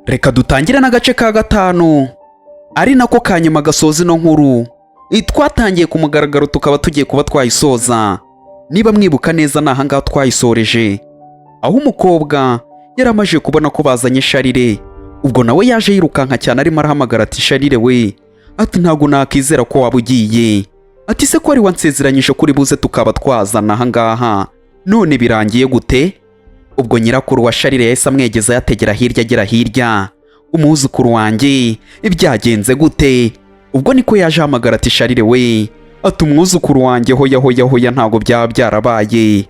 Reka dutangire n'agace ka gatanu, ari nako ka nyuma gasoza ino nkuru twatangiye ku mugaragaro, tukaba tugiye kuba twayisoza. Niba mwibuka neza, ni ahangaha twayisoreje, aho umukobwa yari amaze kubona ko bazanye Sharire. Ubwo nawe yaje yirukanka cyane, arimo arahamagara ati: "Sharire we!" Ati: "Ntabwo nakizera ko waba ugiye." Ati: "Se ko wari wansezeranyije kuri buze tukaba twazana ahangaha, none birangiye gute?" Ubwo nyirakuru wa Sharire yahise amwegeza, yategera hirya, agera hirya: "Umwuzukuru wanjye, byagenze gute?" Ubwo niko yaje ahamagara ati: "Sharire we!" Ati: "Umwuzukuru wanjye, hoya, hoya, hoya, ntabwo byaba byarabaye."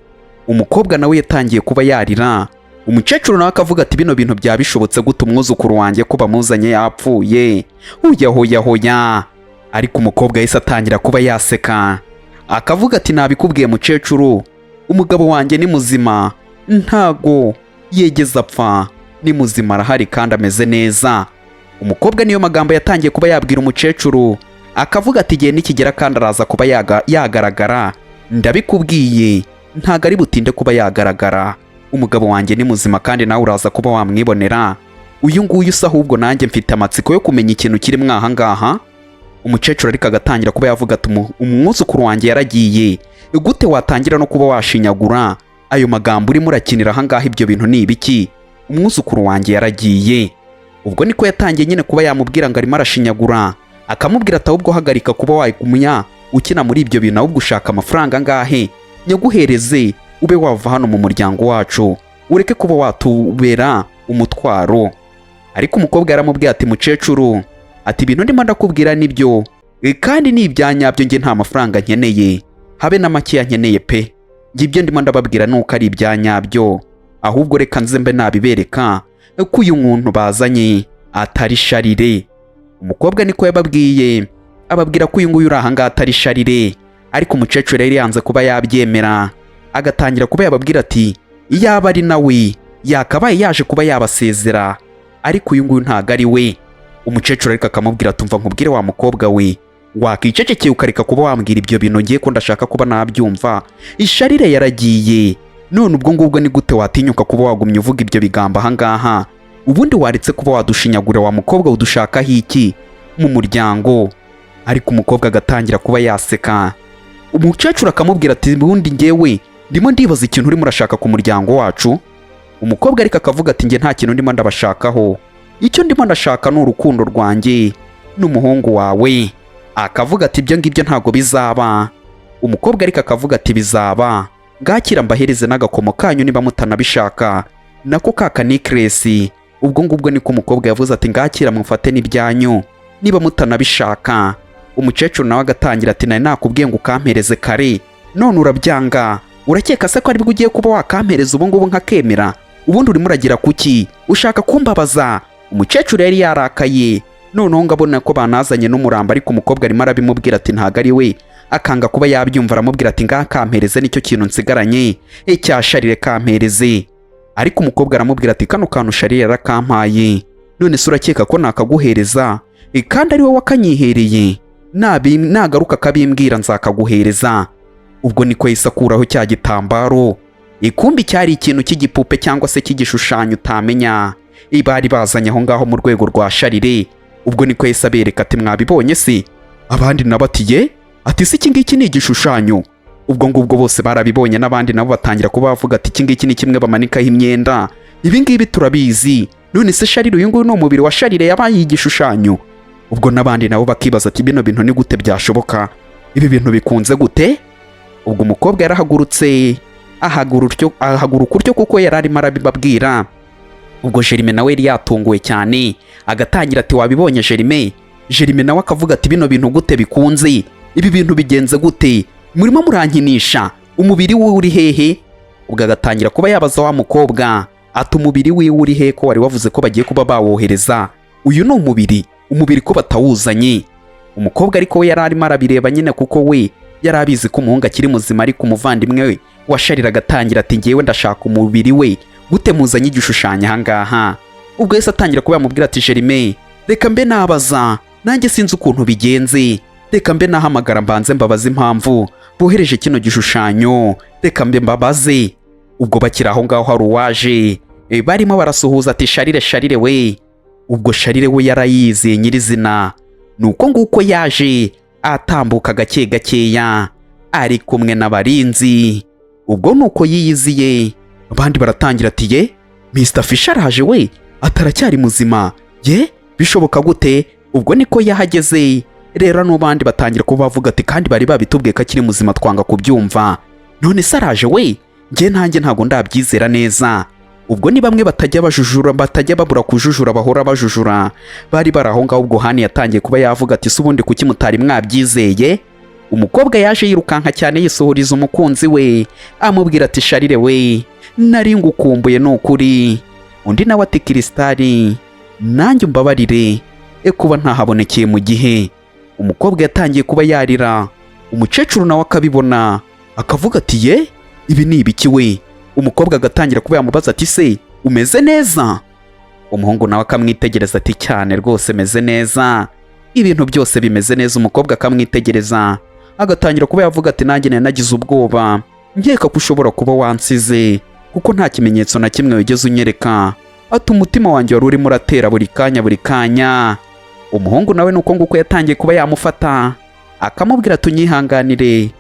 Umukobwa nawe yatangiye kuba yarira. Umukecuru nawe akavuga ati: "Bino bintu byaba bishobotse gute? Umwuzukuru wanjye ko bamuzanye yapfuye? Hoya, hoya, hoya!" Ariko umukobwa yahise atangira kuba yaseka, akavuga ati: "Nabikubwiye mukecuru, umugabo wanjye ni muzima, ntago yegeze apfa, ni muzima, arahari kandi ameze neza." Umukobwa niyo magambo yatangiye kuba yabwira umukecuru, akavuga ati: "Igihe nikigera kandi araza kuba yagaragara, ndabikubwiye, ntago ari butinde kuba yagaragara. Umugabo wanjye ni muzima kandi nawe uraza kuba wamwibonera." Uyu nguyu usa, ahubwo nanjye mfite amatsiko yo kumenya ikintu kiri mwaha ngaha. Umukecuru ariko agatangira kuba yavuga ati: "Umwuzukuru wanjye yaragiye, gute watangira no kuba washinyagura ayo magambo urimo urakinira ahangaha? Ibyo bintu ni ibiki? Umwuzukuru wanjye yaragiye?" Ubwo niko yatangiye nyine kuba yamubwira ngo arimo arashinyagura, akamubwira ati: "Ahubwo hagarika kuba wayigumya ukina muri ibyo bintu, ahubwo ushaka amafaranga angahe nyaguhereze ube wava hano mu muryango wacu, ureke kuba watubera umutwaro?" Ariko umukobwa yaramubwiye ati: "Mukecuru," ati, "ibintu ndimo ndakubwira nibyo kandi ni ibya nyabyo. Njye nta mafaranga nkeneye, habe na makeya nkeneye pe. Njye ibyo ndimo ndababwira ni uko ari ibya nyabyo. Ahubwo reka nze mbe nabibereka ko uyu muntu bazanye atari Sharire." Umukobwa niko yababwiye, ababwira ko uyu nguyu uri ahangaha atari Sharire. Ariko umukecuru yari yanze kuba yabyemera, agatangira kuba yababwira ati: "Iyaba ari nawe yakabaye yaje kuba yabasezera, ariko uyu nguyu ntago ari we." Umukecuru ariko akamubwira ati: "Umva nkubwire wa mukobwa we, wakicecekeye ukareka kuba wambwira ibyo bintu, ngiye ko ndashaka kuba nabyumva. Isharire yaragiye, none ubwo ngubwo ni gute watinyuka kuba wagumya uvuga ibyo bigambo ahangaha? Ubundi waretse kuba wadushinyagura wa mukobwa, udushakaho iki mu muryango?" Ariko umukobwa agatangira kuba yaseka. Umukecuru akamubwira ati: "Ubundi ngewe ndimo ndibaza ikintu urimo urashaka ku muryango wacu." Umukobwa ariko akavuga ati: "Njye nta kintu ndimo ndabashakaho, icyo ndimo ndashaka ni urukundo rwanjye n'umuhungu wawe." Akavuga ati: "Ibyo ngibyo ntabwo bizaba." Umukobwa ariko akavuga ati: "Bizaba, ngakira mbahereze n'agakomo kanyu niba mutanabishaka, nako ka kanikiresi." Ubwo ngubwo niko umukobwa yavuze ati: "Ngakira mufate n'ibyanyu niba mutanabishaka." Umukecuru nawe agatangira ati: "Nari nakubwiye ngo ukampereze kare, none urabyanga. Urakeka se ko aribwo ugiye kuba wakampereza ubu ngubu nkakemera? Ubundi urimo uragira kuki? Ushaka kumbabaza?" Umukecuru yari yarakaye, noneho ngabona ko banazanye n'umurambo, ariko umukobwa arimo arabimubwira ati ntago ari we, akanga kuba yabyumva. Aramubwira ati: "Ngaha kampereze, nicyo kintu nsigaranye icya Sharire, kampereze." Ariko umukobwa aramubwira ati: "Kano kantu Sharire yarakampaye, none se urakeka ko nakaguhereza kandi ari wowe wakanyihereye? Nagaruka akabimbwira nzakaguhereza." Ubwo niko yahise akuraho cya gitambaro, ikumbi cyari ikintu cy'igipupe cyangwa se cy'igishushanyo utamenya bari bazanye aho ngaho mu rwego rwa Sharire. Ubwo niko yahise abereka ati: "Mwabibonye se?" Abandi nabo ati: "Ye?" Ati: "Si iki ngiki ni igishushanyo?" Ubwo ngubwo bose barabibonye, n'abandi nabo batangira kuba bavuga ati: "Iki ngiki ni kimwe bamanikaho imyenda, ibi ngibi turabizi. None se Sharire uyu nguyu ni umubiri wa Sharire yabaye igishushanyo?" Ubwo n'abandi nabo bakibaza ati: "Bino bintu ni gute byashoboka? Ibi bintu bikunze gute?" Ubwo umukobwa yarahagurutse, ahaguruka utyo kuko yari arimo arabibabwira. Ubwo Jerime nawe yari yatunguwe cyane, agatangira ati: "Wabibonye Jerime?" Jerime nawe akavuga ati: "Bino bintu gute bikunze? Ibi bintu bigenze gute? Murimo murankinisha? Umubiri we uri hehe?" Ubwo agatangira kuba yabaza wa mukobwa ati: "Umubiri wiwe uri he, ko wari wavuze ko bagiye kuba bawohereza? Uyu ni umubiri, umubiri ko batawuzanye?" Umukobwa ariko we yari arimo arabireba nyine, kuko we yari abizi ko umuhungu akiri muzima. Ariko umuvandimwe we washarira agatangira ati: "Ngewe ndashaka umubiri we, gute muzanye igishushanyo ahangaha?" Ubwo yahise atangira kuba yamubwira ati: "Jerime, reka mbe nabaza, nanjye sinzi ukuntu bigenze, reka mbe nahamagara mbanze mbabaze impamvu bohereje kino gishushanyo, reka mbe mbabaze." Ubwo bakiri aho ngaho hari uwaje, barimo barasuhuza ati: "Sharire, Sharire we!" Ubwo Sharire we yarayizeye nyirizina. Nuko nguko yaje atambuka gake gakeya ari kumwe n'abarinzi. Ubwo nuko yiyiziye, abandi baratangira ati: "Ye, Mr Fisher araje we, ataracyari muzima, ye, bishoboka gute?" Ubwo niko yahageze rero, n'abandi batangira kuba bavuga ati: "Kandi bari babitubwiye ko akiri muzima, twanga kubyumva, none se araje we, njye ntanjye ntabwo ndabyizera neza." Ubwo ni bamwe batajya bajujura, batajya babura kujujura, bahora bajujura, bari bari aho ngaho. Ubwo Hani yatangiye kuba yavuga ati: "Se ubundi kuki mutari mwabyizeye?" Umukobwa yaje yirukanka cyane yisuhuriza umukunzi we, amubwira ati: "Sharire we, nari ngukumbuye ni ukuri." Undi nawe ati: "Kirisitari, nanjye umbabarire kuba ntahabonekeye mu gihe." Umukobwa yatangiye kuba yarira, umukecuru nawe akabibona akavuga ati: "Ye, ibi ni ibiki we?" Umukobwa agatangira kuba yamubaza ati: "Se umeze neza?" Umuhungu nawe akamwitegereza ati: "Cyane rwose, meze neza, ibintu byose bimeze neza." Umukobwa akamwitegereza agatangira kuba yavuga ati: "Nanjye nari nagize ubwoba, nkeka ko ushobora kuba wansize, kuko nta kimenyetso na kimwe wigeze unyereka." Ati: "Umutima wanjye wari urimo uratera buri kanya, buri kanya." Umuhungu nawe nuko nguko yatangiye kuba yamufata, akamubwira ati: "Unyihanganire,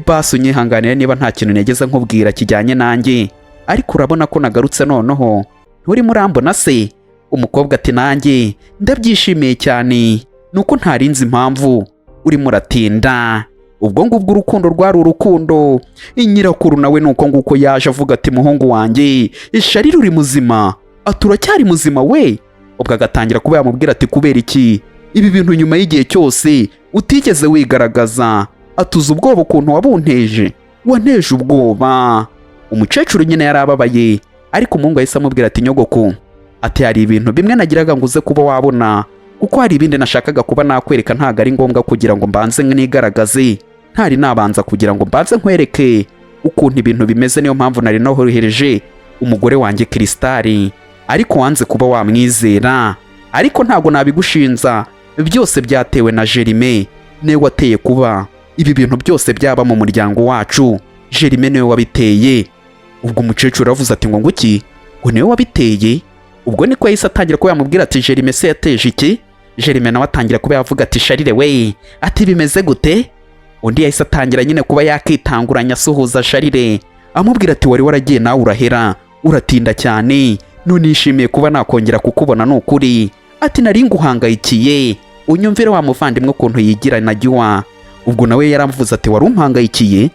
basi unyihanganire niba nta kintu nigeze nkubwira kijyanye nanjye, ariko urabona ko nagarutse noneho, nturimo urambona se?" Umukobwa ati: "Nanjye ndabyishimiye cyane, nuko ntarinzi impamvu urimo uratinda." Ubwo ngubwo urukundo rwari urukundo. Nyirakuru nawe nuko nguko yaje avuga ati: "Muhungu wanjye Sharire, uri muzima?" Ati: "Uracyari muzima we?" Ubwo agatangira kuba yamubwira ati: "Kubera iki ibi bintu nyuma y'igihe cyose utigeze wigaragaza?" Atuza ubwoba ukuntu wabunteje, wanteje ubwoba. Umukecuru nyine yari ababaye, ariko umuhungu yahise amubwira ati: "Nyogoko," ati, "hari ibintu bimwe nagiraga ngo uze kuba wabona, kuko hari ibindi nashakaga kuba nakwereka. Ntabwo ari ngombwa kugira ngo mbanze nigaragaze, ntari nabanza kugira ngo mbanze nkwereke ukuntu ibintu bimeze. Niyo mpamvu nari nohereje umugore wanjye Kirisitari, ariko wanze kuba wamwizera. Ariko ntabwo nabigushinza, byose byatewe na Jerime, niwe wateye kuba ibi bintu byose byaba mu muryango wacu. Jerime niwe wabiteye." Ubwo umukecuru aravuze ati: "Ngo nguki? Ngo niwe wabiteye?" Ubwo niko yahise atangira kuba yamubwira ati: "Jerime se yateje iki?" Jerime nawe atangira kuba yavuga ati: "Sharire we," ati, "bimeze gute?" Undi yahise atangira nyine kuba yakitanguranya asuhuza Sharire, amubwira ati: "Wari waragiye nawe urahera, uratinda cyane, none nishimiye kuba nakongera kukubona ni ukuri." Ati: "Nari nguhangayikiye." Unyumvire wa muvandimwe ukuntu yigira na giwa. Ubwo nawe yaramuvuze ati: "Wari umpangayikiye?"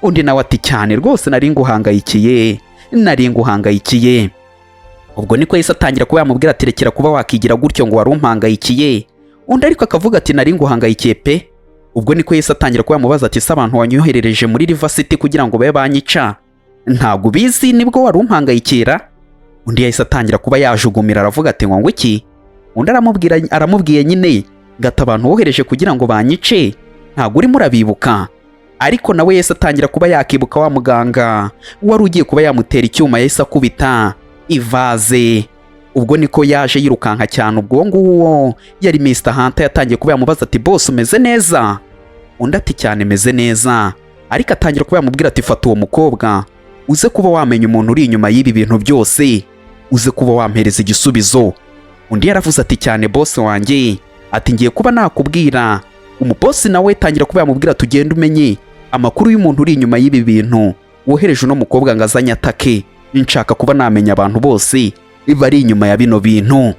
Undi nawe ati: "Cyane rwose, nari nguhangayikiye, nari nguhangayikiye." Ubwo niko yahise atangira kuba yamubwira ati: "Rekera kuba wakigira gutyo ngo wari umpangayikiye." Undi ariko akavuga ati: "Nari nguhangayikiye pe." Ubwo niko yahise atangira kuba yamubaza ati: "Se abantu wanyoherereje muri River City kugira ngo babe banyica, ntabwo ubizi? Nibwo wari umpangayikira?" Undi yahise atangira kuba yajugumira, aravuga ati: "Ngo iki?" Undi aramubwira, aramubwiye nyine ngo ati: "Abantu wohereje kugira ngo banyice, ntabwo urimo urabibuka?" Ariko nawe yahise atangira kuba yakibuka wa muganga wari ugiye kuba yamutera icyuma, yahise akubita ivaze. Ubwo niko yaje yirukanka cyane. Ubwo nguwo yari Mr Hunter, yatangiye kuba yamubaza ati: "Boss, umeze neza?" Undi ati: "Cyane, meze neza." Ariko atangira kuba yamubwira ati: "Fata uwo mukobwa, uze kuba wamenya umuntu uri inyuma y'ibi bintu byose, uze kuba wampereza igisubizo." Undi yaravuze ati: "Cyane, boss wanjye," ati: "ngiye kuba nakubwira." Umubosi nawe tangira kuba yamubwira: "Tugende umenye amakuru y'umuntu uri inyuma y'ibi bintu wohereje uno mukobwa ngo azanye atake. Nshaka kuba namenya abantu bose bari inyuma ya bino bintu."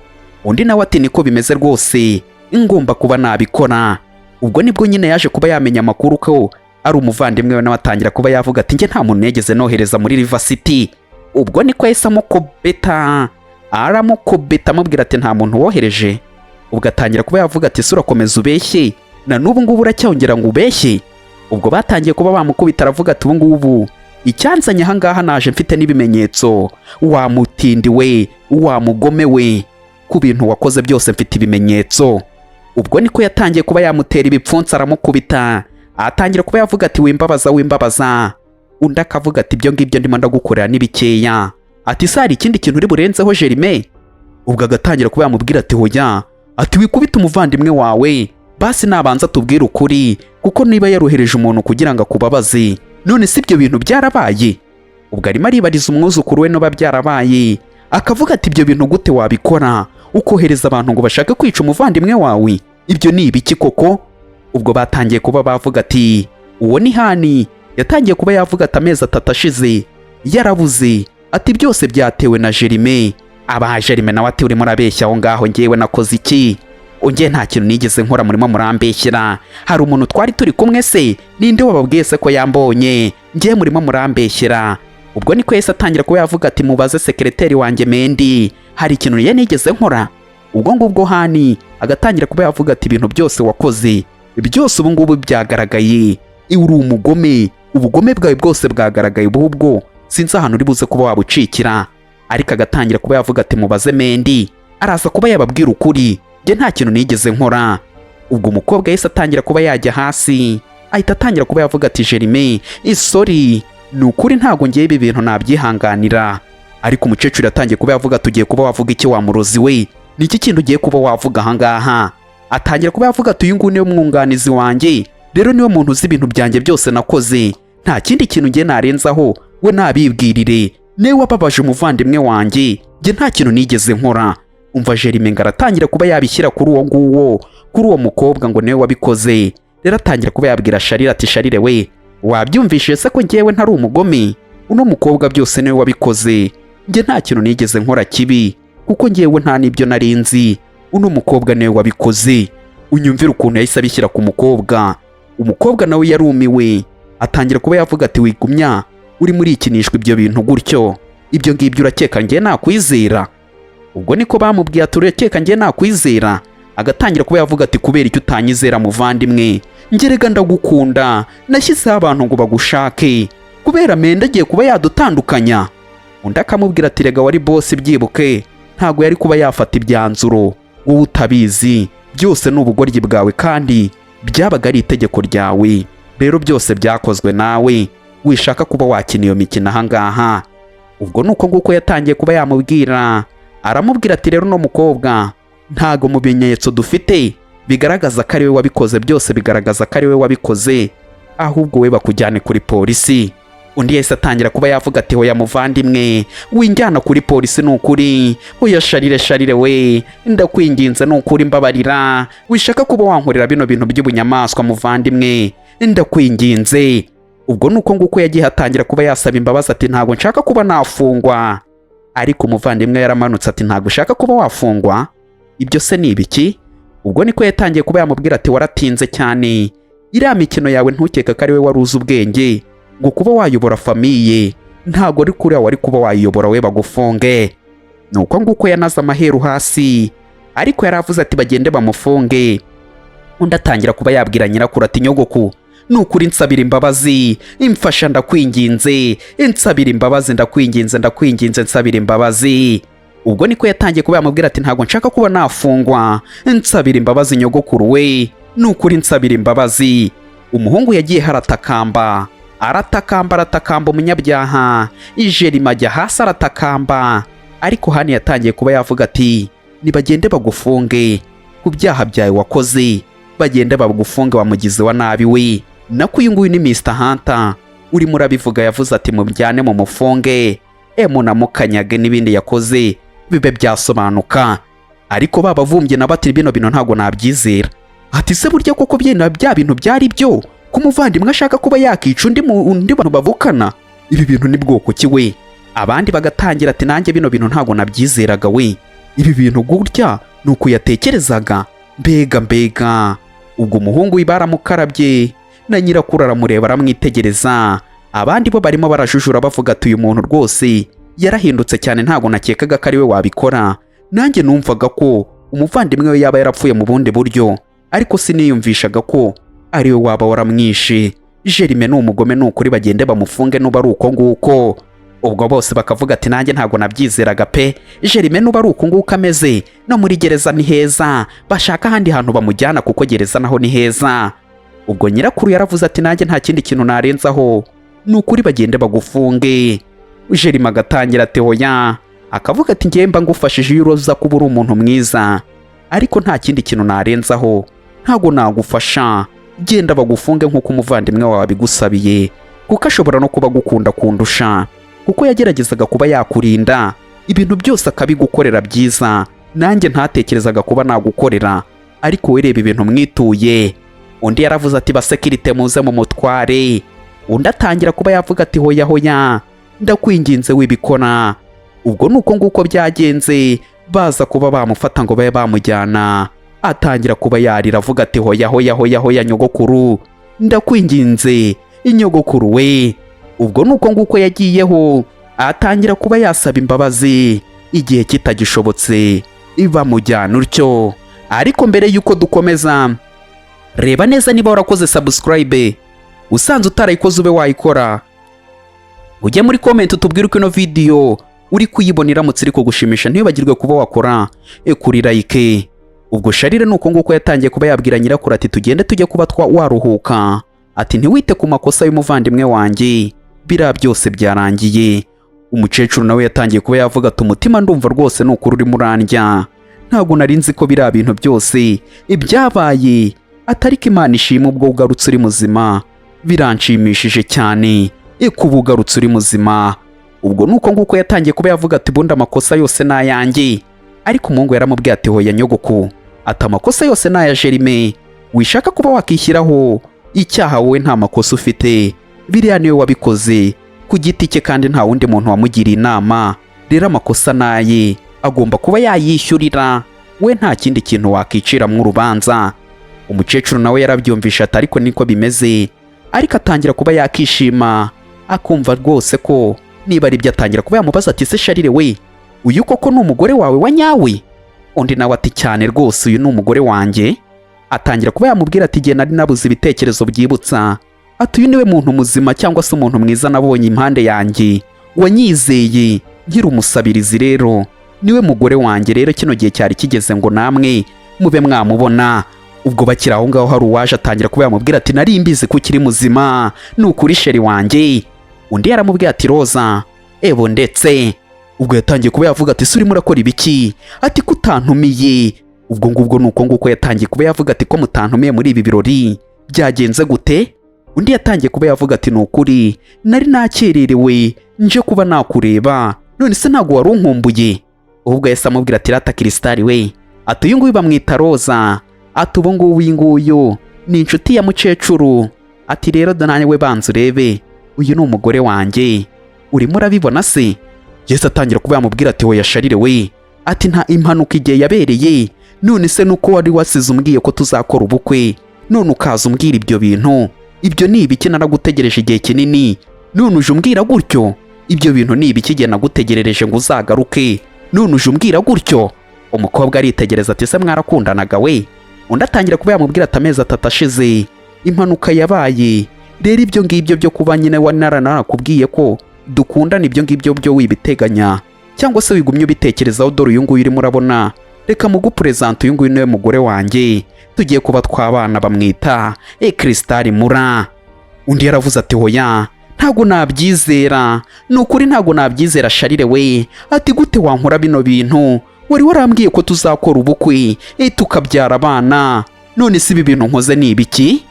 Undi nawe ati: "Niko bimeze rwose, ngomba kuba nabikora." Ubwo nibwo nyine yaje kuba yamenya amakuru ko ari umuvandimwe we, nawe atangira kuba yavuga ati: "Njye nta muntu yigeze nohereza muri River City." Ubwo niko yahise amukobeta, aramukobeta, amubwira ati: "Nta muntu wohereje." Ubwo atangira kuba yavuga ati: "Ese urakomeza ubeshye? Na n'ubu ngubu uracyongera ngo ubeshye?" Ubwo batangiye kuba bamukubita, aravuga ati: "Ubu ngubu icyanzanye aha ngaha, naje mfite n'ibimenyetso. Wa mutindi we, wa mugome we, ku bintu wakoze byose mfite ibimenyetso." Ubwo niko yatangiye kuba yamutera ibipfunsi, aramukubita, atangira kuba yavuga ati: "Wimbabaza, wimbabaza." Undi akavuga ati: "Ibyo ngibyo ndimo ndagukorera ni bikeya." Ati: "Se hari ikindi kintu uri burenzeho, Jerime?" Ubwo agatangira kuba yamubwira ati: "Hoya," ati, "wikubite umuvandimwe wawe, basi nabanza tubwire ukuri, kuko niba yarohereje umuntu kugira ngo akubabaze, none si ibyo bintu byarabaye?" Ubwo arimo aribariza umwuzukuru we niba byarabaye, akavuga ati: "Ibyo bintu gute wabikora?" Ukohereza abantu ngo bashake kwica umuvandimwe wawe, ibyo ni ibiki koko? Ubwo batangiye kuba bavuga ati uwo ni Hani. Yatangiye kuba yavuga ati amezi 3 ashize yarabuze, ati byose byatewe na Jerime. Aba Jerime nawe ati urimo urabeshya aho ngaho, ngewe nakoze iki? Unge nta kintu nigeze nkora, murimo murambeshyera. Hari umuntu twari turi kumwe se? Ninde wababwiye se ko yambonye? Ngewe murimo murambeshyera. Ubwo niko yahise atangira kuba yavuga ati mubaze sekereteri wanjye Mendi, hari ikintu ye nigeze nkora? Ubwo ngubwo Hani agatangira kuba yavuga ati ibintu byose wakoze byose ubu ngubu byagaragaye, uri umugome, ubugome bwawe bwose bwagaragaye, ubwo sinzi ahantu uri buze kuba wabucikira. Ariko agatangira kuba yavuga ati mubaze Mendi, araza kuba yababwira ukuri, njye nta kintu nigeze nkora. Ubwo umukobwa yahise atangira kuba yajya hasi, ahita atangira kuba yavuga ati Jerime, sorry, ni ukuri ntabwo ngiye ibi bintu nabyihanganira. Ariko umukecuru yatangiye kuba yavuga ati ugiye kuba wavuga iki wa murozi we? Ni iki kintu ugiye kuba wavuga ahangaha? Atangira kuba yavuga ati uyu nguyu niwe mwunganizi wanjye, rero niwe muntu uzi ibintu byanjye byose nakoze, nta kindi kintu ngiye narenzaho, we nabibwirire, niwe wababaje umuvandimwe wanjye, njye nta kintu nigeze nkora. Umva, Jerime ngo aratangira kuba yabishyira kuri uwo nguwo, kuri uwo mukobwa, ngo niwe wabikoze. Rero atangira kuba yabwira Sharire ati Sharire we, wabyumvishije se ko ngewe ntari umugome? Uno mukobwa byose niwe wabikoze, njye nta kintu nigeze nkora kibi, kuko ngewe nta n'ibyo nari nzi, uno mukobwa niwe wabikoze. Unyumvire ukuntu yahise abishyira ku mukobwa. Umukobwa nawe yarumiwe, atangira kuba yavuga ati wigumya uri muri ikinishwa ibyo bintu gutyo, ibyo ngibyo urakeka ngewe nakwizera? Ubwo niko bamubwiye ati urakeka ngewe nakwizera? Agatangira kuba yavuga ati kubera icyo utanyizera muvandimwe? Ngerega ndagukunda, nashyizeho abantu ngo bagushake, kubera Menda agiye kuba yadutandukanya. Undi akamubwira ati rega wari boss, byibuke ntabwo yari kuba yafata ibyanzuro wowe utabizi, byose ni ubugoryi bwawe kandi byabaga ari itegeko ryawe, rero byose byakozwe nawe, wishaka kuba wakina iyo mikino ahangaha. Ubwo ni uko nguko yatangiye kuba yamubwira, aramubwira ati rero uno mukobwa ntago mu bimenyetso dufite bigaragaza ko ari we wabikoze, byose bigaragaza ko ari we wabikoze, ahubwo we bakujyane kuri polisi. Undi yahise atangira kuba yavuga ati hoya muvandimwe, winjyana kuri polisi, ni ukuri, hoya Sharire, Sharire we, ndakwinginze, ni ukuri mbabarira, wishaka kuba wankorera bino bintu by'ubunyamaswa muvandimwe, ndakwinginze. Ubwo ni uko nguko yagiye atangira kuba yasaba imbabazi ati ntabwo nshaka kuba nafungwa. Ariko umuvandimwe yaramanutse ati ntabwo ushaka kuba wafungwa, ibyo se ni ibiki? Ubwo niko yatangiye kuba yamubwira ati waratinze cyane, iriya mikino yawe ntukeka ko ari we wari uzi ubwenge ngo kuba wayobora famille, ntabwo ari kuriya wari kuba wayiyobora, we bagufunge. Ni uko nguko yanaze amaheru hasi, ariko yaravuze ati bagende bamufunge. Undi atangira kuba yabwira nyirakuru ati nyogoku, ni ukuri nsabira imbabazi, imfasha, ndakwinginze, insabira imbabazi, ndakwinginze, ndakwinginze, nsabira imbabazi. Ubwo niko yatangiye kuba yamubwira ati ntabwo nshaka kuba nafungwa, nsabira imbabazi nyogokuru we, ni ukuri nsabira imbabazi. Umuhungu yagiye haratakamba, aratakamba, aratakamba, umunyabyaha Ijerima ajya hasi aratakamba. Ariko Hani yatangiye kuba yavuga ati nibagende bagufunge ku byaha byawe wakoze, bagende bagufunge wa mugizi wa nabi we. Nako uyu nguyu ni Mr Hunter urimo urabivuga, yavuze ati mujyane mu mufunge munamukanyage n'ibindi yakoze bibe byasobanuka. Ariko babavumbye na bati bino bintu ntabwo nabyizera. Ati se burya koko byenda bya bintu byari byo ko umuvandimwe ashaka kuba yakica undi mu undi bantu bavukana? Ibi bintu ni bwoko ki we? Abandi bagatangira ati nanjye bino bintu ntabwo nabyizeraga we, ibi bintu gutya ni uko yatekerezaga, mbega mbega. Ubwo umuhungu we baramukarabye na nyirakuru aramureba aramwitegereza. Abandi bo barimo barajujura bavuga ati uyu muntu rwose yarahindutse cyane, ntabwo nakekaga ko ari we wabikora, nanjye numvaga ko umuvandimwe we yaba yarapfuye mu bundi buryo, ariko siniyumvishaga ko ari we waba waramwishe. Jerime ni umugome, ni ukuri bagende bamufunge nuba ari uko nguko. Ubwo bose bakavuga ati nanjye ntabwo nabyizeraga pe, Jerime nuba ari uko nguko ameze, no muri gereza ni heza, bashaka ahandi hantu bamujyana kuko gereza naho ni heza. Ubwo nyirakuru yaravuze ati nanjye nta kindi kintu narenzaho, ni ukuri bagende bagufunge. Jerime agatangira ati hoya, akavuga ati ngewe mba ngufashije iyo uroza kuba uri umuntu mwiza, ariko nta kindi kintu narenzaho, ntabwo nagufasha, genda bagufunge nk'uko umuvandimwe wawe abigusabiye, kuko ashobora no kuba agukunda kundusha, kuko yageragezaga kuba yakurinda ibintu byose akabigukorera byiza. Nanjye ntatekerezaga kuba nagukorera, ariko we reba ibintu mwituye. Undi yaravuze ati: "Basekirite, muze mu mutware." Undi atangira kuba yavuga ati: "Hoya, hoya, ndakwinginze, wibikora." Ubwo ni uko nguko byagenze. Baza kuba bamufata ngo babe bamujyana, atangira kuba yarira avuga ati: "Hoya, hoya, hoya, hoya, nyogokuru, ndakwinginze, inyogokuru we." Ubwo ni uko nguko yagiyeho atangira kuba yasaba imbabazi igihe kitagishobotse, bamujyana utyo. Ariko mbere y'uko dukomeza, reba neza niba warakoze subscribe. Usanze utarayikoze, ube wayikora. Ujye muri comment utubwire uko ino video uri kuyibona. Iramutse iri kugushimisha, ntiwibagirwe kuba wakora kuri like. Ubwo Sharire ni uko nguko yatangiye kuba yabwira nyirakuru ati: "Tugende, tujye kuba twa waruhuka." Ati: "Ntiwite ku makosa y'umuvandimwe wanjye, biriya byose byarangiye." Umukecuru nawe yatangiye kuba yavuga ati: "Umutima ndumva rwose ni ukuri urimo urandya. Ntabwo nari nzi ko biriya bintu byose ibyabaye atari ko. Imana ishima ubwo ugarutse uri muzima, biranshimishije cyane kuba ugarutse uri muzima." Ubwo ni uko nguko yatangiye kuba yavuga ati: "Ubundi amakosa yose ni ayanjye." Ariko umuhungu yaramubwiye ati: "Hoya nyogoku," ati: "amakosa yose ni aya Jerime. Wishaka kuba wakishyiraho icyaha, wowe nta makosa ufite. Biriya niwe wabikoze ku giti cye kandi nta wundi muntu wamugiriye inama. Rero amakosa naye agomba kuba yayishyurira we, nta kindi kintu wakiciramo urubanza." Umukecuru nawe yarabyumvisha ati: "Ariko niko bimeze." Ariko atangira kuba yakishima, akumva rwose ko niba ari byo. Atangira kuba yamubaza ati: "Se Sharire we, uyu koko ni umugore wawe wa nyawe?" Undi nawe ati: "Cyane rwose, uyu ni umugore wanjye." Atangira kuba yamubwira ati: "Igihe nari nabuze ibitekerezo byibutsa," ati, "uyu niwe muntu muzima cyangwa se umuntu mwiza nabonye impande yanjye wanyizeye nkiri umusabirizi. Rero niwe mugore wanjye. Rero kino gihe cyari kigeze ngo namwe mube mwamubona." Ubwo bakiri aho ngaho, hari uwaje atangira kuba yamubwira ati: "Nari mbizi ko ukiri muzima, ni ukuri chéri wanjye." Undi yaramubwiye ati: "Roza ebo." Ndetse ubwo yatangiye kuba yavuga ati: "Se urimo urakora ibiki?" Ati: "Ko utantumiye?" Ubwo ngubwo ni uko nguko yatangiye kuba yavuga ati: "Ko mutantumiye muri ibi birori, byagenze gute?" Undi yatangiye kuba yavuga ati: "Ni ukuri nari nakererewe nje kuba nakureba. None se ntabwo wari unkumbuye?" Ubwo yahise amubwira ati: "Rata Kirisitari we," ati, "uyu nguyu bamwita Roza," ati, "ubu ngubu uyu nguyu ni inshuti ya mukecuru," ati, "rero nawe banza urebe, uyu ni umugore wanjye, urimo urabibona se?" Yesu atangira kuba yamubwira ati: "Hoya Sharire we," ati, "nta impanuka igihe yabereye. None se nuko wari wasize umbwiye ko tuzakora ubukwe, none ukaza umbwira ibyo bintu, ibyo ni ibiki? Naragutegereje igihe kinini, none uje umbwira gutyo. Ibyo bintu ni ibiki igihe nagutegerereje ngo uzagaruke, none uje umbwira gutyo?" Umukobwa aritegereza ati: "Se mwarakundanaga we?" Undi atangira kuba yamubwira ati: "Amezi 3 ashize impanuka yabaye. Rero ibyo ngibyo byo kuba nyine wa naranakubwiye ko dukundana, ibyo ngibyo byo wibiteganya cyangwa se wigumye ubitekerezaho. Dore uyu nguyu urimo urabona, reka muguperezanta, uyu nguyu niwe mugore wanjye tugiye kuba twabana, bamwita Krisitari Mura." Undi yaravuze ati: "Hoya, ntabwo nabyizera, ni ukuri ntabwo nabyizera Sharire we." Ati: "Gute wankora bino bintu? Wari warambwiye ko tuzakora ubukwe, tukabyara abana. None si ibi bintu nkoze ni ibiki?"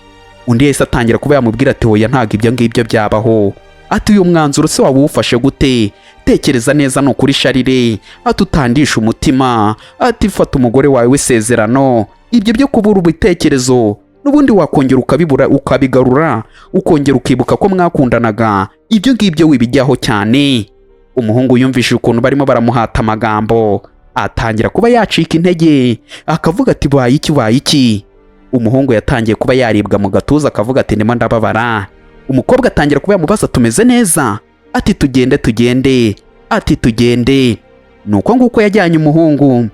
Undi yahise atangira kuba yamubwira ati: "Hoya, ntabwo ibyo ngibyo byabaho." Ati: "Uyu mwanzuro se waba uwufashe gute? Tekereza neza, ni ukuri Sharire," ati, "utandisha umutima," ati, "fata umugore wawe w'isezerano. Ibyo byo kubura ibitekerezo n'ubundi wakongera ukabibura, ukabigarura, ukongera ukibuka ko mwakundanaga. Ibyo ngibyo wibijyaho cyane." Umuhungu yumvise ukuntu barimo baramuhata amagambo, atangira kuba yacika intege, akavuga ati: "Baye iki, baye iki?" Umuhungu yatangiye kuba yaribwa mu gatuza, akavuga ati: "Ndimo ndababara." Umukobwa atangira kuba yamubaza: "Tumeze neza?" Ati: "Tugende, tugende," ati, "tugende." Ni uko nguko yajyanye umuhungu,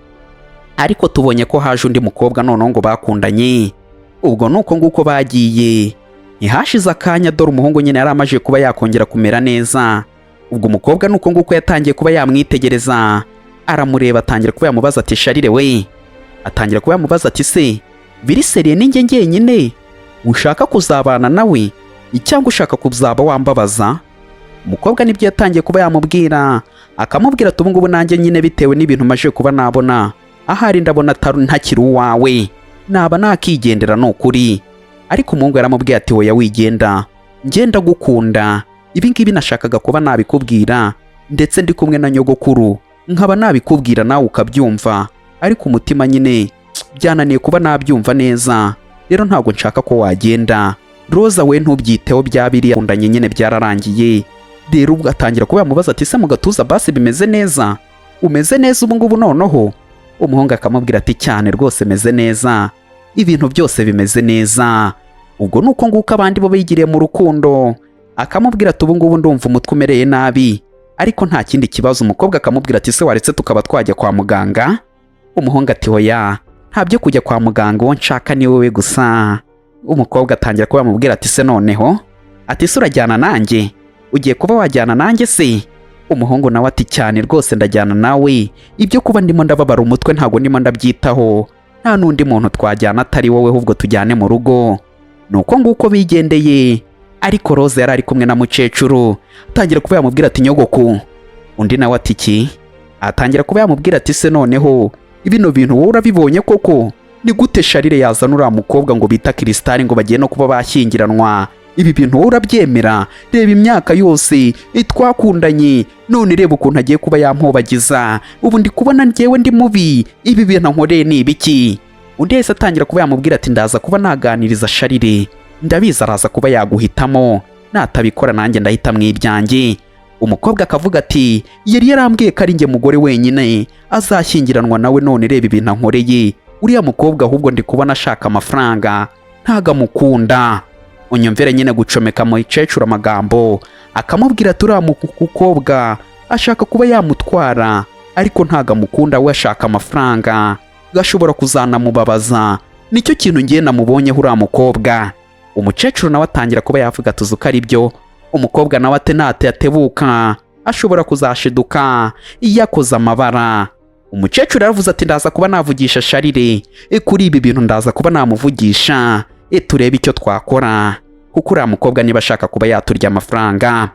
ariko tubonye ko haje undi mukobwa noneho ngo bakundanye. Ubwo ni uko nguko bagiye. Ntihashize akanya, dore umuhungu nyine yari amaze kuba yakongera kumera neza. Ubwo umukobwa ni uko nguko yatangiye kuba yamwitegereza, aramureba, atangira kuba yamubaza ati: "Sharire we," atangira kuba yamubaza ati: "Se biri sérieux, ninjye njyenyine ushaka kuzabana nawe cyangwa ushaka kuzaba wambabaza?" Umukobwa nibyo yatangiye kuba yamubwira, akamubwira ati: "Ubu ngubu nanjye nyine bitewe n'ibintu maje kuba nabona, ahari ndabona atari ntakiri uwawe, naba nakigendera, ni ukuri." Ariko umuhungu yaramubwiye ati: "Hoya, wigenda, ngenda gukunda. Ibi ngibi nashakaga kuba nabikubwira ndetse ndi kumwe na nyogokuru, nkaba nabikubwira nawe ukabyumva." Ariko umutima nyine byananiye kuba nabyumva neza, rero ntabwo nshaka ko wagenda. Roza we, ntubyiteho, bya biriya kundanye nyine byararangiye." Rero ubwo atangira kuba yamubaza ati: "Se mu gatuza basi bimeze neza? Umeze neza ubu ngubu noneho?" Umuhungu akamubwira ati: "Cyane rwose, meze neza, ibintu byose bimeze neza." Ubwo ni uko nguko abandi bo bigiriye mu rukundo. Akamubwira ati: "Ubu ngubu ndumva umutwe umereye nabi, ariko nta kindi kibazo." Umukobwa akamubwira ati: "Se waretse tukaba twajya kwa muganga?" Umuhungu ati: "Hoya, nta byo kujya kwa muganga, uwo nshaka ni wowe gusa." Umukobwa atangira kuba yamubwira ati: "Se noneho," ati: "se urajyana nanjye? Ugiye kuba wajyana nanjye se?" Umuhungu nawe ati: "Cyane rwose, ndajyana nawe. Ibyo kuba ndimo ndababara umutwe ntabwo ndimo ndabyitaho. Nta n'undi muntu twajyana atari wowe, ahubwo tujyane mu rugo." Ni uko nguko bigendeye. Ariko Rose yari ari kumwe na mukecuru, atangira kuba yamubwira ati: "Nyogoku." Undi nawe ati: "Iki?" Atangira kuba yamubwira ati: "Se noneho bino bintu wowe urabibonye koko? Ni gute Sharire yazana uriya mukobwa ngo bita Kirisitari, ngo bagiye no kuba bashyingiranwa? Ibi bintu wowe urabyemera? Reba imyaka yose twakundanye, none reba ukuntu agiye kuba yampobagiza. Ubu ndi kubona njyewe ndi mubi. Ibi bintu ankoreye ni ibiki?" Undi yahise atangira kuba yamubwira ati: "Ndaza kuba naganiriza Sharire, ndabizi araza kuba yaguhitamo. Natabikora nanjye ndahitamo ibyanjye." Umukobwa akavuga ati: "Yari yarambwiye ko ari njye mugore wenyine azashyingiranwa nawe, none reba ibintu ankoreye. Uriya mukobwa ahubwo ndi kubona ashaka amafaranga, ntago amukunda." Unyumvire nyine gucomeka mu icecuru amagambo, akamubwira ati: "Uriya mukobwa ashaka kuba yamutwara, ariko ntago amukunda, we ashaka amafaranga, gashobora kuzanamubabaza. Nicyo kintu ngiye namubonyeho uriya mukobwa." Umukecuru nawe atangira kuba yavuga tuzi ko ari byo. Umukobwa nawe ati: "Nate atebuka ashobora kuzashiduka yakoze amabara." Umukecuru yaravuze ati: "Ndaza kuba navugisha Sharire kuri ibi bintu, ndaza kuba namuvugisha, turebe icyo twakora, kuko uriya mukobwa niba ashaka kuba yaturya amafaranga."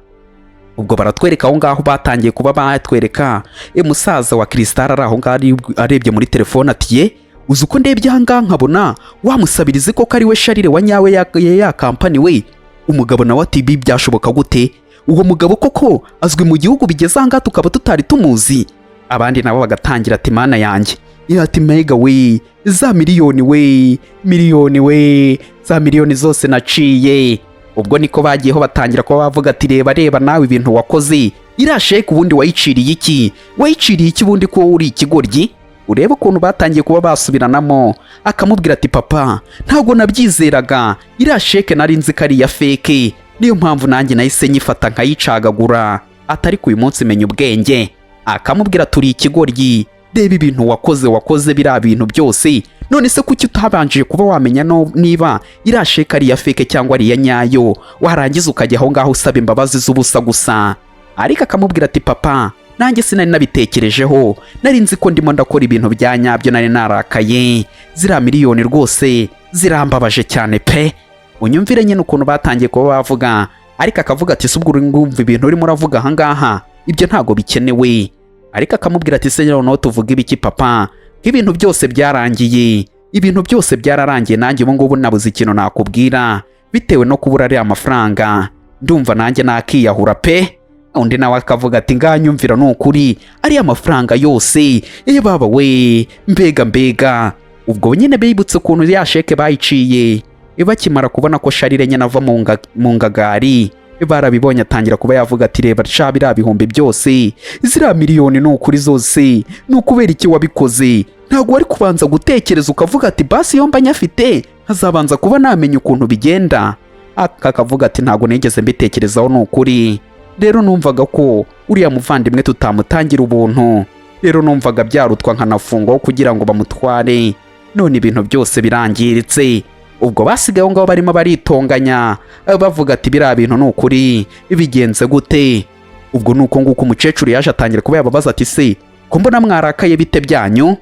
Ubwo baratwereka aho ngaho batangiye kuba batwereka musaza wa Kirisitari ari aho ngaho, arebye muri telefone, ati: "Ye, uzi uko ndebye aha ngaha nkabona wamusabirize koko ari we Sharire wa nyawe ya kampani we?" Umugabo nawe ati: "Ibi byashoboka gute? Uwo mugabo koko azwi mu gihugu bigeze aha ngaha tukaba tutari tumuzi?" Abandi nabo bagatangira ati: "Mana yanjye!" Ati: "Mega we, za miliyoni we, miliyoni we, za miliyoni zose naciye." Ubwo niko bagiyeho batangira kuba bavuga ati: "Reba, reba nawe ibintu wakoze. Iriya sheke ubundi wayiciriye iki? Wayiciriye iki ubundi ko uri ikigoryi?" Urebe ukuntu batangiye kuba basubiranamo. Akamubwira ati: "Papa, ntabwo nabyizeraga. Iriya sheke nari nzi ko ari iya fake, niyo mpamvu nanjye nahise nyifata nkayicagagura." Atari ku uyu munsi menya ubwenge. Akamubwira: "Turi ikigoryi, reba ibintu wakoze, wakoze biriya bintu byose. None se kuki utabanjije kuba wamenya no niba iriya sheke ari iya fake cyangwa ari iya nyayo, warangiza ukajya aho ngaho usaba imbabazi z'ubusa gusa?" Ariko akamubwira ati: "Papa, nanjye sinari nabitekerejeho, nari nzi ko ndimo ndakora ibintu bya nyabyo, nari narakaye. Ziriya miliyoni rwose zirambabaje cyane pe." Unyumvire nyine ukuntu batangiye kuba bavuga, ariko akavuga ati: "Si ubwo uri ngumva ibintu urimo uravuga ahangaha, ibyo ntabwo bikenewe." Ariko akamubwira ati: "Se noneho tuvuga ibiki, papa, ko ibintu byose byarangiye? Ibintu byose byararangiye, nanjye ubu ngubu nabuze ikintu nakubwira bitewe no kubura ariya mafaranga. Ndumva nanjye nakiyahura pe." Undi nawe akavuga ati: "Nganyumvira, ni ukuri ariya mafaranga yose, eh baba we, mbega mbega!" Ubwo nyine bibutse ukuntu ya sheke bayiciye bakimara kubona ko Sharire nyine ava mu ngagari. Barabibonye, atangira kuba yavuga ati: "Reba sha, biriya bihumbi byose, ziriya miliyoni, ni ukuri zose, ni ukubera iki wabikoze? Ntabwo wari kubanza gutekereza ukavuga ati basi iyo mba nyafite nkazabanza kuba namenya ukuntu bigenda?" Aka kavuga ati: "Ntabwo nigeze mbitekerezaho, ni ukuri. Rero numvaga ko uriya muvandimwe tutamutangira ubuntu, rero numvaga byarutwa nkanafungwaho kugira ngo bamutware. None ibintu byose birangiritse." Ubwo basigaye aho ngaho barimo baritonganya, bavuga ati: "Biriya bintu ni ukuri bigenze gute?" Ubwo ni uko nguko umukecuru yaje atangira kuba yababaza ati: "Se ko mbona mwarakaye, bite byanyu?"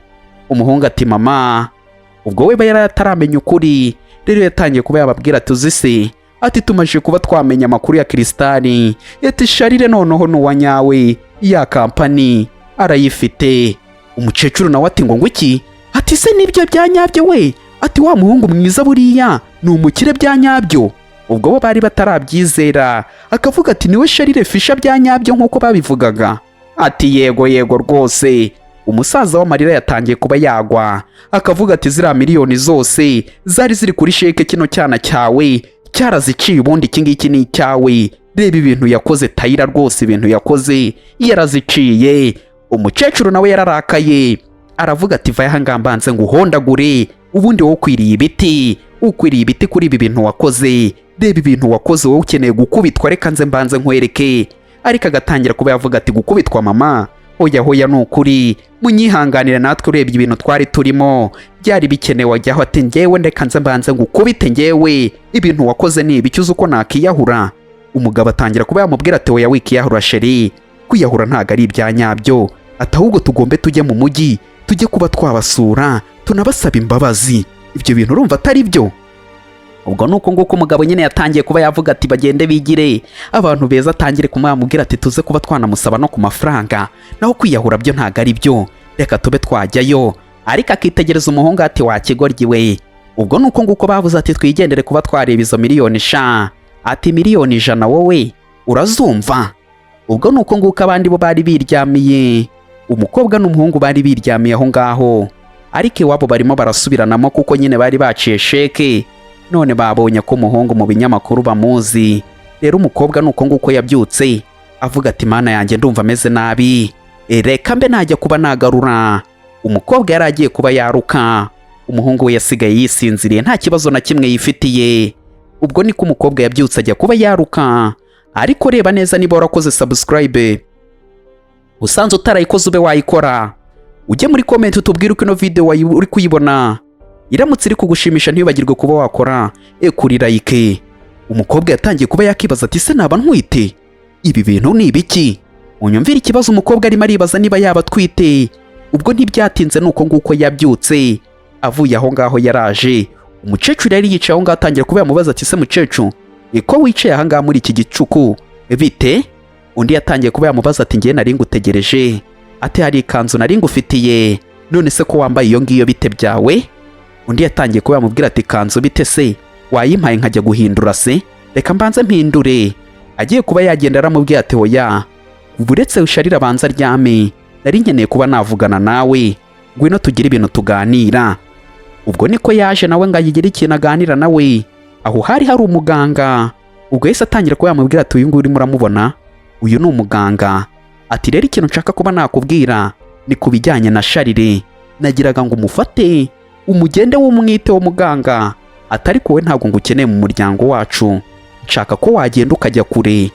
Umuhungu ati: "Mama." Ubwo we yari ataramenya ukuri, rero yatangiye kuba yababwira ati: "Uzi se," ati, "tumaze kuba twamenya amakuru ya Kirisitari," ati, "Sharire noneho ni uwa nyawe, ya kampani arayifite." Umukecuru nawe ati: "Ngo iki?" Ati: "Se nibyo bya nyabyo we?" Ati: "Wa muhungu mwiza buriya ni umukire bya nyabyo?" Ubwo bo bari batarabyizera. Akavuga ati: "Niwe Sharire Fisha bya nyabyo nk'uko babivugaga?" Ati: "Yego, yego rwose." Umusaza w'amarira yatangiye kuba yagwa, akavuga ati: "Ziriya miliyoni zose zari ziri kuri sheke, kino cyana cyawe cyaraziciye. Ubundi iki ngiki ni icyawe. Reba ibintu yakoze Tayira, rwose ibintu yakoze yaraziciye." Umukecuru nawe yararakaye, aravuga ati: "Va aha ngaha mbanze nguhondagure. Ubundi wowe ukwiriye ibiti, ukwiriye ibiti kuri ibi bintu wakoze. Reba ibintu wakoze, wowe ukeneye gukubitwa. Reka nze mbanze nkwereke." Ariko agatangira kuba yavuga ati: "Gukubitwa mama? Hoya, hoya, ni ukuri munyihanganire, natwe urebye ibintu twari turimo byari bikenewe." Ajyaho ati: "Ngewe ndeka nze mbanze ngukubite. Ngewe ibintu wakoze ni ibiki? Uzi uko nakiyahura?" Umugabo atangira kuba yamubwira ati: "Oya, wikiyahura chérie, kwiyahura ntabwo ari ibya nyabyo." Ati: "Ahubwo tugombe tujye mu mujyi, tujye kuba twabasura, tunabasaba imbabazi. Ibyo bintu urumva atari byo?" Ubwo ni uko nguko umugabo nyine yatangiye kuba yavuga ati bagende bigire abantu beza, atangire kumubwira ati tuze kuba twanamusaba no ku mafaranga, naho kwiyahura byo ntabwo ari byo, reka tube twajyayo. Ariko akitegereza umuhungu ati: "Wakigoryi we." Ubwo ni uko nguko bavuze ati twigendere kuba twareba izo miliyoni sha. Ati: "100 miliyoni wowe urazumva?" Ubwo ni uko nguko abandi bo bari biryamiye, umukobwa n'umuhungu bari biryamiye aho ngaho, ariko iwabo barimo barasubiranamo kuko nyine bari baciye sheke, none babonye ko umuhungu mu binyamakuru bamuzi. Rero umukobwa ni uko nguko yabyutse avuga ati: "Mana yanjye, ndumva ameze nabi. Reka mbe najya kuba nagarura." Umukobwa yari agiye kuba yaruka, umuhungu we yasigaye yisinziriye, nta kibazo na kimwe yifitiye. Ubwo niko umukobwa yabyutse ajya kuba yaruka. Ariko reba neza niba warakoze subscribe, usanze utarayikoze ube wayikora, ujye muri comment utubwire uko ino video uri kuyibona. Iramutse iri kugushimisha, ntiwibagirwe kuba wakora kuri like. Umukobwa yatangiye kuba yakibaza ati: "Se naba ntwite? Ibi bintu ni ibiki?" Unyumvire ikibazo umukobwa arimo aribaza, niba yaba atwite. Ubwo ntibyatinze, nuko nguko yabyutse avuye aho ngaho, yaraje. Umukecuru yari yicaye aho ngaho, atangira kuba yamubaza ati: "Se mukecuru, ko wicaye aha ngaha muri iki gicuku, bite?" Undi yatangiye kuba yamubaza ati: "Ngiye nari ngutegereje." Ati: "Hari ikanzu nari ngufitiye, none se ko wambaye iyo ngiyo, bite byawe?" Undi yatangiye kuba yamubwira ati: "Kanzu bite se? Wayimpaye nkajya guhindura se? Reka mbanze mpindure." Agiye kuba yagenda, aramubwira ati: "Hoya, uretse usharire abanza aryame, nari nkeneye kuba navugana nawe. Ngwino tugire ibintu tuganira." Ubwo niko yaje nawe ngo ayigire ikintu aganira nawe. Aho hari hari umuganga. Ubwo yahise atangira kuba yamubwira ati: "Uyu nguyu urimo uramubona, uyu ni umuganga." Ati: "Rero ikintu nshaka kuba nakubwira ni ku bijyanye na Sharire. Nagiraga ngo umufate umugende w'umwite wo muganga." Atari wowe, ntabwo ngukeneye mu muryango wacu. Nshaka ko wagenda ukajya kure,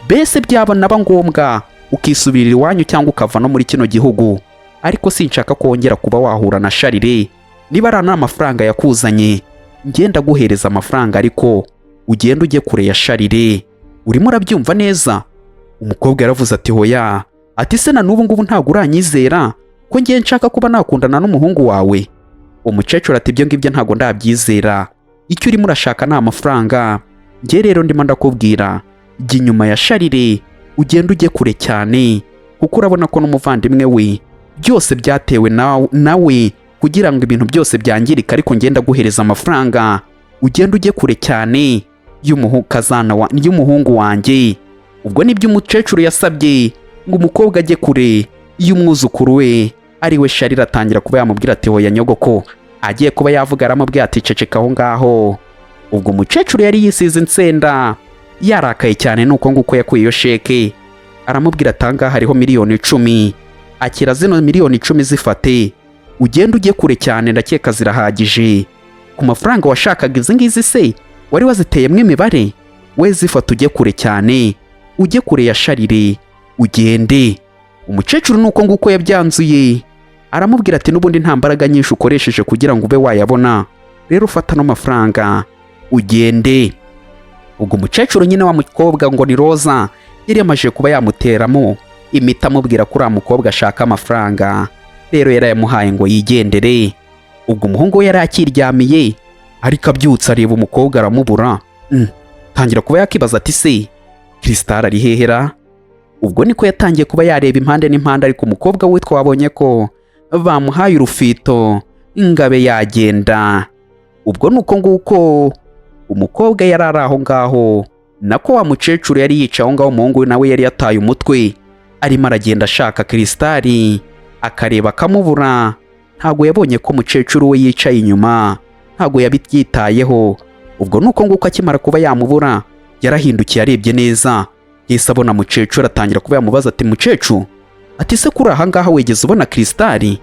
mbese byaba naba ngombwa ukisubirira iwanyu cyangwa ukava no muri kino gihugu, ariko sinshaka ko wongera kuba wahura na Sharire. Niba ari amafaranga yakuzanye, ngenda guhereza amafaranga, ariko ugenda ujye kure ya Sharire. Urimo urabyumva neza?" Umukobwa yaravuze ati: "Hoya." Ati: "Se na n'ubu ngubu ntabwo uranyizera ko ngiye nshaka kuba nakundana n'umuhungu wawe?" Umukecuru ati: "Ibyo ngibyo ntabwo ndabyizera. Icyo urimo urashaka ni amafaranga. Njye rero ndimo ndakubwira, jya inyuma ya Sharire, ugende ujye kure cyane, kuko urabona ko n'umuvandimwe we byose byatewe nawe kugira ngo ibintu byose byangirike. Ariko ngenda guhereza amafaranga, ugende ujye kure cyane y'umuhungu wanjye." Ubwo nibyo umukecuru yasabye, ngo umukobwa ajye kure y'umwuzukuru we, ari we Sharire. Atangira kuba yamubwira ati: "Hoya nyogoko." Agiye kuba yavuga, aramubwira ati: "Ceceka aho ngaho." Ubwo umukecuru yari yisize insenda, yarakaye cyane. Nuko nguko yakuye iyo sheke, aramubwira ati: "Ahangaha hariho 10 miliyoni, akira zino 10 miliyoni, zifate ugende ujye kure cyane. Ndakeka zirahagije ku mafaranga washakaga. Izi ngizi se wari waziteyemo imibare? We zifata ujye kure cyane, ujye kure ya Sharire, ugende." Umukecuru nuko nguko yabyanzuye, aramubwira ati: "N'ubundi nta mbaraga nyinshi ukoresheje kugira ngo ube wayabona, rero ufata ano mafaranga ugende." Ubwo umukecuru nyine wa mukobwa ngo ni Roza yari yamaze kuba yamuteramo imiti, amubwira ko uriya mukobwa ashaka amafaranga, rero yarayamuhaye ngo yigendere. Ubwo umuhungu we yari akiryamiye, ariko abyutse areba umukobwa aramubura. Tangira kuba yakibaza ati: "Se Kristal ari hehera?" Ubwo niko yatangiye kuba yareba impande n'impande, ariko umukobwa we twabonye ko bamuhaye urufito ingabe yagenda. Ubwo ni uko nguko umukobwa yari ari aho ngaho, nako wa mukecuru yari yicaye aho ngaho, umuhungu we nawe yari yataye umutwe, arimo aragenda ashaka Kristal. Akareba akamubura. Ntabwo yabonye ko umukecuru we yicaye inyuma, ntabwo yabibyitayeho. Ubwo nuko nguko akimara kuba yamubura, yarahindukiye arebye neza, yahise abona mukecuru, atangira kuba yamubaza ati: "Mukecuru," ati, "se kuri aha ngaha wigeze ubona Krisitari?"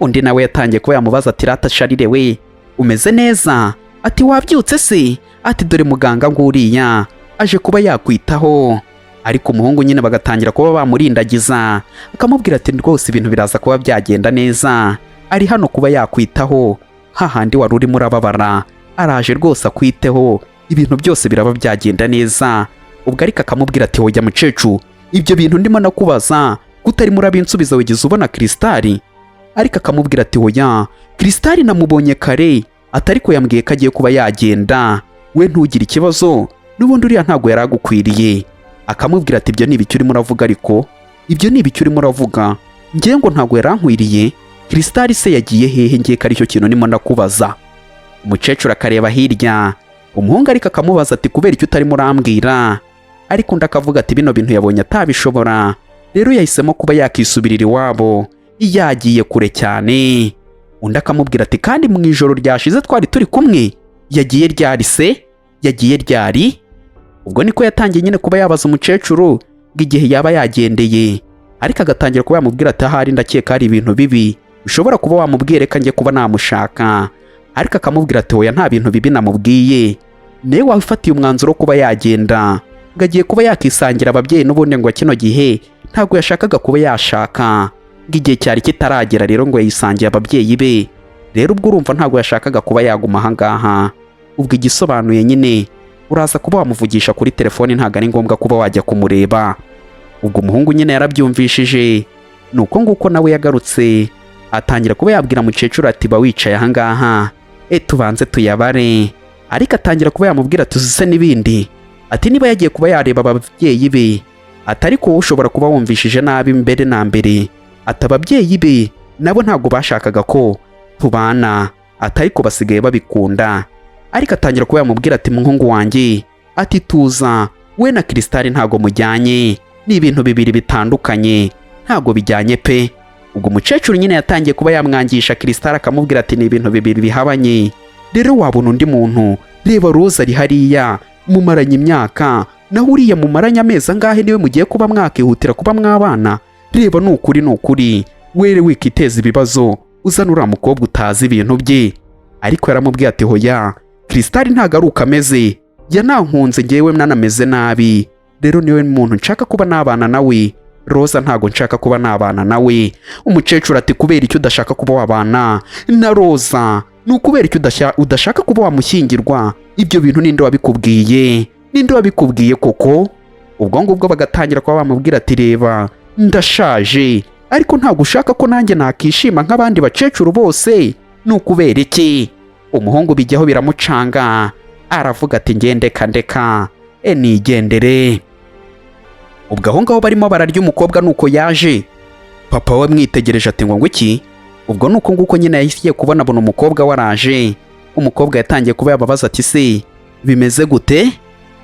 Undi nawe yatangiye kuba yamubaza ati: "Rata Sharire we, umeze neza?" Ati: "Wabyutse se?" Ati: "Dore muganga nguriya aje kuba yakwitaho." Ariko umuhungu nyine bagatangira kuba bamurindagiza, akamubwira ati: "Rwose ibintu biraza kuba byagenda neza, ari hano kuba yakwitaho, hahandi wari urimo urababara, araje rwose akwiteho, ibintu byose biraba byagenda neza." Ubwo ariko akamubwira ati: "Hoya mukecuru, ibyo bintu ndimo nakubaza kutarimo urabinsubiza, wigeze ubona Krisitari?" Ariko akamubwira ati: "Hoya, Krisitari namubonye kare," atari ko yambwiye ko agiye kuba yagenda, we ntugire ikibazo, n'ubundi uriya ntabwo yari agukwiriye. Akamubwira ati: "Ibyo ni ibiki urimo uravuga? Ariko ibyo ni ibiki urimo uravuga? Ngewe ngo ntabwo yarankwiriye? Krisitari se yagiye hehe? Ngiye ko aricyo kintu ndimo ndakubaza." Umukecuru akareba hirya umuhungu, ariko akamubaza ati: "Kubera icyo utarimo urambwira?" Ariko undi akavuga ati: "Bino bintu yabonye atabishobora, rero yahisemo kuba yakisubirira iwabo, yagiye kure cyane." Undi akamubwira ati: "Kandi mu ijoro ryashize twari turi kumwe, yagiye ryari se? Yagiye ryari?" Ubwo niko yatangiye nyine kuba yabaza umukecuru ngo igihe yaba yagendeye, ariko agatangira kuba yamubwira ati: "Ahari ndakeka hari ibintu bibi ushobora kuba wamubwiye, reka njye kuba namushaka." Ariko akamubwira ati: "Hoya, nta bintu bibi namubwiye, niwe wafatiye umwanzuro wo kuba yagenda, ngo agiye kuba yakisangira ababyeyi, n'ubundi ngo kino gihe ntabwo yashakaga kuba yashaka, ngo igihe cyari kitaragera, rero ngo yisangiye ababyeyi be, rero ubwo urumva ntabwo yashakaga kuba yaguma ahangaha. Ubwo igisobanuye nyine uraza kuba wamuvugisha kuri telefone, ntabwo ari ngombwa kuba wajya kumureba." Ubwo umuhungu nyine yarabyumvishije, ni uko nguko nawe yagarutse atangira kuba yabwira mukecuru ati: "Ba wicaye ahangaha, tubanze tuyabare." Ariko atangira kuba yamubwira ati: "Uzi n'ibindi," ati, "niba yagiye kuba yareba ababyeyi be," ati, "ariko wowe ushobora kuba wumvishije nabi mbere na mbere," ati, "ababyeyi be nabo ntabwo bashakaga ko tubana," ati, "ariko basigaye babikunda." Ariko atangira kuba yamubwira ati: "Muhungu wanjye," ati, "tuza, we na Krisitari ntabwo mujyanye, ni ibintu bibiri bitandukanye, ntabwo bijyanye pe." Ubwo umukecuru nyine yatangiye kuba yamwangisha Krisitari, akamubwira ati: "Ni ibintu bibiri bihabanye, rero wabona undi muntu. Reba Roza ari hariya, mumaranye imyaka, naho uriya mumaranye amezi angahe niwe mugiye kuba mwakihutira kuba mwabana? Reba, ni ukuri, ni ukuri, were wikiteza ibibazo uzana uriya mukobwa utazi ibintu bye." Ariko yaramubwiye ati: "Hoya, Krisitari ntabwo ari uko ameze, yanankunze ngewe nanameze nabi, rero niwe muntu nshaka kuba nabana nawe. Roza ntabwo nshaka kuba nabana nawe." Umukecuru ati: "Kubera icyo udashaka kuba wabana na Roza? Ni ukubera icyo udashaka kuba wamushyingirwa? Ibyo bintu ninde wabikubwiye? Ninde wabikubwiye koko?" Ubwo ngubwo bagatangira kuba bamubwira ati: "Reba, ndashaje, ariko ntabwo ushaka ko nanjye nakishima nk'abandi bakecuru bose, ni ukubera iki?" Umuhungu bijyaho biramucanga, aravuga ati: "Ngendeka, ndeka nigendere." Ubwo aho ngaho barimo bararya, umukobwa nuko yaje. Papa we mwitegereje ati: "Ngo iki?" Ubwo nuko nguko nyine yahise kubona abona umukobwa waraje. Umukobwa yatangiye kuba yababaza ati: "Se bimeze gute?"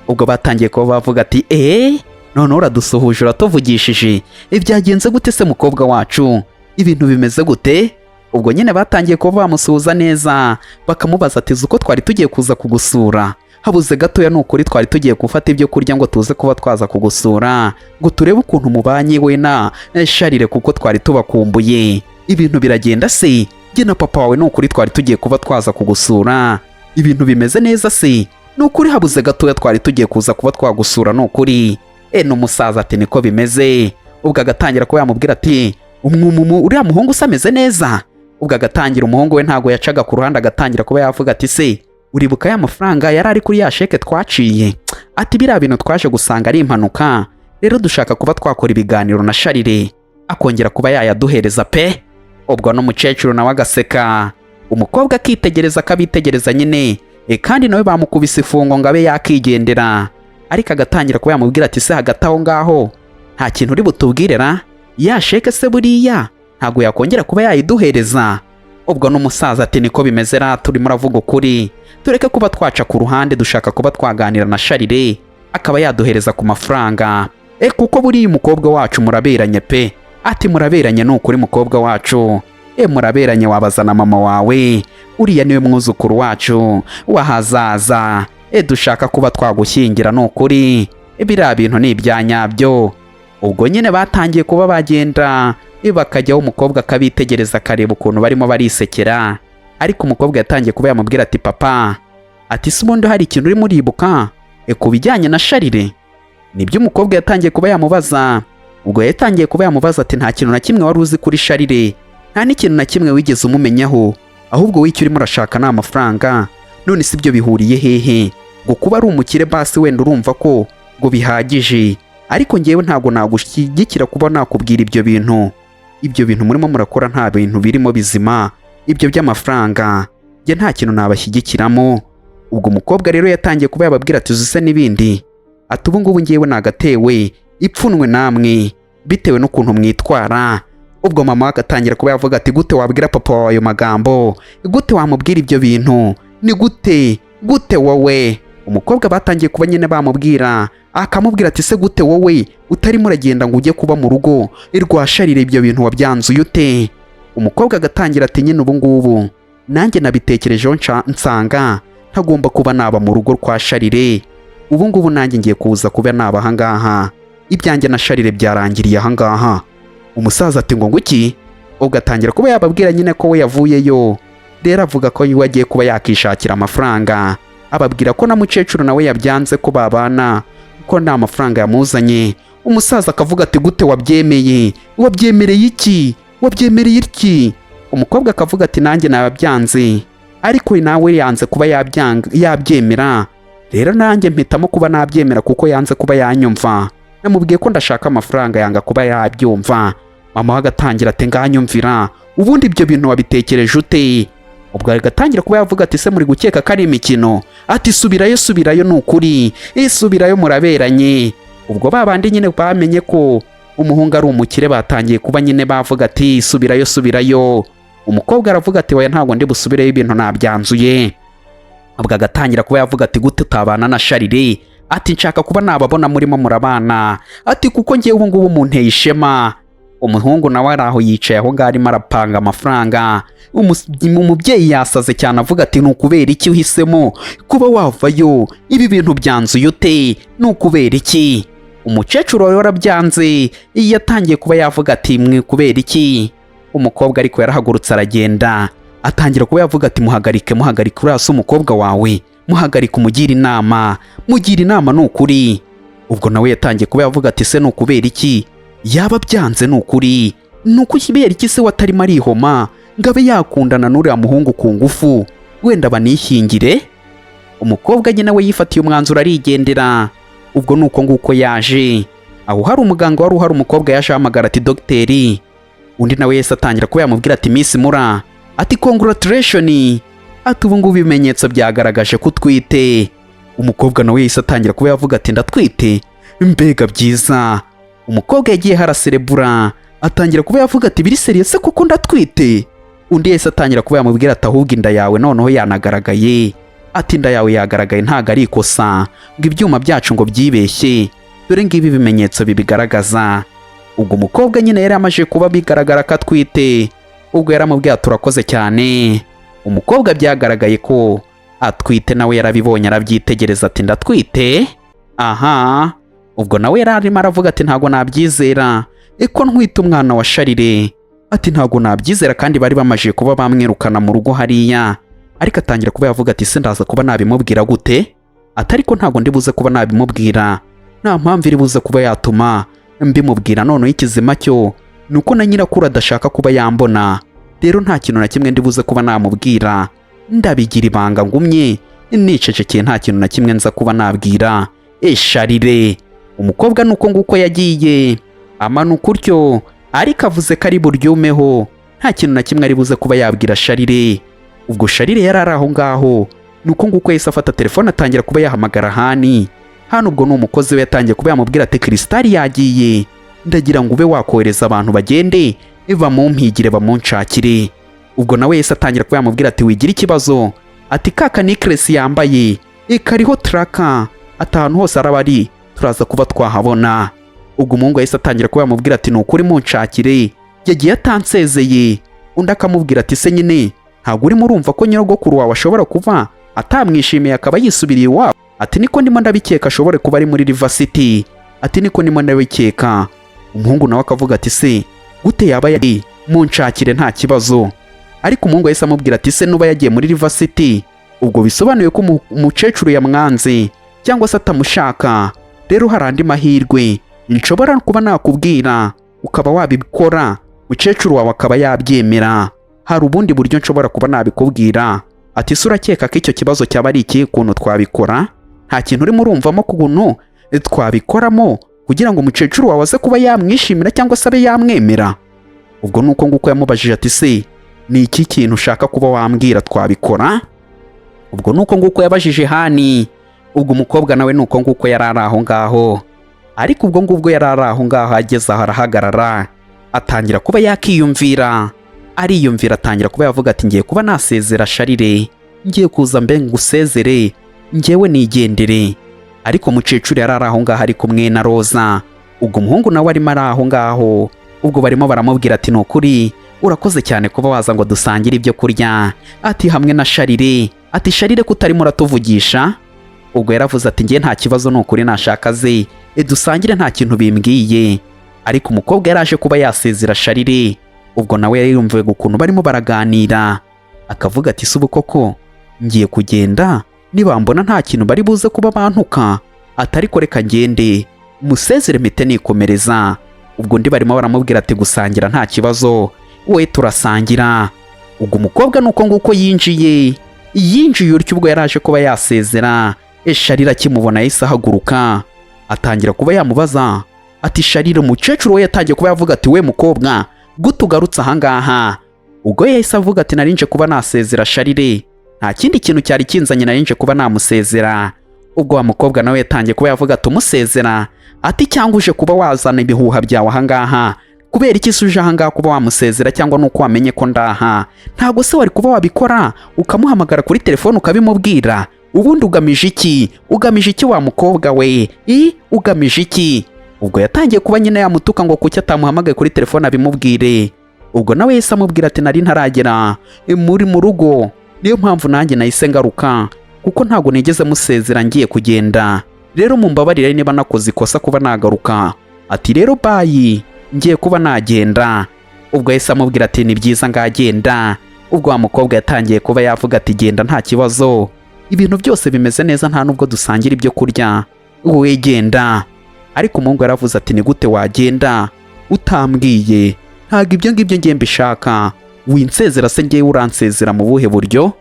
Ubwo batangiye kuba bavuga ati: "Eee, noneho uradusuhuje, uratuvugishije, ibyagenze gute se mukobwa wacu? Ibintu bimeze gute?" Ubwo nyine batangiye kuba bamusuhuza neza, bakamubaza ati: "Uzi uko twari tugiye kuza kugusura? Habuze gatoya, ni ukuri twari tugiye gufata ibyo kurya ngo tuze kuba twaza kugusura ngo turebe ukuntu mubanye we na Sharire, kuko twari tubakumbuye. Ibintu biragenda se? Jye na papa wawe ni ukuri twari tugiye kuba twaza kugusura. Ibintu bimeze neza se? Ni ukuri habuze gatoya twari tugiye kuza kuba twagusura, ni ukuri." N'umusaza ati: "Niko bimeze." Ubwo agatangira kuba yamubwira ati: "Umwumumu uriya muhungu usa ameze neza?" Ubwo agatangira, umuhungu we ntabwo yacaga ku ruhande, agatangira kuba yavuga ati: "Se uribuka ya mafaranga yari ari kuri ya sheke twaciye?" Ati: "Biriya bintu twaje gusanga ari impanuka, rero dushaka kuba twakora ibiganiro na Sharire akongera kuba yayaduhereza pe." Ubwo n'umukecuru nawe agaseka, umukobwa akitegereza, akabitegereza nyine, kandi nawe bamukubise ifungo ngo abe yakigendera. Ariko agatangira kuba yamubwira ati: "Se hagati aho ngaho nta kintu uri butubwire ra? Ya sheke se buriya ntabwo yakongera kuba yayiduhereza?" Ubwo n'umusaza ati: "Niko bimeze ra, turimo uravuga ukuri, tureke kuba twaca ku ruhande, dushaka kuba twaganira na Sharire akaba yaduhereza ku mafaranga, kuko buriya umukobwa wacu muraberanye pe." Ati muraberanye ni ukuri, mukobwa wacu, muraberanye, wabazana mama wawe, uriya niwe mwuzukuru wacu w'ahazaza, dushaka kuba twagushyingira, ni ukuri biriya bintu ni ibya nyabyo. Ubwo nyine batangiye kuba bagenda, bakajyaho, umukobwa akabitegereza, akareba ukuntu barimo barisekera. Ariko umukobwa yatangiye kuba yamubwira ati: "Papa," ati, "se ubundi hari ikintu urimo uribuka ku bijyanye na Sharire?" Nibyo umukobwa yatangiye kuba yamubaza. Ubwo yatangiye kuba yamubaza ati: "Nta kintu na kimwe wari uzi kuri Sharire, nta n'ikintu na kimwe wigeze umumenyaho, ahubwo wowe icyo urimo urashaka ni amafaranga. None si ibyo bihuriye hehe? Ngo kuba ari umukire basi wenda urumva ko ngo bihagije, ariko ngewe ntabwo nagushyigikira kuba nakubwira ibyo bintu. Ibyo bintu murimo murakora nta bintu birimo bizima, ibyo by'amafaranga njye nta kintu nabashyigikiramo." Ubwo umukobwa rero yatangiye kuba yababwira ati: "Uzi se n'ibindi?" Ati: "Ubu ngubu ngewe nagatewe ipfunwe namwe bitewe n'ukuntu mwitwara." Ubwo mama we agatangira kuba yavuga ati: "Gute wabwira papa wawe ayo magambo? Gute wamubwira ibyo bintu? Ni gute? Gute wowe?" Umukobwa batangiye kuba nyine bamubwira, akamubwira ati: "Se gute wowe utarimo uragenda ngo ujye kuba mu rugo rwa Sharire? Ibyo bintu wabyanzuye ute?" Umukobwa agatangira ati: "Nyine ubu ngubu nanjye nabitekerejeho, nsanga ntagomba kuba naba mu rugo rwa Sharire. Ubu ngubu nanjye ngiye kuza kuba naba ahangaha, ibyanjye na Sharire byarangiriye ahangaha." Umusaza ati: "Ngo nguki?" Ugatangira kuba yababwira nyine ko we yavuyeyo, rero avuga ko we agiye kuba yakishakira amafaranga, ababwira ko na mukecuru nawe yabyanze ko babana, ko nta mafaranga yamuzanye. Umusaza akavuga ati: "Gute wabyemeye? Wabyemereye iki? Wabyemereye iki?" Umukobwa akavuga ati: "Nanjye nabyanze, ariko nawe yanze kuba yabyanga, yabyemera, rero nanjye mpitamo kuba nabyemera kuko yanze kuba yanyumva. Namubwiye ko ndashaka amafaranga, yanga kuba yabyumva." Mama we agatangira ati: "Nganyumvira, ubundi ibyo bintu wabitekereje ute?" Ubwo agatangira kuba yavuga ati: "Se muri gukeka ko ari imikino?" Ati: "Subirayo, subirayo, ni ukuri, isubirayo, muraberanye." Ubwo ba bandi nyine bamenye ko umuhungu ari umukire batangiye kuba nyine bavuga ati: "Subirayo, subirayo." Umukobwa aravuga ati: "Oya, ntabwo ndi busubireyo, ibintu nabyanzuye." Ubwo agatangira kuba yavuga ati: "Gute utabana na Sharire?" Ati: "Nshaka kuba nababona murimo murabana," ati, "kuko ngewe ubu ngubu munteye ishema." Umuhungu nawe ari aho yicaye aho ngaho arimo arapanga amafaranga. Umubyeyi yasaze cyane, avuga ati: "Ni ukubera iki uhisemo kuba wavayo? Ibi bintu byanzuye ute? Ni ukubera iki?" Umukecuru wari warabyanze yatangiye kuba yavuga ati: "Mwe, kubera iki?" Umukobwa ariko yarahagurutse aragenda, atangira kuba yavuga ati: "Muhagarike, muhagarike, uriya si umukobwa wawe, muhagarike, umugire inama, mugira inama, ni ukuri." Ubwo nawe yatangiye kuba yavuga ati: "Se ni ukubera iki yaba byanze? Ni ukuri, ni ukubera iki se watarimo arihoma ngo abe yakundana n'uriya muhungu ku ngufu, wenda banishyingire?" Umukobwa nyine we yifatiye umwanzuro arigendera. Ubwo ni uko nguko yaje aho hari umuganga wari uhari. Umukobwa yaje ahamagara ati: "Dogiteri." Undi nawe yahise atangira kuba yamubwira ati: "Miss Mura," ati, "congratulation," ati, "ubu ngubu ibimenyetso byagaragaje ko utwite." Umukobwa nawe yahise atangira kuba yavuga ati: "Ndatwite? Mbega byiza!" Umukobwa yagiye haraserebura, atangira kuba yavuga ati: "Biri sérieux se kuko ndatwite?" Undi yahise atangira kuba yamubwira ati: "Ahubwo inda yawe noneho yanagaragaye," ati, "inda yawe yagaragaye, ntabwo ari ikosa ngo ibyuma byacu ngo byibeshye, dore ngibi ibimenyetso bibigaragaza." Ubwo umukobwa nyine yari amaze kuba bigaragara ko atwite. Ubwo yaramubwiye ati: "Urakoze cyane." Umukobwa byagaragaye ko atwite, nawe yarabibonye, arabyitegereza, ati: "Ndatwite?" Aha ubwo nawe yari arimo aravuga ati: "Ntabwo nabyizera ko ntwite umwana wa Sharire," ati, "ntabwo nabyizera," kandi bari bamaze kuba bamwirukana mu rugo hariya. Ariko atangira kuba yavuga ati: "Se ndaza kuba nabimubwira gute?" Ati: "Ariko ntabwo ndi buze kuba nabimubwira, nta mpamvu iri buze kuba yatuma mbimubwira. Noneho ikizima cyo ni uko na nyirakuru adashaka kuba yambona, rero nta kintu na kimwe ndi buze kuba namubwira, ndabigira ibanga, ngumye nicecekeye, nta kintu na kimwe nza kuba nabwira Sharire." Umukobwa nuko nguko yagiye amanuka utyo, ariko avuze ko ari buryumeho, nta kintu na kimwe ari buze kuba yabwira Sharire. Ubwo Sharire yari ari aho ngaho, nuko nguko yahise afata telefone, atangira kuba yahamagara Hani. Hano ubwo ni umukozi we. Yatangiye kuba yamubwira ati: "Krisitari yagiye, ndagira ngo ube wakohereza abantu bagende bamumpigire, bamunshakire." Ubwo nawe yahise atangira kuba yamubwira ati: "Wigira ikibazo," ati, "kaka necklace yambaye kariho tracker," ati, "ahantu hose araba ari turaza kuba twahabona." Ubwo umuhungu yahise atangira kuba yamubwira ati: "Ni ukuri munshakire, yagiye atansezeye." Undi akamubwira ati: "Se nyine ntabwo urimo urumva ko nyirogokuru wawe ashobora kuba atamwishimiye akaba yisubiriye iwabo?" Ati: "Niko ndimo ndabikeka, ashobore kuba ari muri River City." Ati: "Niko ndimo ndabikeka." Umuhungu nawe akavuga ati: "Se gute yaba yari? Munshakire, nta kibazo." Ariko umuhungu yahise amubwira ati: "Se nuba yagiye muri River City, ubwo bisobanuye ko umukecuru yamwanze cyangwa se atamushaka. Rero hari andi mahirwe nshobora kuba nakubwira ukaba wabikora, mukecuru wawe akaba yabyemera. Hari ubundi buryo nshobora kuba nabikubwira." Ati: "Se urakeka ko icyo kibazo cyaba ari iki? Ukuntu twabikora? Nta kintu urimo urumvamo ukuntu twabikoramo kugira ngo umukecuru wawe aze kuba yamwishimira cyangwa se abe yamwemera?" Ubwo ni uko nguko yamubajije ati: "Se ni iki kintu ushaka kuba wambwira twabikora?" Ubwo ni uko nguko yabajije Hani. Ubwo umukobwa nawe ni uko nguko yari ari aho ngaho, ariko ubwo ngubwo yari ari aho ngaho, ageze aho arahagarara, atangira kuba yakiyumvira, ariyumvira, atangira kuba yavuga ati: "Ngiye kuba nasezera Sharire, ngiye kuza mbe ngusezere, ngewe nigendere." Ariko mukecuru yari ari aho ngaho ari kumwe na Roza. Ubwo umuhungu nawe arimo ari aho ngaho. Ubwo barimo baramubwira ati: "Ni ukuri urakoze cyane kuba waza ngo dusangire ibyo kurya." Ati: "Hamwe na Sharire." Ati: "Sharire, ko utarimo uratuvugisha?" Ubwo yaravuze ati: "Ngiye nta kibazo, ni ukuri nashaka ze dusangire, nta kintu bimbwiye." Ariko umukobwa yaraje kuba yasezera Sharire. Ubwo nawe yari yumvaga ukuntu barimo baraganira, akavuga ati: "Si ubu koko ngiye kugenda, nibambona nta kintu bari buze kuba bantuka?" Atari ko reka ngende musezere mpite nikomereza. Ubwo undi barimo baramubwira ati: "Gusangira nta kibazo, we turasangira." Ubwo umukobwa nuko nguko yinjiye utyo. Ubwo yaraje kuba yasezera Sharire, akimubona yahise ahaguruka, atangira kuba yamubaza ati: "Sharire?" Umukecuru we yatangiye kuba yavuga ati: "We mukobwa, gute ugarutse ahangaha?" Ubwo yahise avuga ati: "Narinje kuba nasezera Sharire, nta kindi kintu cyari kinzanye, narinje kuba namusezera." Ubwo wa mukobwa nawe yatangiye kuba yavuga ati: "Umusezera?" Ati: "Cyangwa uje kuba wazana ibihuha byawe ahangaha? Kubera iki se uje ahangaha kuba wamusezera? Cyangwa nuko wamenye ko ndaha? Ntabwo se wari kuba wabikora ukamuhamagara kuri telefone ukabimubwira? Ubundi ugamije iki? Ugamije iki wa mukobwa we? I ugamije iki?" Ubwo yatangiye kuba nyine yamutuka ngo kuki atamuhamagaye kuri telefone abimubwire. Ubwo nawe yahise amubwira ati: "Nari ntaragera muri mu rugo, niyo mpamvu nanjye nahise ngaruka, kuko ntabwo nigeze musezera ngiye kugenda. Rero mumbabarire niba nakoze ikosa kuba nagaruka." Ati: "Rero bye, ngiye kuba nagenda." Ubwo yahise amubwira ati: "Ni byiza, ngagenda." Ubwo wa mukobwa yatangiye kuba yavuga ati: "Genda, nta kibazo, ibintu byose bimeze neza, nta nubwo dusangira ibyo kurya, wowe genda." Ariko umuhungu yaravuze ati: "Ni gute wagenda utambwiye? Ntabwo ibyo ngibyo ngiye mbishaka. Winsezera se ngewe uransezera mu buhe buryo?"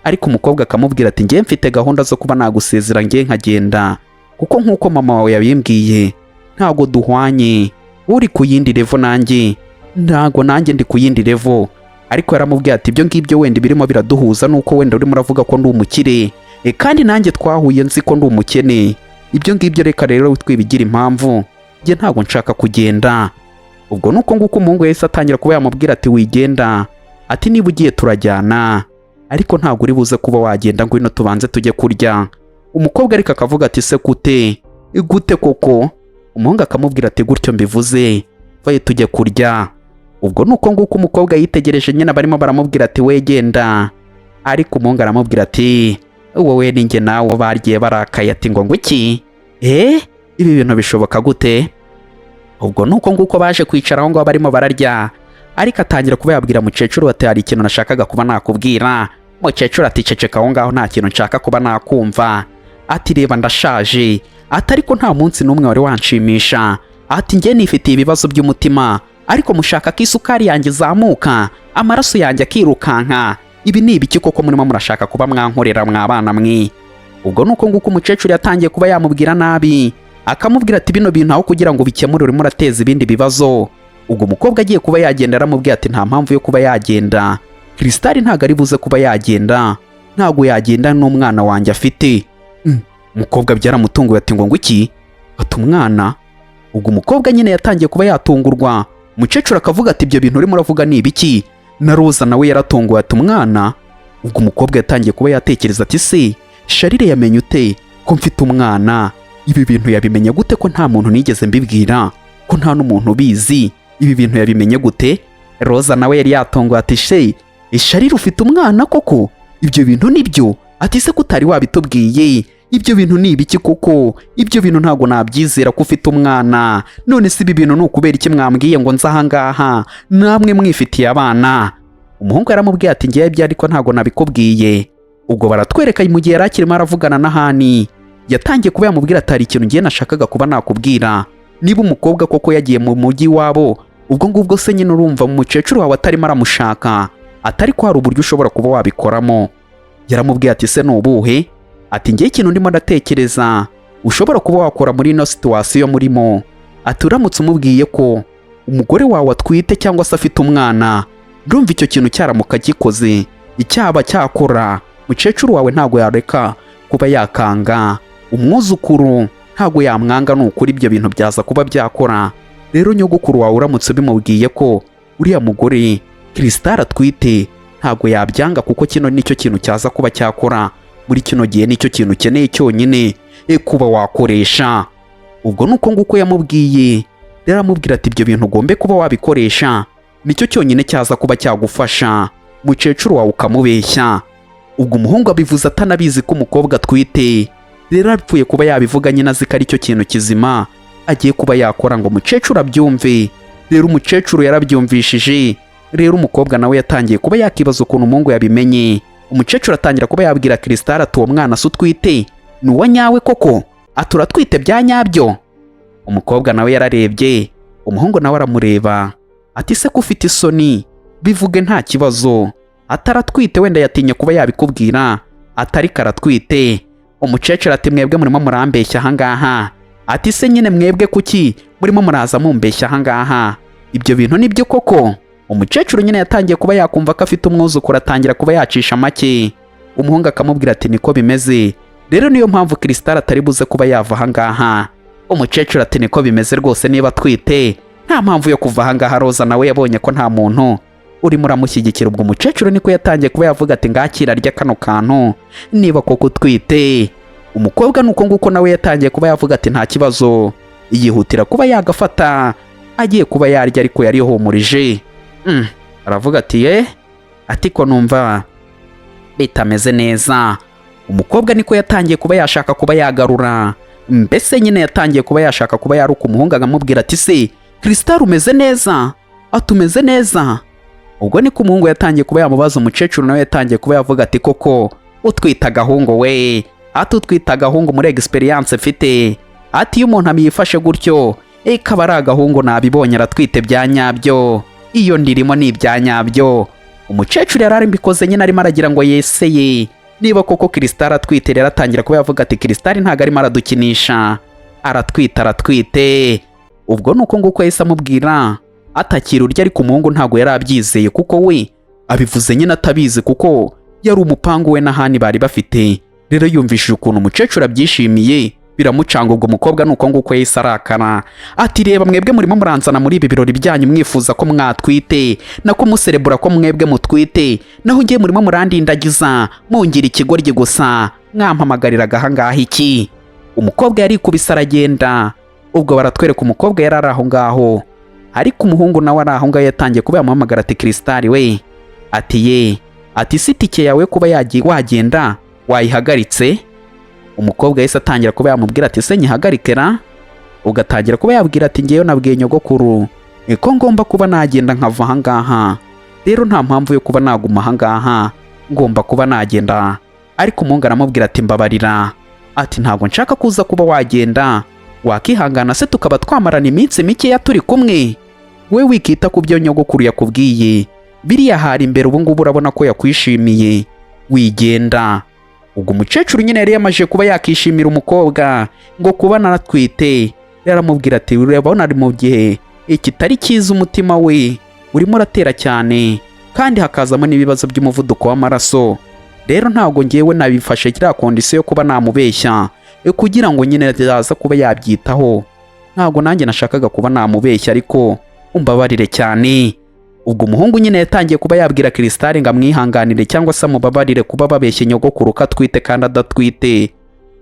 Ariko umukobwa akamubwira ati: "Ngewe mfite gahunda zo kuba nagusezera ngewe nkagenda, kuko nk'uko mama wawe yabimbwiye, ntabwo duhwanye. Uri ku yindi level, nanjye ntabwo, nanjye ndi ku yindi level." Ariko yaramubwiye ati: "Ibyo ngibyo wenda birimo biraduhuza nuko wenda urimo uravuga ko ndi umukire, kandi nanjye twahuye nzi ko ndi umukene. Ibyo ngibyo reka rero twibigira impamvu, njye ntabwo nshaka kugenda." Ubwo nuko nguko umuhungu yahise atangira kuba yamubwira ati: "Wigenda." Ati: "Niba ugiye turajyana, ariko ntabwo uri buze kuba wagenda, ngwino tubanze tujye kurya." Umukobwa ariko akavuga ati: "Se gute? Gute koko?" Umuhungu akamubwira ati: "Gutyo mbivuze, vaye tujye kurya." Ubwo nuko nguko umukobwa yitegereje nyine barimo baramubwira ati: "Wegenda." Ariko umuhungu aramubwira ati: "Wowe ni njye nawe bagiye barakaye." Ati: Ngo iki? Ibi bintu bishoboka gute?" Ubwo nuko nguko baje kwicara aho ngaho barimo bararya, ariko atangira kuba yabwira mukecuru ati: "Hari ikintu nashakaga kuba nakubwira." Mukecuru ati: "Ceceka aho ngaho, nta kintu nshaka kuba nakumva." Ati: "Reba, ndashaje." Ati: "Ariko nta munsi n'umwe wari wanshimisha." Ati: "Njye nifitiye ibibazo by'umutima, ariko mushaka ko isukari yanjye izamuka, amaraso yanjye akirukanka. Ibi ni ibiki koko murimo murashaka kuba mwankorera, mwabana mwe?" Ubwo nuko nguko umukecuru yatangiye kuba yamubwira nabi, akamubwira ati: "Bino bintu aho kugira ngo bikemure urimo urateza ibindi bibazo." Ubwo umukobwa agiye kuba yagenda, aramubwira ati: "Nta mpamvu yo kuba yagenda. Krisitari ntabwo ari buze kuba yagenda, ntabwo yagenda n'umwana wanjye afite." Umukobwa byaramutunguye, ati: Ngo iki?" Ati: "Umwana?" Ubwo umukobwa nyine yatangiye kuba yatungurwa. Umukecuru akavuga ati: "Ibyo bintu urimo uravuga ni ibiki?" Na Roza nawe yaratunguwe, ati: "Umwana?" Ubwo umukobwa yatangiye kuba yatekereza ati: "Se Sharire yamenye ute ko mfite umwana? Ibi bintu yabimenye gute ko nta muntu nigeze mbibwira?" Ko nta n'umuntu ubizi, ibi bintu yabimenye gute? Roza nawe yari yatongoye ati: "She Sharire, ufite umwana koko? Ibyo bintu nibyo?" Ati: "Se ko utari wabitubwiye? Ibyo bintu ni ibiki koko? Ibyo bintu ntabwo nabyizera ko ufite umwana. None se ibi bintu ni ukubera iki mwambwiye ngo nze ahangaha, namwe mwifitiye abana?" Umuhungu yaramubwiye ati: "Ngewe ibyo ariko ntabwo nabikubwiye." Ubwo baratwereka mu gihe yari akirimo aravugana na Hani, yatangiye kuba yamubwira ati: "Hari ikintu ngiye nashakaga kuba nakubwira. Niba umukobwa koko yagiye mu mujyi wabo, ubwo ngubwo se nyine urumva umukecuru wawe atarimo aramushaka, atari ko hari uburyo ushobora kuba wabikoramo." Yaramubwiye ati: "Se ni ubuhe?" Ati: "Ngewe ikintu ndimo ndatekereza ushobora kuba wakora muri ino situation murimo," ati, "uramutse umubwiye ko umugore wawe atwite cyangwa se afite umwana, ndumva icyo kintu cyaramuka gikoze icyaba cyakora, mukecuru wawe ntabwo yareka kuba yakanga umwuzukuru, ntabwo yamwanga. Ni ukuri ibyo bintu byaza kuba byakora. Rero nyogokuru wawe uramutse bimubwiye ko uriya mugore Kirisitari atwite, ntabwo yabyanga, kuko kino nicyo kintu cyaza kuba cyakora muri kino gihe, nicyo kintu ukeneye cyonyine kuba wakoresha." Ubwo ni uko nguko yamubwiye. Rero aramubwira ati: "Ibyo bintu ugombe kuba wabikoresha, nicyo cyonyine cyaza kuba cyagufasha, mukecuru wawe ukamubeshya." Ubwo umuhungu abivuze atanabizi ko umukobwa atwite. Rero apfuye kuba yabivuga nyine azi ko aricyo kintu kizima agiye kuba yakora ngo umukecuru abyumve. Rero umukecuru yarabyumvishije. Rero umukobwa nawe yatangiye kuba yakibaza ukuntu umuhungu yabimenye. Umukecuru atangira kuba yabwira Kirisitari ati: "Uwo mwana se utwite ni uwa nyawe koko?" Ati: "Uratwite bya nyabyo?" Umukobwa nawe yararebye, umuhungu nawe aramureba, ati: "Se ko ufite isoni, bivuge nta kibazo." Ataratwite, wenda yatinye kuba yabikubwira, atari karatwite. Umukecuru ati: "Mwebwe murimo murambeshya ahangaha." Ati: "Se nyine mwebwe kuki murimo muraza mumbeshya ahangaha? Ibyo bintu nibyo koko?" Umukecuru nyine yatangiye kuba yakumva ko afite umwuzukuru, atangira kuba yacisha make. Umuhungu akamubwira ati: "Niko bimeze, rero niyo mpamvu Kirisitari atari buze kuba yava ahangaha." Umukecuru ati: "Niko bimeze rwose, niba atwite nta mpamvu yo kuva ahangaha." Roza nawe yabonye ko nta muntu urimo uramushyigikira. Ubwo umukecuru niko yatangiye kuba yavuga ati: "Ngakira arya kano kantu niba koko utwite." Umukobwa nuko nguko nawe yatangiye kuba yavuga ati: "Nta kibazo." Yihutira kuba yagafata, agiye kuba yarya, ariko yarihumurije. Aravuga ati: "Ye," ati, "ko numva bitameze neza." Umukobwa niko yatangiye kuba yashaka kuba yagarura, mbese nyine yatangiye kuba yashaka kuba yaruka umuhungu, akamubwira ati: "Se Kirisitari, umeze neza?" Atumeze neza. Ubwo niko umuhungu yatangiye kuba yamubaza. Umukecuru nawe yatangiye kuba yavuga ati: "Koko utwita agahungu we." Ati: "Utwita agahungu, muri experience mfite," ati, "iyo umuntu amyifashe gutyo ikaba ari agahungu, nabibonye, aratwite bya nyabyo, iyo ndirimo ni ibya nyabyo." Umukecuru yari arambikoze nyine arimo aragira ngo yeseye niba koko Kirisitari atwite. Rero atangira kuba yavuga ati: "Kirisitari ntabwo arimo aradukinisha, aratwite, aratwite." Ubwo ni uko nguko yahise amubwira atakira urya, ariko umuhungu ntabwo yari abyizeye, kuko we abivuze nyine atabizi, kuko yari umupangu we n'ahandi bari bafite. Rero yumvishije ukuntu umukecuru abyishimiye, biramucanga. Ubwo umukobwa ni uko nguko yahise arakara, ati: "Reba, mwebwe murimo muranzana muri ibi birori byanyu mwifuza ko mwatwite, nako muserebura ko mwebwe mutwite, naho ngiye murimo murandindagiza mungira ikigoryi gusa. Mwampamagariraga ahangaha iki?" Umukobwa yarikubise aragenda. Ubwo baratwereka umukobwa yari ari aho ngaho, ariko umuhungu nawe ari aho ngaho, yatangiye kuba yamuhamagara ati: "Kirisitari we." Ati: "Ye." Ati: "Si itike yawe kuba wagenda wayihagaritse?" Umukobwa yahise atangira kuba yamubwira ati: "Se nyihagarike ra?" Ugatangira kuba yabwira ati: "Ngewe nabwiye nyogokuru ko ngomba kuba nagenda nkava ahangaha, rero nta mpamvu yo kuba naguma ahangaha, ngomba kuba nagenda." Ariko umuhungu aramubwira ati: "Mbabarira," ati, "ntabwo nshaka kuza kuba wagenda, wakihangana se tukaba twamarana iminsi mikeya turi kumwe? We wikita ku byo nyogokuru yakubwiye, biriya hari imbere, ubu ngubu urabona ko yakwishimiye, wigenda." Ubwo umukecuru nyine yari yamaze kuba yakishimira umukobwa ngo kuba naratwite. Rero aramubwira ati: "Urabona ari mu gihe kitari cyiza, umutima we urimo uratera cyane, kandi hakazamo n'ibibazo by'umuvuduko w'amaraso. Rero ntabwo ngewe nabifashe kiriya condition yo kuba namubeshya kugira ngo nyine aza kuba yabyitaho. Ntabwo nanjye nashakaga kuba namubeshya, ariko umbabarire cyane." Ubwo umuhungu nyine yatangiye kuba yabwira Kirisitari ngo amwihanganire cyangwa se amubabarire kuba babeshye nyogokuru ko atwite kandi adatwite.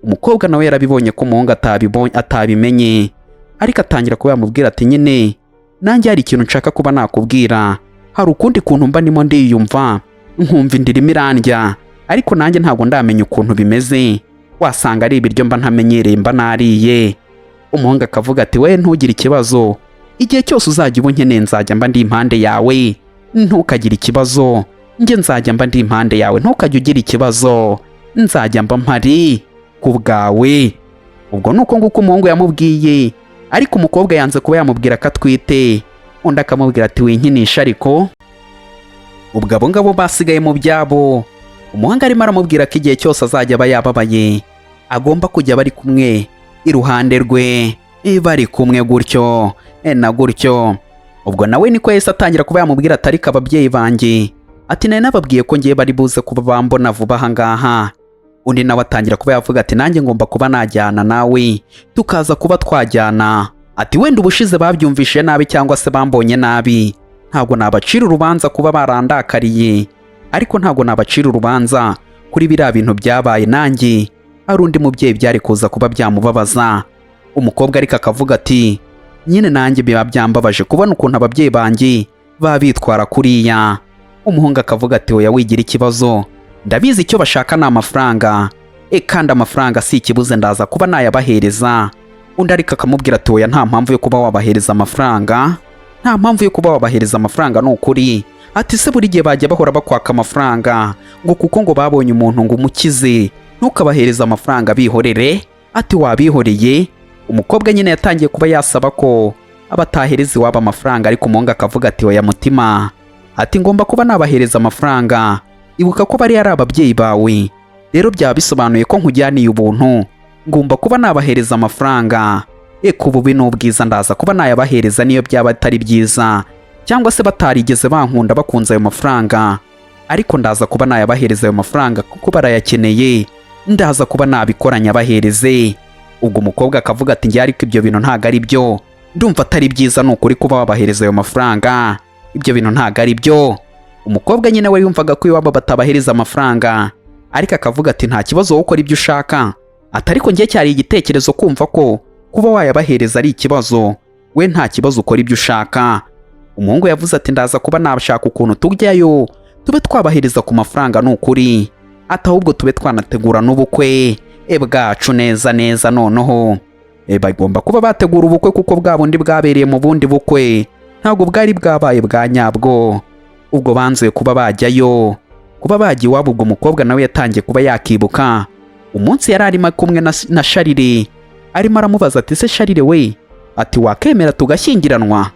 Umukobwa nawe yarabibonye ko umuhungu atabimenye. Ariko atangira kuba yamubwira ati nyine nanjye hari ikintu nshaka kuba nakubwira, hari ukundi kuntu mba ndimo ndiyumva nkumva indirimo irandya, ariko nanjye ntabwo ndamenya ukuntu bimeze, wasanga ari ibiryo mba ntamenyereye mba nariye. Umuhungu akavuga ati we ntugire ikibazo, igihe cyose uzajya uba unkeneye nzajya mba ndi impande yawe, ntukagire ikibazo, njye nzajya mba ndi impande yawe, ntukajye ugira ikibazo, nzajya mba mpari ku bwawe. Ubwo ni uko nguko umuhungu yamubwiye, ariko umukobwa yanze kuba yamubwira ko atwite. Undi akamubwira ati winkinisha. Ariko ubwo abo ngabo basigaye mu byabo. Umuhungu arimo aramubwira ko igihe cyose azajya aba yababaye agomba kujya bari kumwe iruhande rwe, bari kumwe gutyo na gutyo. Ubwo nawe niko yahise atangira kuba yamubwira ati ariko ababyeyi banjye, ati nari nababwiye ko ngiye bari buze kuba bambona vuba aha ngaha. Undi nawe atangira kuba yavuga ati nanjye ngomba kuba najyana nawe, tukaza kuba twajyana. Ati wenda ubushize babyumvishe nabi cyangwa se bambonye nabi, ntabwo nabacira urubanza kuba barandakariye, ariko ntabwo nabacira urubanza kuri biriya bintu byabaye, nanjye ari undi mubyeyi byari kuza kuba byamubabaza. Umukobwa ariko akavuga ati nyine nanjye biba byambabaje kubona ukuntu ababyeyi banjye baba bitwara kuriya. Umuhungu akavuga ati oya wigira ikibazo, ndabizi icyo bashaka ni amafaranga, kandi amafaranga si ikibuze, ndaza kuba nayabahereza. Undi ariko akamubwira ati oya nta mpamvu yo kuba wabahereza amafaranga, nta mpamvu yo kuba wabahereza amafaranga ni ukuri. Ati se buri gihe bajya bahora bakwaka amafaranga ngo kuko ngo babonye umuntu ngo umukize, ntukabahereze amafaranga bihorere. Ati wabihoreye. Umukobwa nyine yatangiye kuba yasaba ko abatahereza iwabo amafaranga, ariko umuhungu akavuga ati oya mutima, ati ngomba kuba nabahereza amafaranga, ibuka ko bari ari ababyeyi bawe, rero byaba bisobanuye ko nkujyaniye ubuntu, ngomba kuba nabahereza amafaranga. Eka ububi n'ubwiza ndaza kuba nayabahereza niyo byaba atari byiza cyangwa se batarigeze bankunda bakunze ayo mafaranga, ariko ndaza kuba nayabahereza ayo mafaranga kuko barayakeneye, ndaza kuba nabikora nyabahereze. Ubwo umukobwa akavuga ati njye ariko ibyo bintu ntabwo ari byo, ndumva atari byiza ni ukuri kuba wabahereza ayo mafaranga, ibyo bintu ntabwo ari byo. Umukobwa nyine we yumvaga ko iwabo batabahereza amafaranga, ariko akavuga ati nta kibazo, wowe ukora ibyo ushaka, ati ariko njye cyari igitekerezo kumva ko kuba wayabahereza ari ikibazo, we nta kibazo ukora ibyo ushaka. Umuhungu yavuze ati ndaza kuba nashaka ukuntu tujyayo tube twabahereza ku mafaranga ni ukuri, ati ahubwo tube twanategura n'ubukwe bwacu neza neza. Noneho bagomba kuba bategura ubukwe kuko bwa bundi bwabereye mu bundi bukwe ntabwo bwari bwabaye bwa nyabwo. Ubwo banzuye kuba bajyayo, kuba bajya iwabo. Ubwo umukobwa nawe yatangiye kuba yakibuka umunsi yari arimo kumwe na Sharire, arimo aramubaza ati se Sharire we, ati wakemera tugashyingiranwa?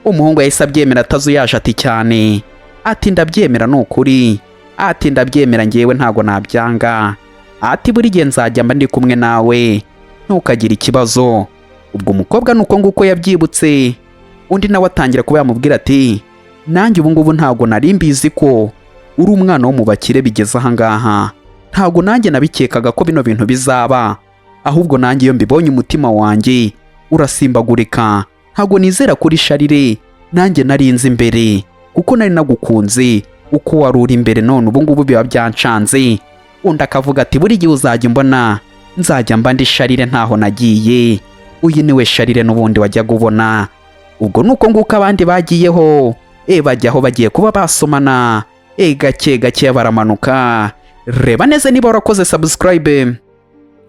Umuhungu yahise abyemera atazuyaje, ati cyane, ati ndabyemera ni ukuri, ati ndabyemera ngewe ntago nabyanga, ati buri gihe nzajya mba ndi kumwe nawe ntukagire ikibazo. Ubwo umukobwa ni uko nguko yabyibutse. Undi nawe atangira kuba yamubwira ati nanjye ubu ngubu ntabwo nari mbizi ko uri umwana wo mu bakire bigeze aha ngaha, ntabwo nanjye nabikekaga ko bino bintu bizaba, ahubwo nanjye iyo mbibonye umutima wanjye urasimbagurika, ntabwo nizera kuri Sharire nanjye nari nzi imbere kuko nari nagukunze uko wari uri imbere, none ubu ngubu biba byancanze. Undi akavuga ati buri gihe uzajya umbona nzajya mba ndi Sharire ntaho nagiye, uyu niwe Sharire n'ubundi wajyaga ubona. Ubwo ni uko nguko abandi bagiyeho, bajyaho bagiye kuba basomana, gake gake baramanuka. Reba neza niba warakoze subscribe,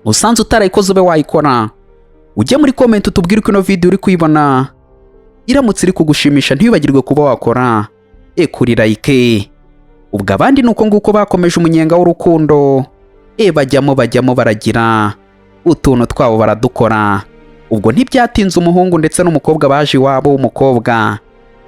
usanze utarayikoze ube wayikora, ujye muri comment utubwire uko ino video uri kuyibona, iramutse iri kugushimisha ntiwibagirwe kuba wakora kuri like. Ubwo abandi ni uko nguko bakomeje umunyenga w'urukundo, bajyamo bajyamo baragira utuntu twabo baradukora. Ubwo ntibyatinze umuhungu ndetse n'umukobwa baje iwabo w'umukobwa.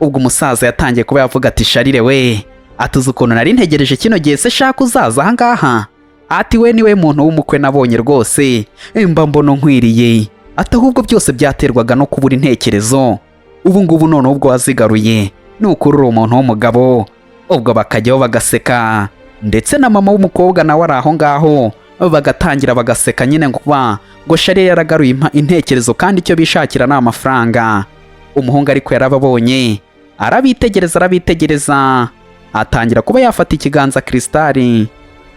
Ubwo umusaza yatangiye kuba yavuga ati Sharire we, atuze ukuntu nari ntegereje kino gihe se shaka uzaza aha ngaha, ati we niwe muntu w'umukwe nabonye rwose mba mbona nkwiriye, ati ahubwo byose byaterwaga no kubura intekerezo, ubu ngubu noneho ubwo wazigaruye ni ukuri uri umuntu w'umugabo. Ubwo bakajyaho bagaseka, ndetse na mama w'umukobwa nawe ari aho ngaho, bagatangira bagaseka nyine ngo ba ngo Sharire yaragaruye intekerezo kandi icyo bishakira ni amafaranga. Umuhungu ariko yarababonye, arabitegereza arabitegereza, atangira kuba yafata ikiganza Krisitari,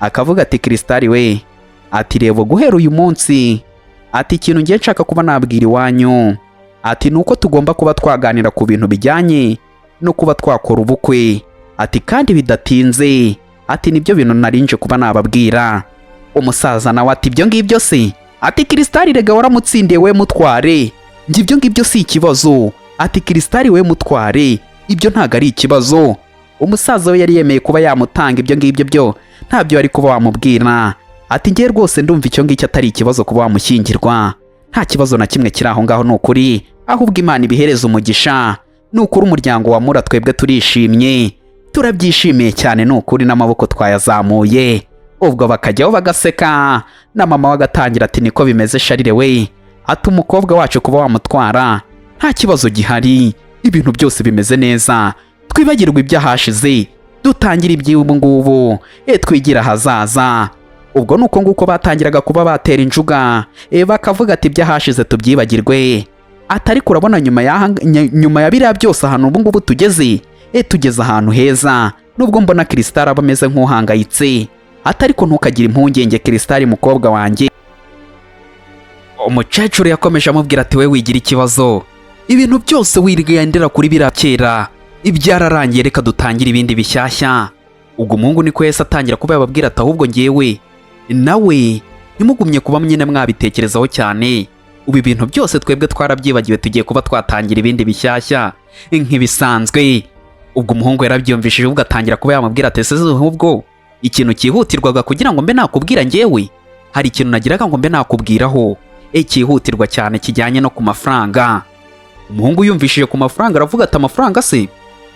akavuga ati Krisitari we, ati reba guhera uyu munsi, ati ikintu ngiye nshaka kuba nabwira iwanyu, Ati nuko tugomba kuba twaganira ku bintu bijyanye no kuba twakora ubukwe. Ati kandi bidatinze. Ati nibyo bintu narinje kuba nababwira. Umusaza nawe ati ibyo ngibyo se? Ati Kirisitari rega waramutsindiye, we mutware. Njye ibyo ngibyo si ikibazo. Ati Kirisitari we mutware, ibyo ntabwo ari ikibazo. Umusaza we yari yemeye kuba yamutanga, ibyo ngibyo byo ntabyo ari kuba wamubwira. Ati ngiye rwose ndumva icyo ngicyo atari ikibazo kuba wamushyingirwa, nta kibazo na kimwe kiri aho ngaho, ni ukuri. Ahubwo Imana ibihereza umugisha, ni ukuri. Umuryango wa Mura twebwe turishimye, turabyishimiye cyane, ni ukuri, n'amaboko twayazamuye. Ubwo bakajyaho bagaseka, na mama we agatangira ati niko bimeze Sharire we. Ati umukobwa wacu kuba wamutwara nta kibazo gihari, ibintu byose bimeze neza, twibagirwe iby'ahashize, dutangire iby'ubu ngubu, twigira ahazaza. Ubwo ni uko nguko batangiraga kuba batera injuga, bakavuga ati iby'ahashize tubyibagirwe. Ati ariko urabona nyuma ya biriya byose, ahantu ubu ngubu tugeze, tugeze ahantu heza, nubwo mbona Kirisitari aba ameze nk'uhangayitse. Ati ariko ntukagire impungenge Kirisitari mukobwa wanjye. Umukecuru yakomeje amubwira ati we wigira ikibazo, ibintu byose wigendera kuri biriya kera, ibyararangiye, reka dutangire ibindi bishyashya. Ubwo umuhungu niko yahise atangira kuba yababwira ati ahubwo ngewe nawe ntimugumye kuba nyine mwabitekerezaho cyane, ubu ibintu byose twebwe twarabyibagiwe, tugiye kuba twatangira ibindi bishyashya nk'ibisanzwe. Ubwo umuhungu yarabyumvishije, ubwo atangira kuba yamubwira ati ese ahubwo ikintu cyihutirwaga kugira ngo mbe nakubwira, ngewe hari ikintu nagiraga ngo mbe nakubwiraho cyihutirwa cyane kijyanye no ku mafaranga. Umuhungu yumvishije ku mafaranga aravuga ati amafaranga se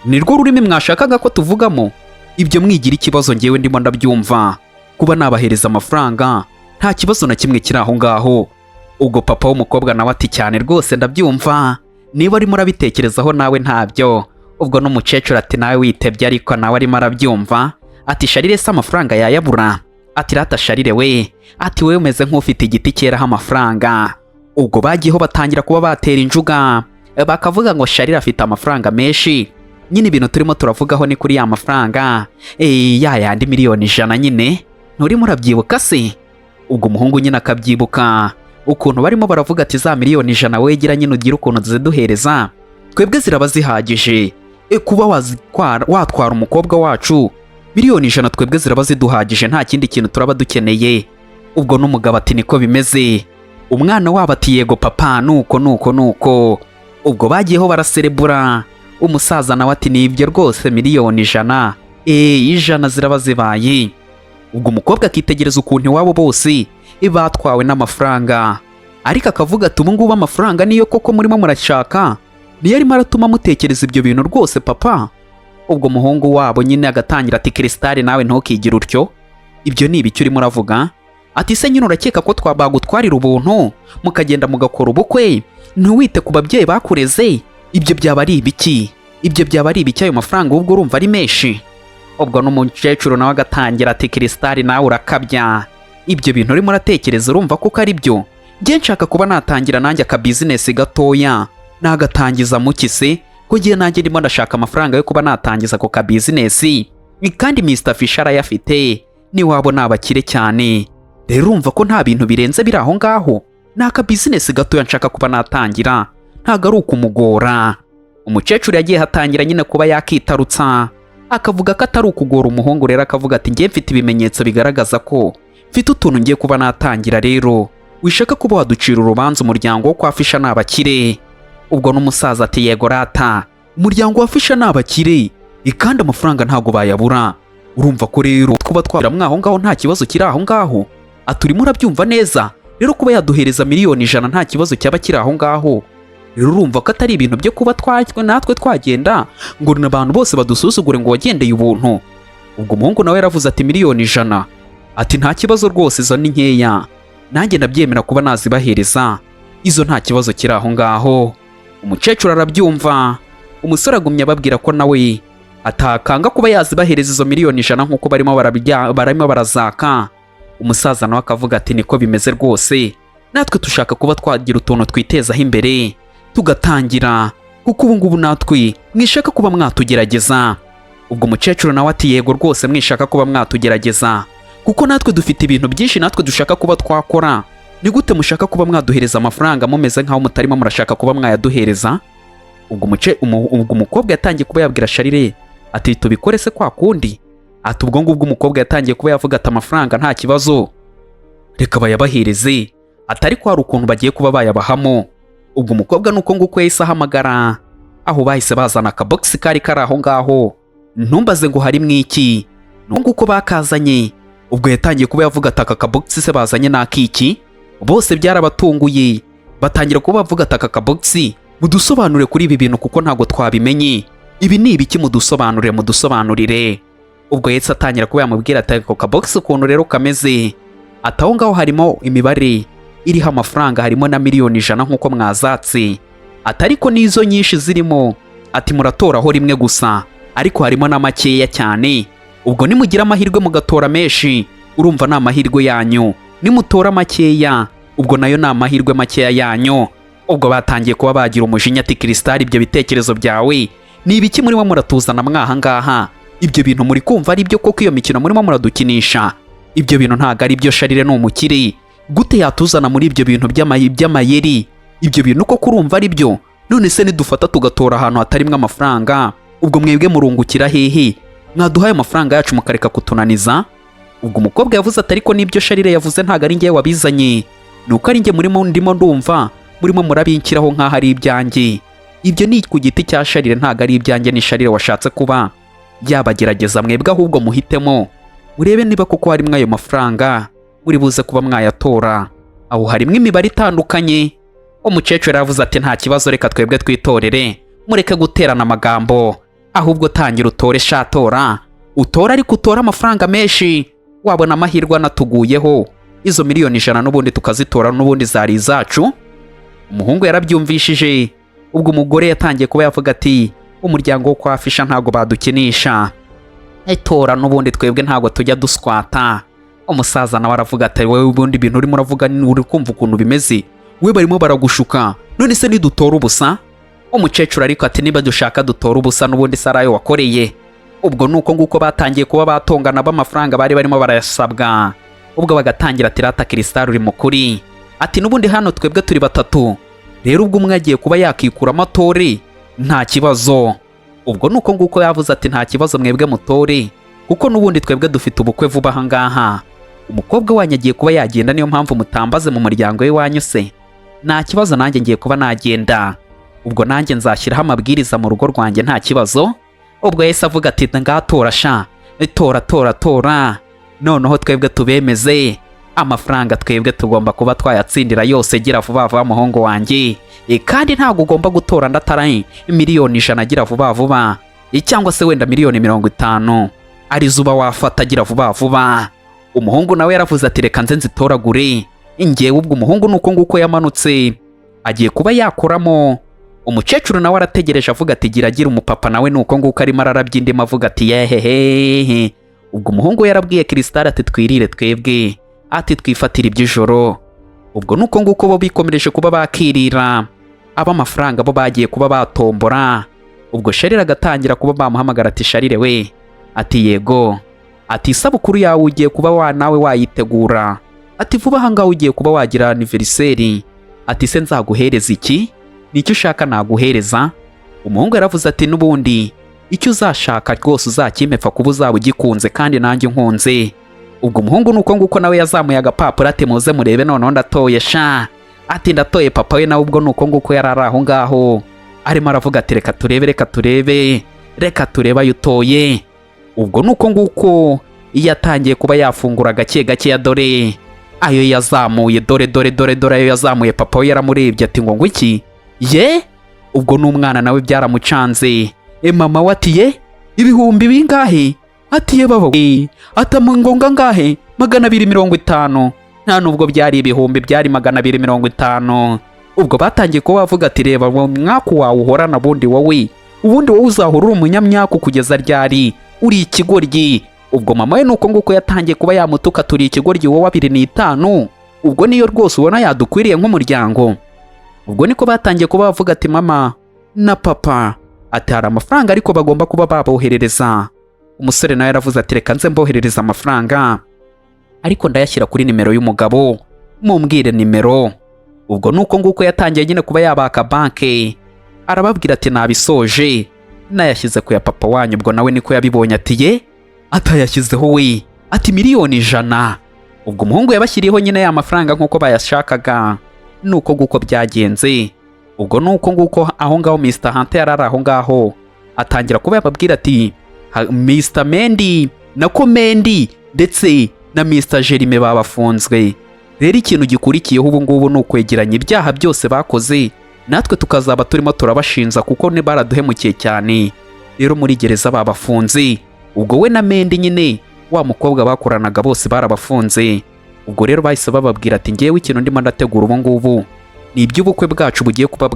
nirwo rurimi mwashakaga ko tuvugamo? Ibyo mwigira ikibazo, ngewe ndimo ndabyumva, kuba nabahereza amafaranga nta kibazo na kimwe kiri aho ngaho. Ubwo papa w'umukobwa nawe ati cyane rwose ndabyumva, niba arimo urabitekerezaho nawe ntabyo. Ubwo n'umukecuru ati nawe witebye, ariko nawe arimo arabyumva. Ati Sharire se amafaranga yayabura? Ati rata Sharire we, ati wowe umeze nk'ufite igiti cyeraho amafaranga. Ubwo bagiyeho batangira kuba batera injuga, bakavuga ngo Sharire afite amafaranga menshi. Nyine ibintu turimo turavugaho ni kuri ya mafaranga, ya yandi 100 miliyoni nyine, nturimo urabyibuka se? Ubwo umuhungu nyine akabyibuka ukuntu barimo baravuga ati za 100 miliyoni wegera nyine ugire ukuntu ziduhereza, twebwe ziraba zihagije, kuba wazitwara, watwara umukobwa wacu, 100 miliyoni twebwe ziraba ziduhagije, nta kindi kintu turaba dukeneye. Ubwo n'umugabo ati niko bimeze. Umwana wabo ati yego papa, nuko nuko nuko. Ubwo bagiyeho baraserebura. Umusaza nawe ati nibyo rwose, 100 miliyoni, 100 ziraba zibaye. Ubwo umukobwa akitegereza ukuntu iwabo bose batwawe n'amafaranga, ariko akavuga ati ubu ngubu amafaranga niyo koko murimo murashaka, niyo arimo aratuma mutekereza ibyo bintu rwose papa? Ubwo umuhungu wabo nyine agatangira ati Kirisitari nawe ntukigire utyo, ibyo ni ibiki urimo uravuga? Ati se nyine urakeka ko twabagutwarira ubuntu mukagenda mugakora ubukwe ntiwite ku babyeyi bakureze? Ibyo byaba ari ibiki? Ibyo byaba ari ibiki? Ayo mafaranga ubwo urumva ari menshi? Ubwo n'umukecuru nawe agatangira ati Kirisitari nawe urakabya, ibyo bintu urimo uratekereza urumva kuko ari byo? Njye nshaka kuba natangira nanjye aka business gatoya. Nagatangiza muki se, ko ngiye nanjye ndimo ndashaka amafaranga yo kuba natangiza ako ka business, kandi Mr Fisher arayafite, niwabo ni abakire cyane. Rero urumva ko nta bintu birenze biri aho ngaho, ni aka business gatoya nshaka kuba natangira, ntabwo ari ukumugora. Umukecuru yagiye hatangira nyine kuba yakitarutsa, akavuga ko atari ukugora umuhungu. Rero akavuga ati ngiye mfite ibimenyetso bigaragaza ko mfite utuntu ngiye kuba natangira, rero wishaka kuba waducira urubanza, umuryango wo kwa Fisha ni abakire. Ubwo n'umusaza ati yego rata, umuryango wa Fisha ni abakire kandi amafaranga ntabwo bayabura. Urumva ko rero kuba twabira mwaho ngaho nta kibazo kiri aho ngaho. Aturimo urabyumva neza rero, kuba yaduhereza 100 miliyoni nta kibazo cyaba kiri aho ngaho. Rero urumva ko atari ibintu byo kuba natwe twagenda ngo abantu bose badusuzugure ngo wagendeye ubuntu. Ubwo umuhungu nawe yaravuze ati 100 miliyoni, ati nta kibazo rwose, izo ni nkeya, nanjye ndabyemera kuba nazibahereza izo, nta kibazo kiri aho ngaho. Umukecuru arabyumva. Umusore agumya ababwira ko nawe atakanga kuba yazibahereza izo 100 miliyoni nk'uko barimo barazaka. Umusaza nawe akavuga ati niko bimeze rwose, natwe dushaka kuba twagira utuntu twitezaho imbere tugatangira, kuko ubu ngubu natwe mwishaka kuba mwatugerageza. Ubwo umukecuru nawe ati yego rwose, mwishaka kuba mwatugerageza, kuko natwe dufite ibintu byinshi natwe dushaka kuba twakora. Ni gute mushaka kuba mwaduhereza amafaranga mumeze nk'aho mutarimo murashaka kuba mwayaduhereza? Ubwo umukobwa yatangiye kuba yabwira Sharire ati: "Tubikore se kwa kundi?" Ati ubwo ngubwo umukobwa yatangiye kuba yavuga ati: "Amafaranga nta kibazo, reka bayabahereze." Ati: "Ariko hari ukuntu bagiye kuba bayabahamo." Ubwo umukobwa nuko nguko yahise ahamagara aho bahise bazana akabogisi kari kari aho ngaho. Ntumbaze ngo harimo iki, nuko nguko bakazanye. Ubwo yatangiye kuba yavuga ati: "Aka kabogisi se bazanye ni akiki?" Bose byarabatunguye, batangira kuba bavuga ati: "Aka kabogisi, mudusobanure kuri ibi bintu kuko ntabwo twabimenye. Ibi ni ibiki? Mudusobanurire, mudusobanurire." Ubwo yahise atangira kuba yamubwira ati: "Ako kabogisi ukuntu rero kameze," ati, "aho ngaho harimo imibare iriho amafaranga, harimo na miliyoni 100 nk'uko mwazatse." Ati: "Ariko n'izo nyinshi zirimo," ati, "muratoraho rimwe gusa, ariko harimo na makeya cyane. Ubwo nimugira amahirwe mugatora menshi, urumva ni amahirwe yanyu. Nimutora makeya, ubwo nayo ni amahirwe makeya yanyu." Ubwo batangiye kuba bagira umujinya ati: "Kirisitari, ibyo bitekerezo byawe ni ibiki murimo muratuzana mwaha ngaha? Ibyo bintu muri kumva ari byo koko? Iyo mikino murimo muradukinisha, ibyo bintu ntabwo ari byo. Sharire ni umukire, gute yatuzana muri ibyo bintu by'amayeri? Ibyo bintu koko urumva ari byo? None se nidufata tugatora ahantu hatarimo amafaranga, ubwo mwebwe murungukira hehe? Mwaduhaye amafaranga yacu mukareka kutunaniza." Ubwo umukobwa yavuze ati: "Ariko nibyo Sharire yavuze, ntabwo ari njyewe wabizanye, ni uko ari njye murimo ndimo ndumva murimo murabinshyiraho nk'aho ari ibyanjye. Ibyo ni ku giti cya Sharire, ntabwo ari ibyanjye. Ni Sharire washatse kuba yabagerageza. Mwebwe ahubwo muhitemo, murebe niba koko harimo ayo mafaranga muri buze kuba mwayatora. Aho harimo imibare itandukanye." Umukecuru yaravuze ati: "Nta kibazo, reka twebwe twitorere, mureke guterana amagambo. Ahubwo tangira utore shatora utore, ariko utore amafaranga menshi. Wabona amahirwe anatuguyeho, izo miliyoni 100 n'ubundi tukazitora, n'ubundi zari izacu." Umuhungu yarabyumvishije. Ubwo umugore yatangiye kuba yavuga ati: "Umuryango wo kwa Fisha ntabwo badukinisha, itora n'ubundi twebwe ntabwo tujya duswata." Umusaza nawe aravuga ati: "Wowe ubundi ibintu urimo uravuga uri kumva ukuntu bimeze? We barimo baragushuka. None se nidutora ubusa?" Umukecuru ariko ati: "Niba dushaka dutora ubusa, n'ubundi se arayo wakoreye." Ubwo ni uko nguko batangiye kuba batongana b'amafaranga bari barimo barayasabwa. Ubwo bagatangira ati: "Rata Kirisitari uri mukuri." Ati: "N'ubundi hano twebwe turi batatu rero, ubwo umwe agiye kuba yakikuramo atore, nta kibazo." Ubwo ni uko nguko yavuze ati: "Nta kibazo, mwebwe mutore, kuko n'ubundi twebwe dufite ubukwe vuba aha ngaha. Umukobwa wanyu agiye kuba yagenda, niyo mpamvu mutambaze mu muryango w'iwanyu se. Nta kibazo, nanjye ngiye kuba nagenda, ubwo nanjye nzashyiraho amabwiriza mu rugo rwanjye, nta kibazo." Ubwo yahise avuga ati: "Ngatora sha, tora tora tora, noneho twebwe tubemeze. Amafaranga twebwe tugomba kuba twayatsindira yose. Gira vuba vuba, muhungu wanjye. Kandi ntabwo ugomba gutora ndatara miliyoni 100. Gira vuba vuba, cyangwa se wenda miliyoni 50 arizo uba wafata. Gira vuba vuba." Umuhungu nawe yaravuze ati: "Reka nze nzitoragure ngewe." Ubwo umuhungu nuko nguko yamanutse agiye kuba yakoramo. Umukecuru nawe arategereje, avuga ati: "Gira gira." Umupapa nawe nuko nguko arimo ararabya indimi, avuga ati: "Yehehehe." Ubwo umuhungu yarabwiye Kirisitari ati: "Twirire twebwe," ati, "twifatire iby'ijoro." Ubwo nuko nguko bo bikomereje kuba bakirira ab'amafaranga, bo bagiye kuba batombora. Ubwo Sharire agatangira kuba bamuhamagara ati: "Sharire we." Ati: "Yego." Ati: "Isabukuru yawe ugiye kuba wa nawe wayitegura." Ati: "Vuba aha ngaha ugiye kuba wagira anniversaire." Ati: "Se nzaguhereza iki? Nicyo ushaka naguhereza?" Umuhungu yaravuze ati: "N'ubundi icyo uzashaka rwose uzakimpepfa, kuba uzaba ugikunze kandi nanjye unkunze." Ubwo umuhungu nuko nguko nawe yazamuye agapapuro ati: "Muze murebe, noneho ndatoye sha." Ati: "Ndatoye." Papa we nawe ubwo nuko nguko yari ari aho ngaho arimo aravuga ati: "Reka turebe, reka turebe, reka turebe ayo utoye." Ubwo nuko nguko iyo atangiye kuba yafungura gake gakeya, dore ayo yazamuye, dore dore dore dore ayo yazamuye. Papa we yaramurebye ati: Ngo iki ye?" Ubwo n'umwana nawe byaramucanze. Mama we ati: "Ye, ibihumbi bingahe?" Ati: "Ye baba we." Ati: "Ngo ngahe?" 250. Nta nubwo byari ibihumbi, byari 250. Ubwo batangiye kuba bavuga ati: "Reba mwaku wawe uhorana, ubundi wowe, ubundi wowe uzahora uri umunyamyaku kugeza ryari? Uri ikigoryi." Ubwo mama we nuko nguko yatangiye kuba yamutuka: "Turi ikigoryi wowe, 2.5, ubwo niyo rwose ubona yadukwiriye nk'umuryango?" Ubwo niko batangiye kuba bavuga ati: "Mama na papa," ati, "hari amafaranga ariko bagomba kuba baboherereza." Umusore nawe yaravuze ati: "Reka nze mboherereza amafaranga, ariko ndayashyira kuri nimero y'umugabo." Mumbwire nimero. Ubwo nuko nguko yatangiye nyine kuba yabaka banke, arababwira ati: "Nabisoje, nayashyize ku ya papa wanyu." Ubwo nawe niko yabibonye, ati: "Ye, atayashyizeho we?" Ati: "100,000,000." Ubwo umuhungu yabashyiriyeho nyine ya mafaranga nk'uko bayashakaga. Nuko nguko byagenze. Ubwo nuko nguko aho ngaho Mr Hunter yari ari aho ngaho, atangira kuba yababwira ati: "Mr Mendi, nako Mendi, ndetse na Mr Jerime babafunzwe. Rero ikintu gikurikiyeho ubu ngubu ni ukwegeranya ibyaha byose bakoze, natwe tukazaba turimo turabashinja, kuko ni baraduhemukiye cyane. Rero muri gereza babafunze." Ubwo we na Mendi nyine, wa mukobwa bakoranaga, bose barabafunze. Ubwo rero bahise bababwira ati: "Ngewe ikintu ndimo ndategura ubu ngubu ni iby'ubukwe bwacu bugiye kuba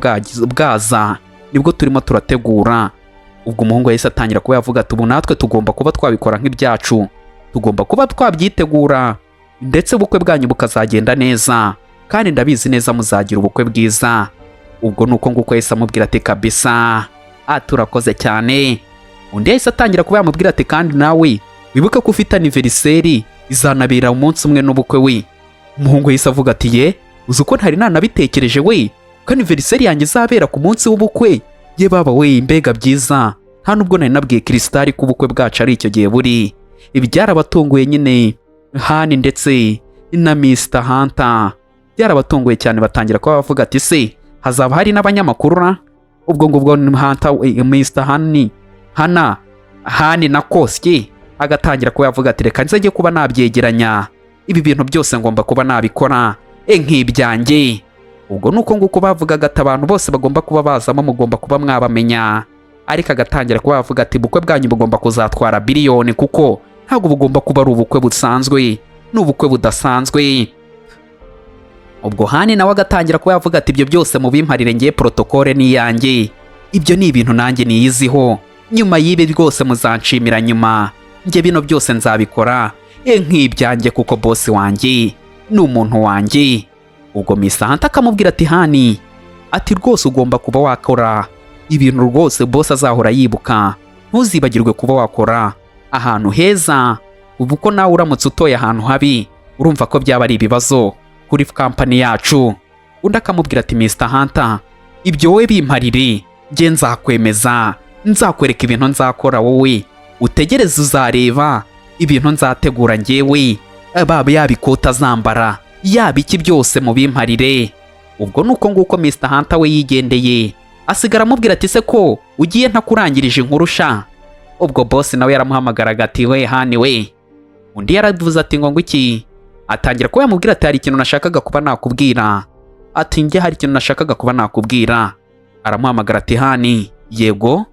bwaza, nibwo turimo turategura." Ubwo umuhungu yahise atangira kuba yavuga ati: "Ubu natwe tugomba kuba twabikora nk'ibyacu, tugomba kuba twabyitegura, ndetse ubukwe bwanyu bukazagenda neza, kandi ndabizi neza muzagira ubukwe bwiza." Ubwo ni uko nguko yahise amubwira ati: "Kabisa, turakoze cyane." Undi yahise atangira kuba yamubwira ati: "Kandi nawe wibuke ko ufite anniversaire, izanabera umunsi umwe n'ubukwe we." Umuhungu yahise avuga ati: "Ye, uzi uko ntari nanabitekereje we, ko anniversaire yanjye izabera ku munsi w'ubukwe? Ye baba we, mbega byiza! Nta nubwo nari nabwiye Krisitari ko ubukwe bwacu ari icyo gihe buri." Ibi byarabatunguye nyine, Hani ndetse na Mr Hunter, byarabatunguye cyane. Batangira kuba bavuga ati: "Se hazaba hari n'abanyamakuru ra?" Ubwo ngubwo Hunter, Mr Hani, Hana, Hani na Kosye agatangira kuba yavuga ati: "Reka nzajye kuba nabyegeranya, ibi bintu byose ngomba kuba nabikora nk'ibyanjye." Ubwo nuko nguko bavugaga ati: "Abantu bose bagomba kuba bazamo mugomba kuba mwabamenya." Ariko agatangira kuba yavuga ati: "Ubukwe bwanyu bugomba kuzatwara biliyoni, kuko ntabwo bugomba kuba ari ubukwe busanzwe, ni ubukwe budasanzwe." Ubwo Hani nawe agatangira kuba yavuga ati: "Ibyo byose mubimparire, ngiye protocole ni iyanjye, ibyo ni ibintu nanjye niyiziho. Nyuma y'ibi rwose muzanshimira nyuma, njye bino byose nzabikora nk'ibyanjye, kuko boss wanjye ni umuntu wanjye." Ubwo Mr Hunter akamubwira ati: "Hani," ati, "rwose ugomba kuba wakora ibintu rwose boss azahora yibuka. Ntuzibagirwe kuba wakora ahantu heza. Ubu ko nawe uramutse utoye ahantu habi, urumva ko byaba ari ibibazo kuri kampani yacu." Undi akamubwira ati: "Mr Hunter, ibyo wowe bimparire, njye nzakwemeza, nzakwereka ibintu nzakora. Wowe utegereze, uzareba ibintu nzategura njyewe, baba yaba ikoti azambara, yaba iki, byose mubimparire." Ubwo nuko nguko Mr Hunter we yigendeye, asigara amubwira ati: "Se ko ugiye ntakurangirije inkuru sha?" Ubwo boss nawe yaramuhamagaraga ati: "We Hani we." Undi yaravuze ati: "Ngo iki?" Atangira kuba yamubwira ati: "Hari ikintu nashakaga kuba nakubwira." Ati: "Njye hari ikintu nashakaga kuba nakubwira." Aramuhamagara ati: "Hani." "Yego."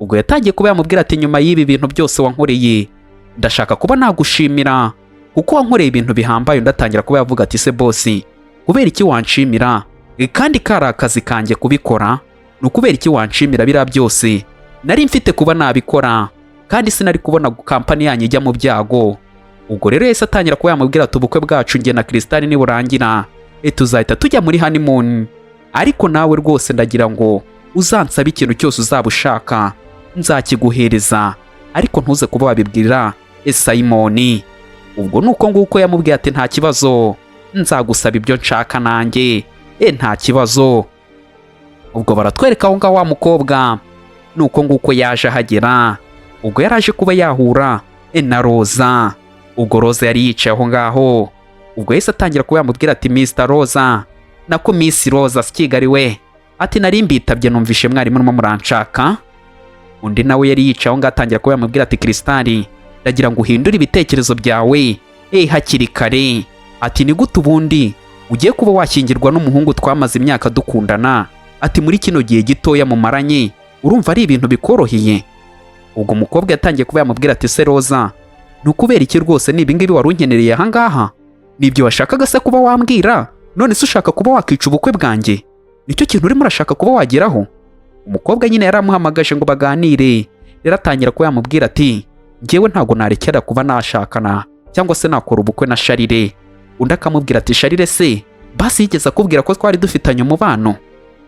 Ubwo yatangiye kuba yamubwira ati: "Nyuma y'ibi bintu byose wankoreye, ndashaka kuba nagushimira, kuko wankoreye ibintu bihambaye." Undi atangira kuba yavuga ati: "Se boss, kubera iki wanshimira kandi kari akazi kanjye kubikora? Ni ukubera iki wanshimira? Biriya byose nari mfite kuba nabikora, kandi sinari kubona kampani yanyu ijya mu byago." Ubwo rero yahise atangira kuba yamubwira ati: "Ubukwe bwacu njye na Krisitali niburangira, tuzahita tujya muri honeymoon. Ariko nawe rwose ndagira ngo uzansabe ikintu cyose uzaba ushaka, nzakiguhereza, ariko ntuze kuba wabibwira Simoni." Ubwo nuko nguko yamubwiye ati: "Nta kibazo, nzagusaba ibyo nshaka nanjye, nta kibazo." Ubwo baratwereka aho ngaho wa mukobwa nuko nguko yaje ahagera. Ubwo yari aje kuba yahura na Roza. Ubwo Roza yari yicaye aho ngaho. Ubwo yahise atangira kuba yamubwira ati: "Mr Roza, nako Miss Roza Kigali we," ati: "Nari mbitabye, numvishe mwarimu urimo muranshaka." Undi nawe yari yicaye aho ngaho, atangira kuba yamubwira ati: "Krisitali, ndagira ngo uhindure ibitekerezo byawe hakiri kare." Ati: "Ni gute ubundi ugiye kuba washyingirwa n'umuhungu twamaze imyaka dukundana?" Ati: "Muri kino gihe gitoya mumaranye, urumva ari ibintu bikoroheye?" Ubwo umukobwa yatangiye kuba yamubwira ati: "Se Roza, ni ukubera iki rwose? Ni ibingibi wari unkenereye ahangaha? Nibyo washakaga se kuba wambwira? None se ushaka kuba wakica ubukwe bwanjye? Nicyo kintu urimo urashaka kuba wageraho?" Umukobwa nyine yaramuhamagaje ngo baganire. Rero atangira kuba yamubwira ati: "Njyewe ntabwo narekera kuba nashakana cyangwa se nakora ubukwe na Sharire." Undi akamubwira ati: "Sharire se basi yigeze akubwira ko twari dufitanye umubano?"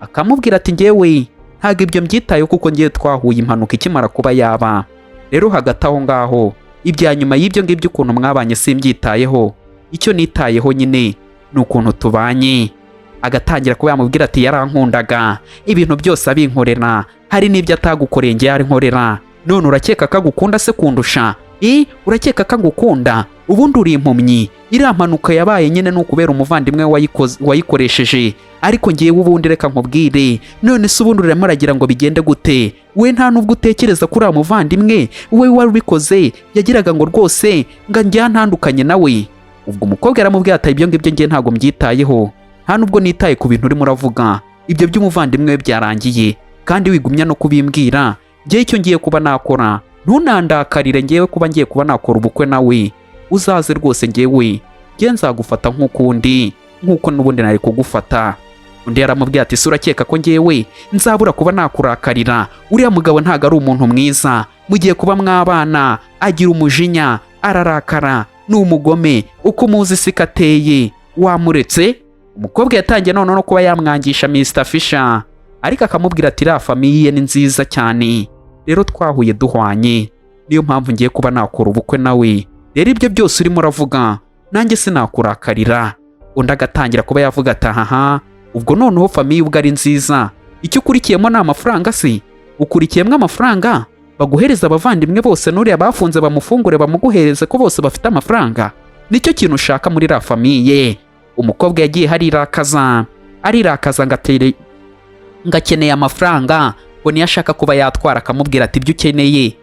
Akamubwira ati: "Njyewe ntabwo ibyo mbyitayeho, kuko ngewe twahuye impanuka ikimara kuba yaba. Rero hagati aho ngaho, ibya nyuma y'ibyo ngibyo, ukuntu mwabanye simbyitayeho. Icyo nitayeho nyine N'ukuntu tubanye, agatangira kuba yamubwira ati: "Yarankundaga, ibintu byose abinkorera, hari n'ibyo atagukoreye ngewe ari nkorera. None urakeka ko agukunda se kundusha? I urakeka ko agukunda? Ubundi uri impumyi. Iriya mpanuka yabaye nyine ni ukubera umuvandimwe we wayikoresheje, ariko ngewe ubundi reka nkubwire. None se ubundi urimo uragira ngo bigende gute? We nta nubwo utekereza ko uriya muvandimwe we wari ubikoze yagiraga ngo rwose ngo njya ntandukanye nawe?" Ubwo umukobwa yaramubwiye ati: "Ibyo ngibyo ngewe ntabwo mbyitayeho, nta nubwo nitaye ku bintu urimo uravuga. Ibyo by'umuvandimwe we byarangiye, kandi wigumya no kubimbwira. Ngewe icyo ngiye kuba nakora, ntunandakarire, ngewe kuba ngiye kuba nakora ubukwe nawe, uzaze rwose, ngewe ngewe nzagufata nk'ukundi, nk'uko n'ubundi nari kugufata." Undi yaramubwiye ati: "Se urakeka ko ngewe nzabura kuba nakurakarira? Uriya mugabo ntabwo ari umuntu mwiza, mugiye kuba mwabana, agira umujinya, ararakara, ni umugome, uko umuzi siko ateye, wamuretse." Umukobwa yatangiye noneho no kuba yamwangisha Mr Fisher, ariko akamubwira ati: "Iriya famille ni nziza cyane, rero twahuye duhwanye, niyo mpamvu ngiye kuba nakora ubukwe nawe. Rero ibyo byose urimo uravuga, nanjye sinakurakarira." Undi agatangira kuba yavuga ati: "Ahaha, ubwo noneho famille ubwo ari nziza, icyo ukurikiyemo ni amafaranga se? Ukurikiyemo amafaranga? Baguhereza abavandimwe bose, n'uriya bafunze bamufungure bamuguhereze, ko bose bafite amafaranga, nicyo kintu ushaka muri iriya famille?" Umukobwa yagiye harirakaza, arirakaza ngo atere ngo akeneye amafaranga, ngo niyo ashaka kuba yatwara. Akamubwira ati: "Ibyo ukeneye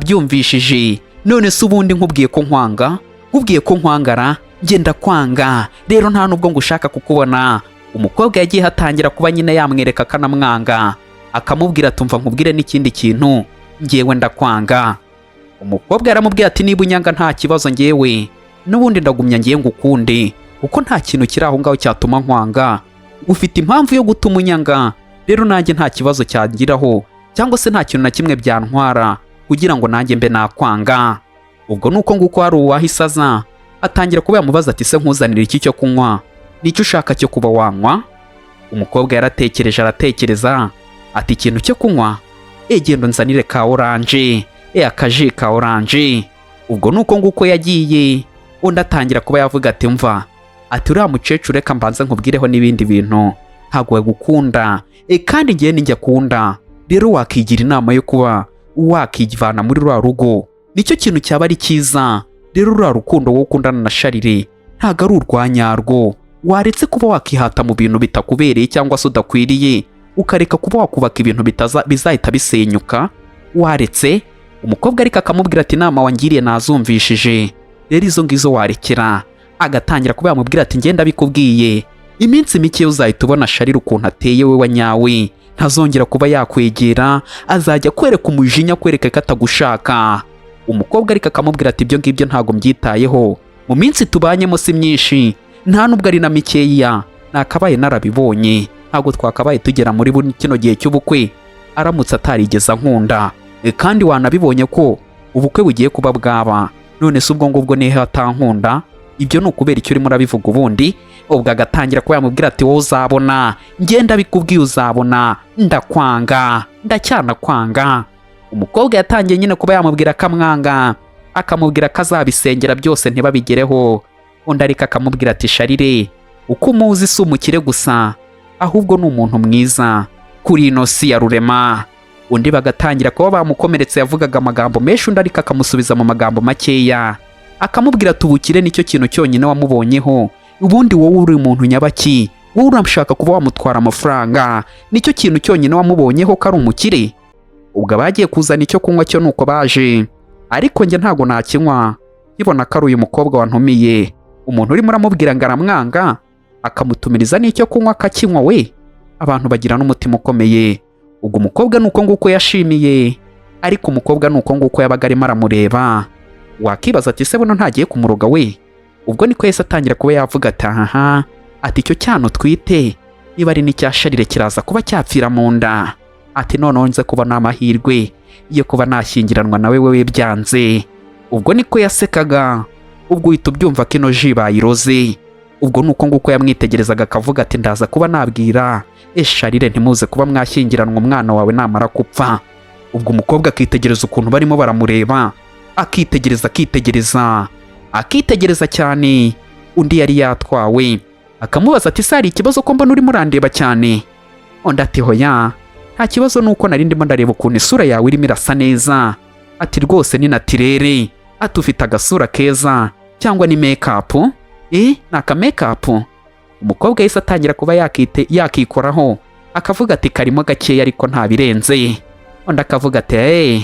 nabyumvishije. None se ubundi nkubwiye ko nkwanga, nkubwiye ko nkwangara? Ngenda kwanga rero, nta nubwo ngushaka kukubona." Umukobwa yagiye hatangira kuba nyine yamwereka akanamwanga, akamubwira ati: "Umva nkubwire n'ikindi kintu, ngewe ndakwanga." Umukobwa yaramubwiye ati: "Niba unyanga nta kibazo, ngewe n'ubundi ndagumya ngiye ngukunde, kuko nta kintu kiri aho ngaho cyatuma nkwanga. Ufite impamvu yo gutuma unyanga, rero nanjye nta kibazo cyangiraho, cyangwa se nta kintu na kimwe byantwara kugira ngo nanjye mbe nakwanga." Ubwo nuko nguko hari uwahise aza, atangira kuba yamubaza ati: "Se nkuzanira iki cyo kunywa? Nicyo ushaka cyo kuba wanywa?" Umukobwa yaratekereje, aratekereza ati: "Ikintu cyo kunywa, genda nzanire ka orange, akaji ka orange." Ubwo nuko nguko yagiye, undi atangira kuba yavuga ati: "Mva," ati, "uriya mukecuru, reka mbanze nkubwireho n'ibindi bintu, ntabwo yagukunda, kandi ngewe ninjye akunda. Rero wakigira inama yo kuba wakivana muri ruriya rugo, nicyo kintu cyaba ari cyiza. Rero ruriya rukundo wowe ukundana na Sharire ntabwo ari urwa nyarwo. Waretse kuba wakihata mu bintu bitakubereye cyangwa se udakwiriye, ukareka kuba wakubaka ibintu bizahita bisenyuka, waretse." Umukobwa ariko akamubwira ati: "Inama wangiriye nazumvishije, rero izo ngizo warekera." Agatangira kuba yamubwira ati: "Ngenda bikubwiye, iminsi mike uzahita ubona Sharire ukuntu ateye we wa nyawe, ntazongera kuba yakwegera, azajya kwereka umujinya, kwereka ko atagushaka." Umukobwa ariko akamubwira ati: "Ibyo ngibyo ntabwo mbyitayeho, mu minsi tubanyemo si myinshi, nta nubwo ari na mikeya, nakabaye narabibonye. Ntabwo twakabaye tugera muri kino gihe cy'ubukwe aramutse atarigeze ankunda. Kandi wanabibonye ko ubukwe bugiye kuba bwaba. None se ubwo ngubwo nihe atankunda? Ibyo ni ukubera icyo urimo urabivuga ubundi?" Ubwo agatangira kuba yamubwira ati: "Wowe uzabona, ngenda bikubwiye, uzabona, ndakwanga, ndacyanakwanga." Umukobwa yatangiye nyine kuba yamubwira akamwanga, akamubwira ko azabisengera byose ntibabigereho. Undi ariko akamubwira ati: "Sharire uko umuzi si umukire gusa, ahubwo ni umuntu mwiza kuri ino si ya rurema." Undi bagatangira kuba bamukomeretse. Yavugaga amagambo menshi, undi ariko akamusubiza mu magambo makeya, akamubwira ati: "Ubukire nicyo kintu cyonyine wamubonyeho? Ubundi wowe uri umuntu nyabaki? Wowe urashaka kuba wamutwara amafaranga, nicyo kintu cyonyine wamubonyeho, ko ari umukire?" Ubwo abagiye kuzana icyo kunywa cyo nuko baje, ariko njye ntabwo nakinywa nkibona ko ari uyu mukobwa wantumiye. Umuntu urimo uramubwira ngo aramwanga, akamutumiriza n'icyo kunywa akakinywa we! Abantu bagira n'umutima ukomeye. Ubwo umukobwa ni uko nguko yashimiye, ariko umukobwa ni uko nguko yabaga arimo aramureba, wakibaza ati: "Se buno ntagiye kumuroga we?" Ubwo niko yahise atangira kuba yavuga ati: "Ahaha," ati, "icyo cyana utwite niba ari n'icya Sharire kiraza kuba cyapfira mu nda," ati, "noneho nze kuba n'amahirwe yo kuba nashyingiranwa nawe, wewe byanze." Ubwo niko yasekaga, ubwo uhita ubyumva ko ino ji bayiroze. Ubwo ni uko nguko yamwitegerezaga, akavuga ati: "Ndaza kuba nabwira Sharire ntimuze kuba mwashyingiranwa umwana wawe namara gupfa." Ubwo umukobwa akitegereza ukuntu barimo baramureba, akitegereza, akitegereza, akitegereza cyane. Undi yari yatwawe. Akamubaza ati: "Se hari ikibazo ko mbona urimo urandeba cyane?" Undi ati: "Hoya, nta kibazo, nuko nari ndimo ndareba ukuntu isura yawe irimo irasa neza." Ati: "Rwose ni naturelle." Ati: "Ufite agasura keza, cyangwa ni makeup?" Ni aka makeup. Umukobwa yahise atangira kuba yakite yakikoraho, akavuga ati: "Karimo gakeya, ariko nta birenze." Undi akavuga ati: "Eee."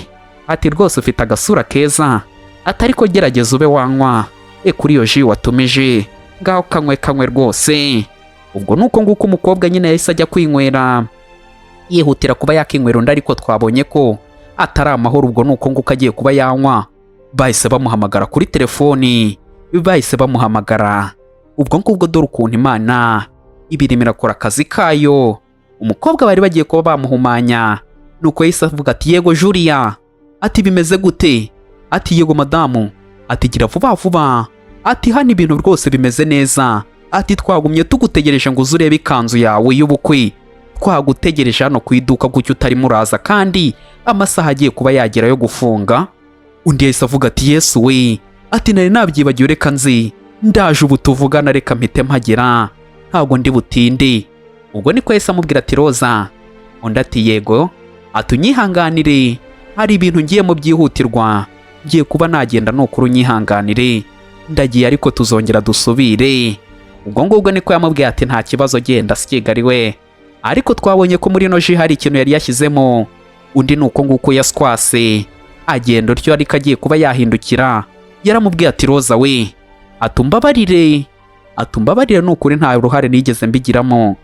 Ati: "Rwose ufite agasura keza." Ati: "Ariko gerageza ube wanywa kuri iyo jus watumije, ngaho kanywe, kanywe rwose." Ubwo nuko nguko umukobwa nyine yahise ajya kwinywera, yihutira kuba yakinywera undi, ariko twabonye ko atari amahoro. Ubwo nuko nguko agiye kuba yanywa, bahise bamuhamagara kuri telefoni, bahise bamuhamagara. Ubwo ngubwo dore ukuntu Imana ibirimo irakora akazi kayo. Umukobwa bari bagiye kuba bamuhumanya, nuko yahise avuga ati: "Yego Julia." Ati: "Bimeze gute?" Ati: "Yego madamu." Ati: "Gira vuba vuba." Ati: "Hano ibintu rwose bimeze neza." Ati: "Twagumye tugutegereje ngo uze urebe ikanzu yawe y'ubukwe, twagutegereje hano ku iduka gutyo utarimo uraza, kandi amasaha agiye kuba yagera yo gufunga." Undi yahise avuga ati: "Yesu we!" Ati: "Nari nabyibagiwe, reka nzi, ndaje ubu tuvugana, reka mpite mpagera, ntabwo ndi butinde." Ubwo niko yahise amubwira ati: "Roza." Undi ati: "Yego." Ati: "Unyihanganire, hari ibintu ngiyemo byihutirwa, ngiye kuba nagenda, nukuri unyihanganire, ndagiye, ariko tuzongera dusubire." Ubwo ngubwo niko yamubwiye ati: "Nta kibazo, genda Kigali we." Ariko twabonye ko muri ino jus hari ikintu yari yashyizemo. Undi ni uko nguko yaswase agenda utyo, ariko agiye kuba yahindukira, yaramubwiye ati: "Roza we," ati: "umbabarire," ati: "umbabarire ni ukuri, nta ruhare nigeze mbigiramo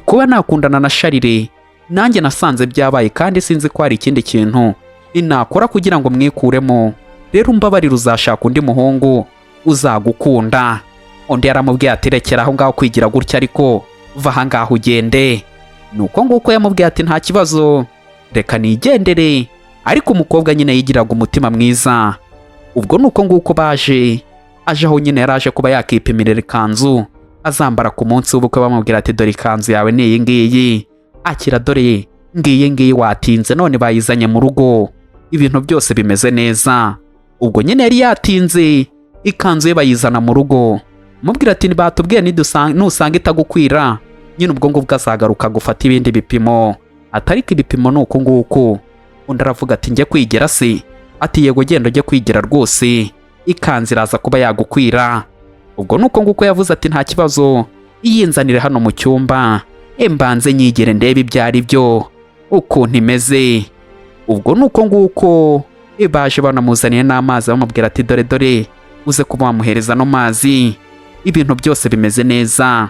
kuba nakundana na Sharire, nanjye nasanze byabaye, kandi sinzi ko hari ikindi kintu nakora kugira ngo mwikuremo. Rero umbabarire, uzashaka undi muhungu uzagukunda." Undi yaramubwiye ati: "Rekera aho ngaho kwigira gutya, ariko va aha ngaho ugende." Ni uko nguko yamubwiye ati: "Nta kibazo, reka nigendere." Ariko umukobwa nyine yigiraga umutima mwiza. Ubwo ni uko nguko baje aje aho nyine yari aje kuba yakipimirira ikanzu azambara ku munsi w'ubukwe. Bamubwira ati: "Dore ikanzu yawe ni iyi ngiyi, akira, dore ngiyi ngiyi, watinze none bayizanye mu rugo, ibintu byose bimeze neza." Ubwo nyine yari yatinze, ikanzu ye bayizana mu rugo. Mubwira ati: "Batubwiye nusanga itagukwira nyine, ubwo ngubwo azagaruka gufata ibindi bipimo, atariko ibipimo ni uku nguku." Undi aravuga ati: "Njye kwigera se?" Ati: "Yego, genda ujye kwigira rwose, ikanzu iraza kuba yagukwira." Ubwo ni uko nguko yavuze ati: "Nta kibazo, iyinzanire hano mu cyumba, mbanze nyigere ndebe ibyo ari byo, ukuntu imeze." Ubwo ni uko nguko baje banamuzaniye n'amazi, bamubwira ati: "Dore dore, uze kuba wamuhereza ano mazi, ibintu byose bimeze neza."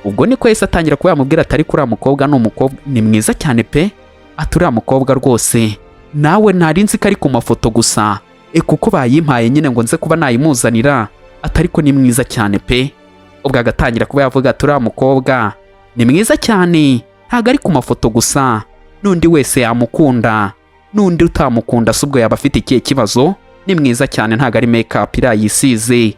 Ubwo niko yahise atangira kuba yamubwira ati: "Ariko uriya mukobwa ni umukobwa, ni mwiza cyane pe." Ati: "Uriya mukobwa rwose nawe ntari nzi ko ari ku mafoto gusa, kuko bayimpaye nyine ngo nze kuba nayimuzanira." Ati: "Ariko ni mwiza cyane pe." Ubwo agatangira kuba yavuga ati: "Uriya mukobwa ni mwiza cyane, ntabwo ari ku mafoto gusa, n'undi wese yamukunda, n'undi utamukunda se ubwo yaba afite ikihe kibazo? Ni mwiza cyane, ntabwo ari make up iriya yisize."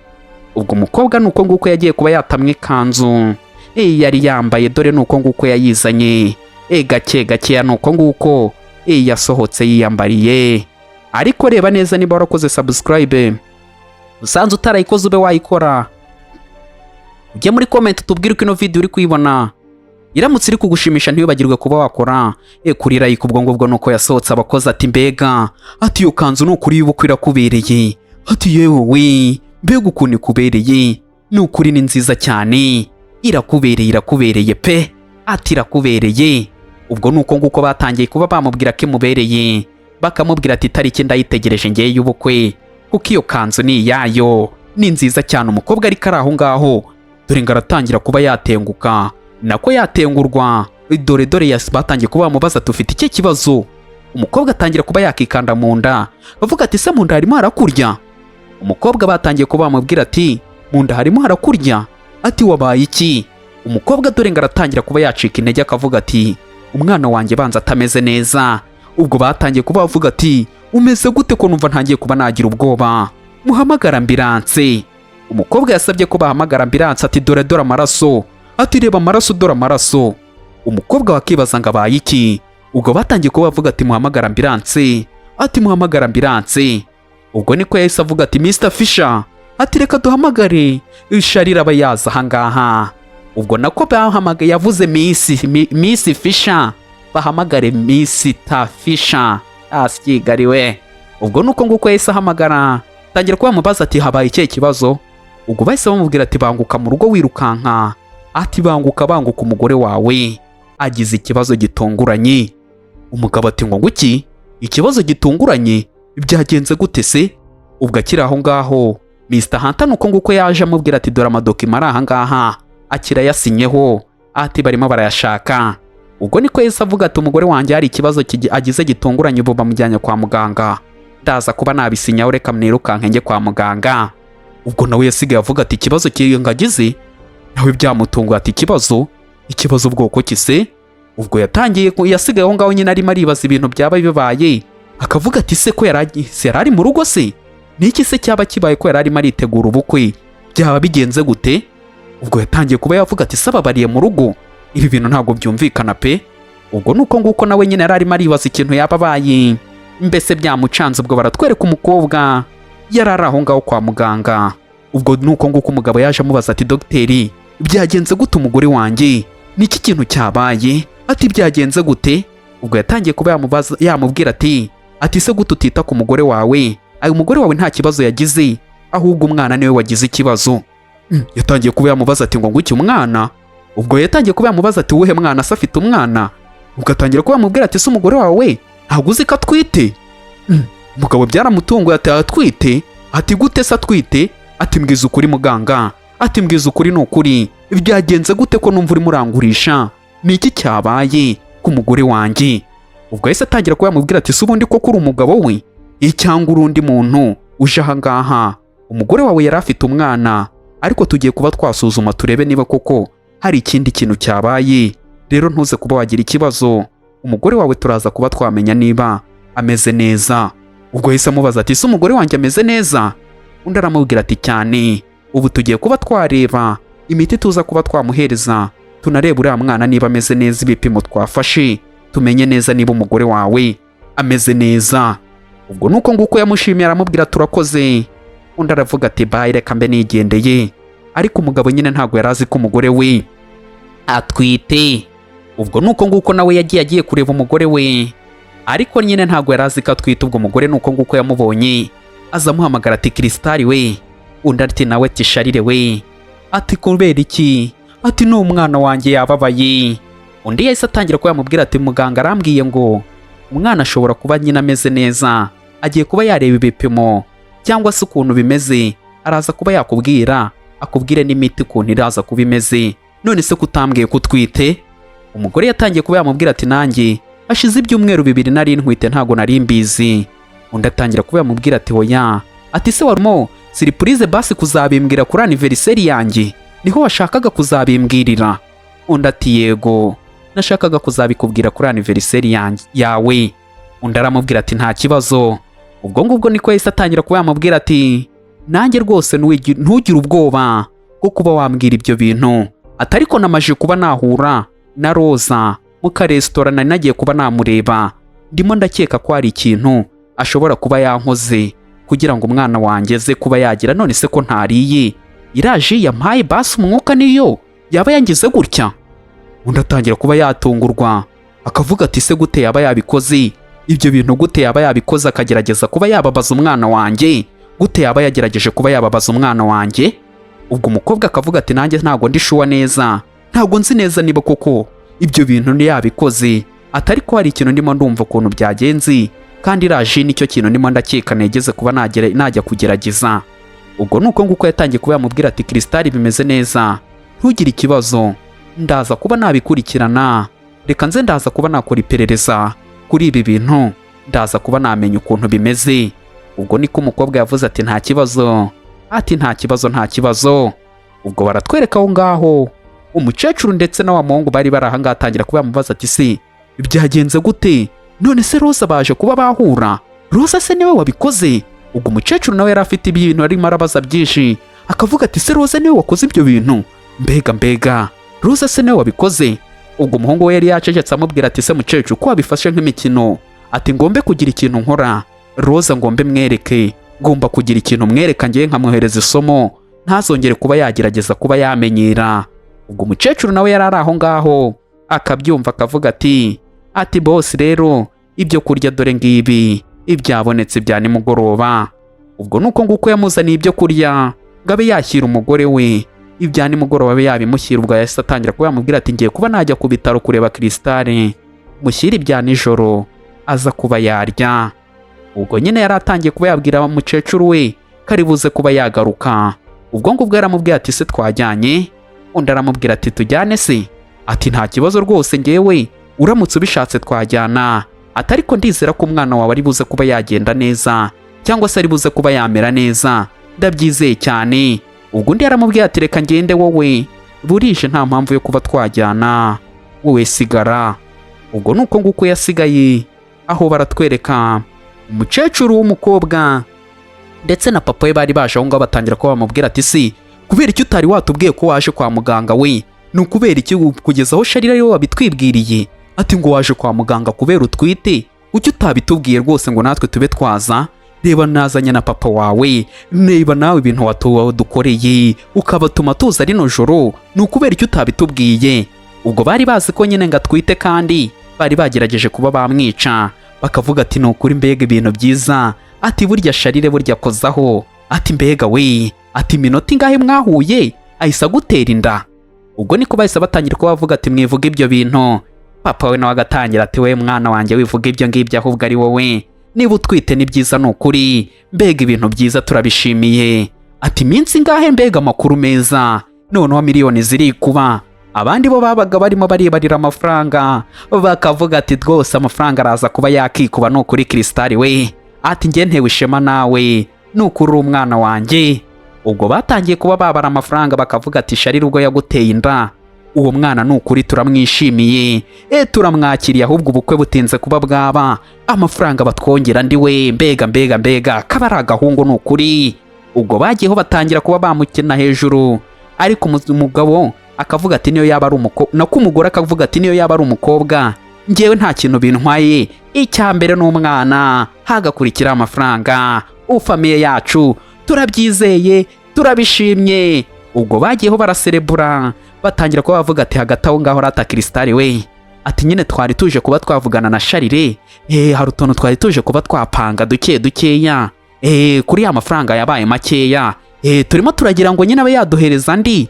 Ubwo umukobwa ni uko nguko yagiye kuba yatamwe ikanzu yari yambaye, dore ni uko nguko yayizanye, gake gakeya, ni uko nguko yasohotse yiyambariye. Ariko reba neza niba warakoze subscribe, usanze utarayikoze ube wayikora, ujye muri comment utubwire uko ino video uri kuyibona. Iramutse iri kugushimisha, ntiwibagirwe kuba wakora kuri like. Ubwo ngubwo nuko yasohotse, abakozi ati: "Mbega!" Ati: "Iyo kanzu ni ukuri y'ubukwe irakubereye." Ati: "Yewe we, mbega ukuntu ikubereye, ni ukuri ni nziza cyane, irakubereye, irakubereye pe." Ati: "Irakubereye." Ubwo ni uko nguko batangiye kuba bamubwira ko imubereye, bakamubwira ati: "Itariki ndayitegereje ngewe y'ubukwe, kuko iyo kanzu ni iyayo, ni nziza cyane." Umukobwa ariko ari aho ngaho, dore ngo aratangira kuba yatenguka, nako yatengurwa. Dore dore batangiye kuba bamubaza: "Tufite iki kibazo?" Umukobwa atangira kuba yakikanda mu nda, bavuga ati: "Se mu nda harimo harakurya?" Umukobwa batangiye kuba bamubwira ati: "Mu nda harimo harakurya?" Ati: "Wabaye iki?" Umukobwa dore ngo aratangira kuba yacika intege, akavuga ati: "Umwana wanjye banza atameze neza." Ubwo batangiye kuba bavuga ati: "Umeze gute ko numva ntangiye kuba nagira ubwoba? Muhamagara ambulance." Umukobwa yasabye ko bahamagara ambulance, ati: "Dore dore amaraso." Ati: "Reba amaraso, dore amaraso." Umukobwa wakibaza ngo abaye iki. Ubwo batangiye kuba bavuga ati: "Muhamagara ambulance." Ati: "Muhamagara ambulance." Ubwo niko yahise avuga ati: "Mr Fisher," ati: "Reka duhamagare Sharira aba yaza ahangaha." Ubwo nako bahamagaye, yavuze Miss Fisher, bahamagare Mr Fisher asyigariwe. Ubwo nuko nguko yahise ahamagara, tangira kuba bamubaza ati: "Habaye ikihe kibazo?" Ubwo bahise bamubwira ati: "Banguka mu rugo wirukanka," ati: "Banguka, banguka, umugore wawe agize ikibazo gitunguranye." Umugabo ati: "Ngo nguki? Ikibazo gitunguranye? Byagenze gute se?" Ubwo akiri aho ngaho, Mr Hunter nuko nguko yaje amubwira ati: "Dore amadocuments ari aha ngaha, akira yasinyeho," ati: "Barimo barayashaka." Ubwo niko yahise avuga ati: "Umugore wanjye hari ikibazo agize gitunguranye, ubu bamujyanye kwa muganga, ndaza kuba nabisinyaho, reka mwirukanke njye kwa muganga." Ubwo nawe yasigaye avuga ati: "Ikibazo ngagize?" Nawe byamutunguye, ati: "Ikibazo? Ikibazo bwoko ki se?" Ubwo yatangiye yasigaye aho ngaho nyine arimo aribaza ibintu byaba bibaye, akavuga ati: "Se ko yari ari mu rugo se, niki se cyaba kibaye, ko yari arimo aritegura ubukwe, byaba bigenze gute?" Ubwo yatangiye kuba yavuga ati: "Se ababariye mu rugo? Ibi bintu ntabwo byumvikana pe." Ubwo nuko nguko nawe nyine yari arimo aribaza ikintu yaba abaye, mbese byamucanze. Ubwo baratwereka umukobwa yari ari aho ngaho kwa muganga. Ubwo nuko nguko umugabo yaje amubaza ati: "Dogiteri, byagenze gute? Umugore wanjye niki kintu cyabaye?" Ati: "Byagenze gute?" Ubwo yatangiye kuba yamubaza, yamubwira ati: "Se gute utita ku mugore wawe? Ayo umugore wawe nta kibazo yagize, ahubwo umwana niwe wagize ikibazo." Yatangiye kuba yamubaza ati: "Ngo nguki? Umwana?" Ubwo yatangiye kuba yamubaza ati: "Uwuhe mwana se? Afite umwana?" Ubwo atangira kuba yamubwira ati: "Se umugore wawe ntabwo uzi ko atwite?" Umugabo byaramutunguye, ati: "Atwite?" Ati: "Gute se atwite?" Ati: "Mbwiza ukuri muganga," ati: "Mbwiza ukuri, ni ukuri, byagenze gute ko numva urimo urangurisha? Ni iki cyabaye ku mugore wanjye?" Ubwo yahise atangira kuba yamubwira ati: "Se ubundi koko uri umugabo we cyangwa uri undi muntu uje aha ngaha? Umugore wawe yari afite umwana, ariko tugiye kuba twasuzuma turebe niba koko hari ikindi kintu cyabaye. Rero ntuze kuba wagira ikibazo, umugore wawe turaza kuba twamenya niba ameze neza." Ubwo yahise amubaza ati: "Ese umugore wanjye ameze neza?" Undi aramubwira ati: "Cyane, ubu tugiye kuba twareba imiti tuza kuba twamuhereza, tunareba uriya mwana niba ameze neza, ibipimo twafashe, tumenye neza niba umugore wawe ameze neza." Ubwo nuko nguko yamushimiye, aramubwira: "Turakoze." Undi aravuga ati: "Bye, reka mbe nigendeye." Ariko umugabo nyine ntabwo yari azi ko umugore we atwite. Ubwo nuko nguko nawe yagiye agiye kureba umugore we, ariko nyine ntabwo yari azi ko atwite. Ubwo umugore nuko nguko yamubonye, aza amuhamagara ati: "Kirisitari we." Undi ati nawe ati: "Sharire we." Ati: "Kubera iki?" Ati: "Ni umwana wanjye yababaye." Undi yahise atangira kuba yamubwira ati: "Muganga arambwiye ngo umwana ashobora kuba nyine ameze neza, agiye kuba yareba ibipimo cyangwa se ukuntu bimeze, araza kuba yakubwira, akubwire n'imiti ukuntu iraza kuba imeze. None se kutambwiye ko utwite?" Umugore yatangiye kuba yamubwira ati: "Nanjye hashize ibyumweru 2 nari ntwite, ntabwo nari mbizi." Undi atangira kuba yamubwira ati: "Hoya." Ati: "Se warimo surprise basi kuzabimbwira kuri anniversaire yanjye, niho washakaga kuzabimbwirira?" Undi ati: "Yego, nashakaga kuzabikubwira kuri anniversaire yanjye yawe." Undi aramubwira ati: "Nta kibazo." Ubwo ngubwo niko yahise atangira kuba yamubwira ati: "Nanjye rwose ntugire ubwoba bwo kuba wambwira ibyo bintu," ati: "ariko namaje kuba nahura na Roza mu karesitora, nari nagiye kuba namureba, ndimo ndakeka ko hari ikintu ashobora kuba yankoze kugira ngo umwana wanjye aze kuba yagira. None se ko ntariye, iraje yampaye basi umwuka niyo yaba yangize gutya?" Undi atangira kuba yatungurwa, akavuga ati: "Se gute yaba yabikoze ibyo bintu? Gute yaba yabikoze akagerageza kuba yababaza umwana wanjye? Gute yaba yagerageje kuba yababaza umwana wanjye?" Ubwo umukobwa akavuga ati: "Nanjye ntabwo ndi sure neza, ntabwo nzi neza niba koko ibyo bintu ntiyabikoze," atari ko hari ikintu ndimo ndumva ukuntu byagenze, kandi iraje nicyo kintu ndimo ndakeka negeze kuba najya kugerageza. Ubwo ni uko nguko yatangiye kuba yamubwira ati: "Kirisitari, bimeze neza, ntugire ikibazo, ndaza kuba nabikurikirana, reka nze ndaza kuba nakora iperereza kuri ibi bintu, ndaza kuba namenya ukuntu bimeze." Ubwo niko umukobwa yavuze ati: "Nta kibazo," ati: "Nta kibazo, nta kibazo." Ubwo baratwereka aho ngaho umukecuru ndetse na wa muhungu bari bari aha ngaha, atangira kuba yamubaza ati: "Se byagenze gute? None se Roza baje kuba bahura? Roza se niwe wabikoze?" Ubwo umukecuru nawe yari afite ibintu arimo arabaza byinshi, akavuga ati: "Se Roza niwe wakoze ibyo bintu? Mbega mbega, Roza se niwe wabikoze?" Ubwo umuhungu we yari yacecetse, amubwira ati: "Se mukecuru, ko wabifashe nk'imikino?" Ati: "Ngombe kugira ikintu nkora Roza, ngombe mwereke, ngomba kugira ikintu mwereka ngewe nkamwohereza isomo, ntazongere kuba yagerageza kuba yamenyera." Ubwo umukecuru nawe yari ari aho ngaho akabyumva, akavuga ati "Boss, rero ibyo kurya dore ngibi, ibyabonetse bya nimugoroba." Ubwo nuko nguko yamuzaniye ibyo kurya ngo abe yashyira umugore we ibya nimugoroba, abe yabimushyira. Ubwo yahise atangira kuba yamubwira ati: "Ngiye kuba najya ku bitaro kureba Crystal, mushyire ibya nijoro aza kuba yarya." Ubwo nyine yari atangiye kuba yabwira umukecuru we ko ari buze kuba yagaruka. Ubwo ngubwo yaramubwiye ati: "Se twajyanye?" Undi aramubwira ati: "Tujyane se?" Ati: "Nta kibazo rwose, ngewe uramutse ubishatse twajyana." Ati: "Ariko ndizera ko umwana wawe ari buze kuba yagenda neza, cyangwa se ari buze kuba yamera neza, ndabyizeye cyane." Ubwo undi yaramubwiye ati: "Reka ngende, wowe burije, nta mpamvu yo kuba twajyana, wowe sigara." Ubwo ni uko nguko yasigaye aho. Baratwereka umukecuru w'umukobwa ndetse na papa we bari baje aho ngaho, batangira kuba bamubwira ati: "Si kubera icyo utari watubwiye ko waje kwa muganga we? Ni ukubera iki kugeza aho Sharira ariwe wabitwibwiriye?" Ati: "Ngo waje kwa muganga kubera utwite? Kuki utabitubwiye rwose ngo natwe tube twaza? Reba nazanye na papa wawe, niba nawe ibintu wadukoreye ukabatuma tuza rino joro, ni ukubera icyo utabitubwiye?" Ubwo bari bazi ko nyine ngo atwite, kandi bari bagerageje kuba bamwica. Bakavuga ati: "Ni ukuri, mbega ibintu byiza!" Ati: "Burya Sharire burya akozaho." Ati: "Mbega we!" Ati: "Iminota ingahe mwahuye ahise agutera inda?" Ubwo niko bahise batangira kuba bavuga ati: "Mwivuga ibyo bintu." Papa we nawe agatangira ati: "We mwana wanjye, wivuga ibyo ngibyo, ahubwo ari wowe niba utwite ni byiza, ni ukuri, mbega ibintu byiza, turabishimiye." Ati: "Iminsi ingahe? Mbega amakuru meza, noneho miliyoni ziri kuba." Abandi bo babaga barimo baribarira amafaranga, bakavuga ati: "Rwose amafaranga araza kuba yakikuba, ni ukuri Crystal we." Ati: "Njye ntewe ishema nawe, ni ukuri uri umwana wanjye." Ubwo batangiye kuba babara amafaranga, bakavuga ati: "Sharira ubwo yaguteye inda, uwo mwana ni ukuri turamwishimiye, turamwakiriye, ahubwo ubukwe butinze kuba bwaba, amafaranga batwongera ndi we, mbega mbega mbega, kaba ari agahungu, ni ukuri." Ubwo bagiyeho batangira kuba bamukina hejuru, ariko umugabo akavuga ati: "Niyo yaba ari umukobwa," nako umugore akavuga ati: "Niyo yaba ari umukobwa, ngewe nta kintu bintwaye, icya mbere ni umwana, hagakurikira amafaranga, ufamille yacu turabyizeye, turabishimye." Ubwo bagiyeho baraserebura, batangira kuba bavuga ati: "Hagati aho ngaho rata Crystal we," ati: "nyine twari tuje kuba twavugana na Sharire, hari utuntu twari tuje kuba twapanga duke dukeya, kuri ya mafaranga yabaye makeya, turimo turagira ngo nyine abe yaduhereza andi."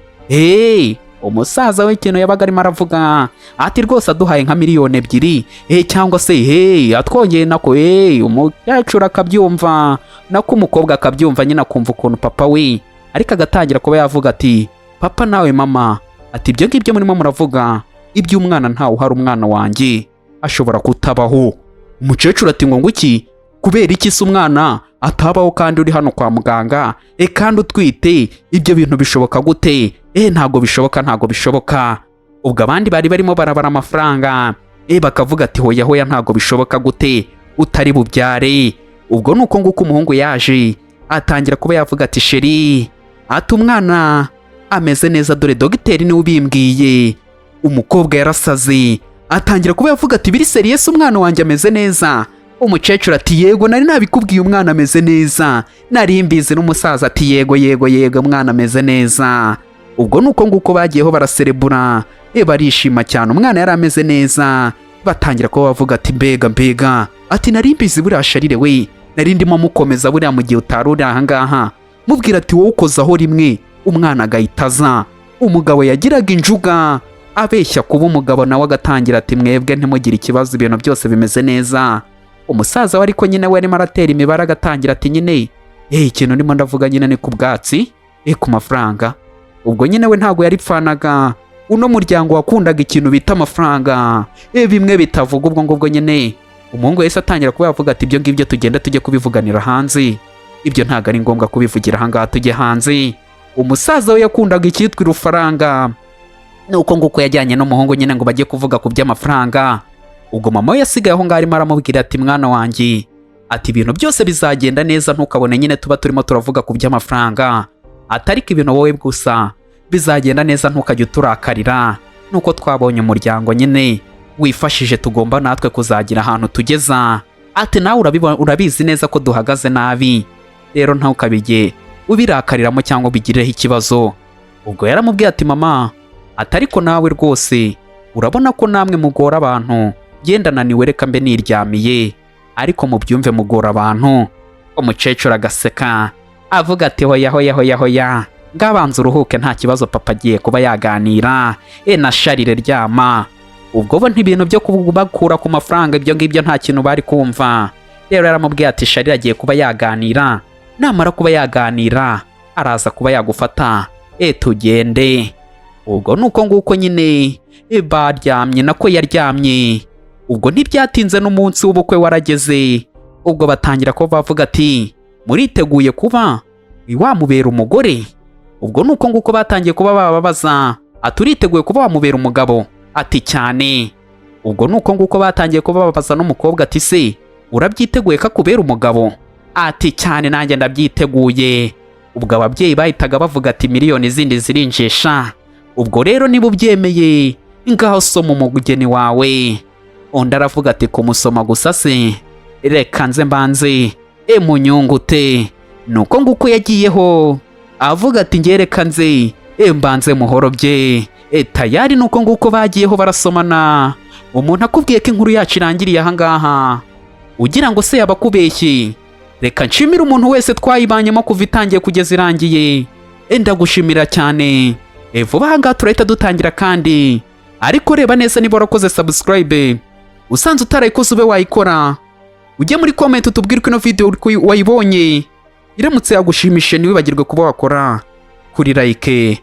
Umusaza we ikintu yabaga arimo aravuga ati: "Rwose aduhaye nka miliyoni 2, cyangwa se atwongeye nako." Umukecuru akabyumva, nako umukobwa akabyumva nyine, akumva ukuntu papa we, ariko agatangira kuba yavuga ati: "Papa nawe mama," ati: "ibyo ngibyo murimo muravuga iby'umwana, ntawe uhari, umwana wanjye ashobora kutabaho." Umukecuru ati: "Ngo nguki? Kubera iki se umwana atabaho kandi uri hano kwa muganga, kandi utwite? Ibyo bintu bishoboka gute? Ntabwo bishoboka, ntabwo bishoboka." Ubwo abandi bari barimo barabara amafaranga, bakavuga ati: "Hoya hoya, ntabwo bishoboka, gute utari bubyare?" Ubwo ni uko nguko umuhungu yaje atangira kuba yavuga ati: "Chérie," ati: "umwana ameze neza, dore dogiteri niwe ubimbwiye." Umukobwa yarasaze, atangira kuba yavuga ati: "Biri sérieux? Umwana wanjye ameze neza?" Umukecuru ati: "Yego, nari nabikubwiye, umwana ameze neza, nari mbizi." N'umusaza ati: "Yego yego yego, umwana ameze neza." Ubwo ni uko nguko bagiyeho baraserebura, barishima cyane, umwana yari ameze neza. Batangira kuba bavuga ati: "Mbega mbega!" Ati: "Nari mbizi buriya Sharire we, nari ndimo mukomeza buriya mu gihe utari uri ahangaha, mubwira ati wowe ukozaho rimwe umwana agahita aza." Umugabo yagiraga injuga abeshya kuba umugabo, nawe agatangira ati: "Mwebwe ntimugire ikibazo, ibintu byose bimeze neza." Umusaza we ariko nyine we arimo aratera imibare, agatangira ati: "Nyine ikintu ndimo ndavuga nyine ni ku bwatsi, ku mafaranga." Ubwo nyine we ntabwo yaripfanaga uno muryango wakundaga ikintu bita amafaranga, bimwe bitavuga. Ubwo ngubwo nyine umuhungu yahise atangira kuba yavuga ati: "Ibyo ngibyo tugenda tujye kubivuganira hanze, ibyo ntabwo ari ngombwa kubivugira ahangaha, tujye hanze." Umusaza we yakundaga icyitwa irufaranga. Nuko nguko yajyanye n'umuhungu nyine ngo bajye kuvuga ku by'amafaranga. Ubwo mama we yasigaye aho ngaho arimo aramubwira ati: "Mwana wanjye," ati: "ibintu byose bizagenda neza, ntukabone nyine tuba turimo turavuga ku by'amafaranga, atariko ibintu wowe gusa bizagenda neza, ntukajye uturakarira, nuko twabonye umuryango nyine wifashije, tugomba natwe kuzagira ahantu tugeza." Ati: "Nawe urabizi neza ko duhagaze nabi, rero ntukabige ubirakariramo cyangwa ubigireho ikibazo." Ubwo yaramubwiye ati: "Mama, Ati: "Ariko nawe rwose urabona ko namwe mugora abantu. Genda, naniwe, reka mbe niryamiye, ariko mubyumve, mugora abantu." Umukecuru agaseka avuga ati: "Hoya, hoya, hoya, hoya, ngabanza uruhuke, nta kibazo, papa agiye kuba yaganira na Sharire, ryama." Ubwo bo ntibintu byo kubakura ku mafaranga, ibyo ngibyo nta kintu bari kumva. Rero yaramubwiye ati: "Sharire agiye kuba yaganira, namara kuba yaganira araza kuba yagufata, tugende." Ubwo nuko nguko nyine baryamye, nako yaryamye. Ubwo ntibyatinze n'umunsi w'ubukwe warageze. Ubwo batangira kuba bavuga ati: "Muriteguye kuba wamubera umugore?" Ubwo nuko nguko batangiye kuba bababaza ati: "Uriteguye kuba wamubera umugabo?" Ati: "Cyane." Ubwo nuko nguko batangiye kuba babaza n'umukobwa ati: "Se urabyiteguye ko akubera umugabo?" Ati: "Cyane, nanjye ndabyiteguye." Ubwo ababyeyi bahitaga bavuga ati: "Miliyoni zindi zirinjisha. Ubwo rero niba ubyemeye, ngaho soma umugeni wawe." Undi aravuga ati: "Kumusoma gusa se? Reka nze mbanze munyungute." Nuko nguko yagiyeho avuga ati: "Ngereka nze mbanze muhorobye." Tayari nuko nguko bagiyeho barasomana. Umuntu akubwiye ko inkuru yacu irangiriye ahangaha, ugira ngo se yaba akubeshye? Reka nshimire umuntu wese twayibanyemo kuva itangiye kugeza irangiye. Ndagushimira cyane. Vuba aha ngaha turahita dutangira kandi, ariko reba neza niba warakoze subscribe. Usanze utarayikoze, ube wayikora. Ujye muri comment utubwire uko ino video wayibonye. Iramutse yagushimishije, ntiwibagirwe kuba wakora kuri like.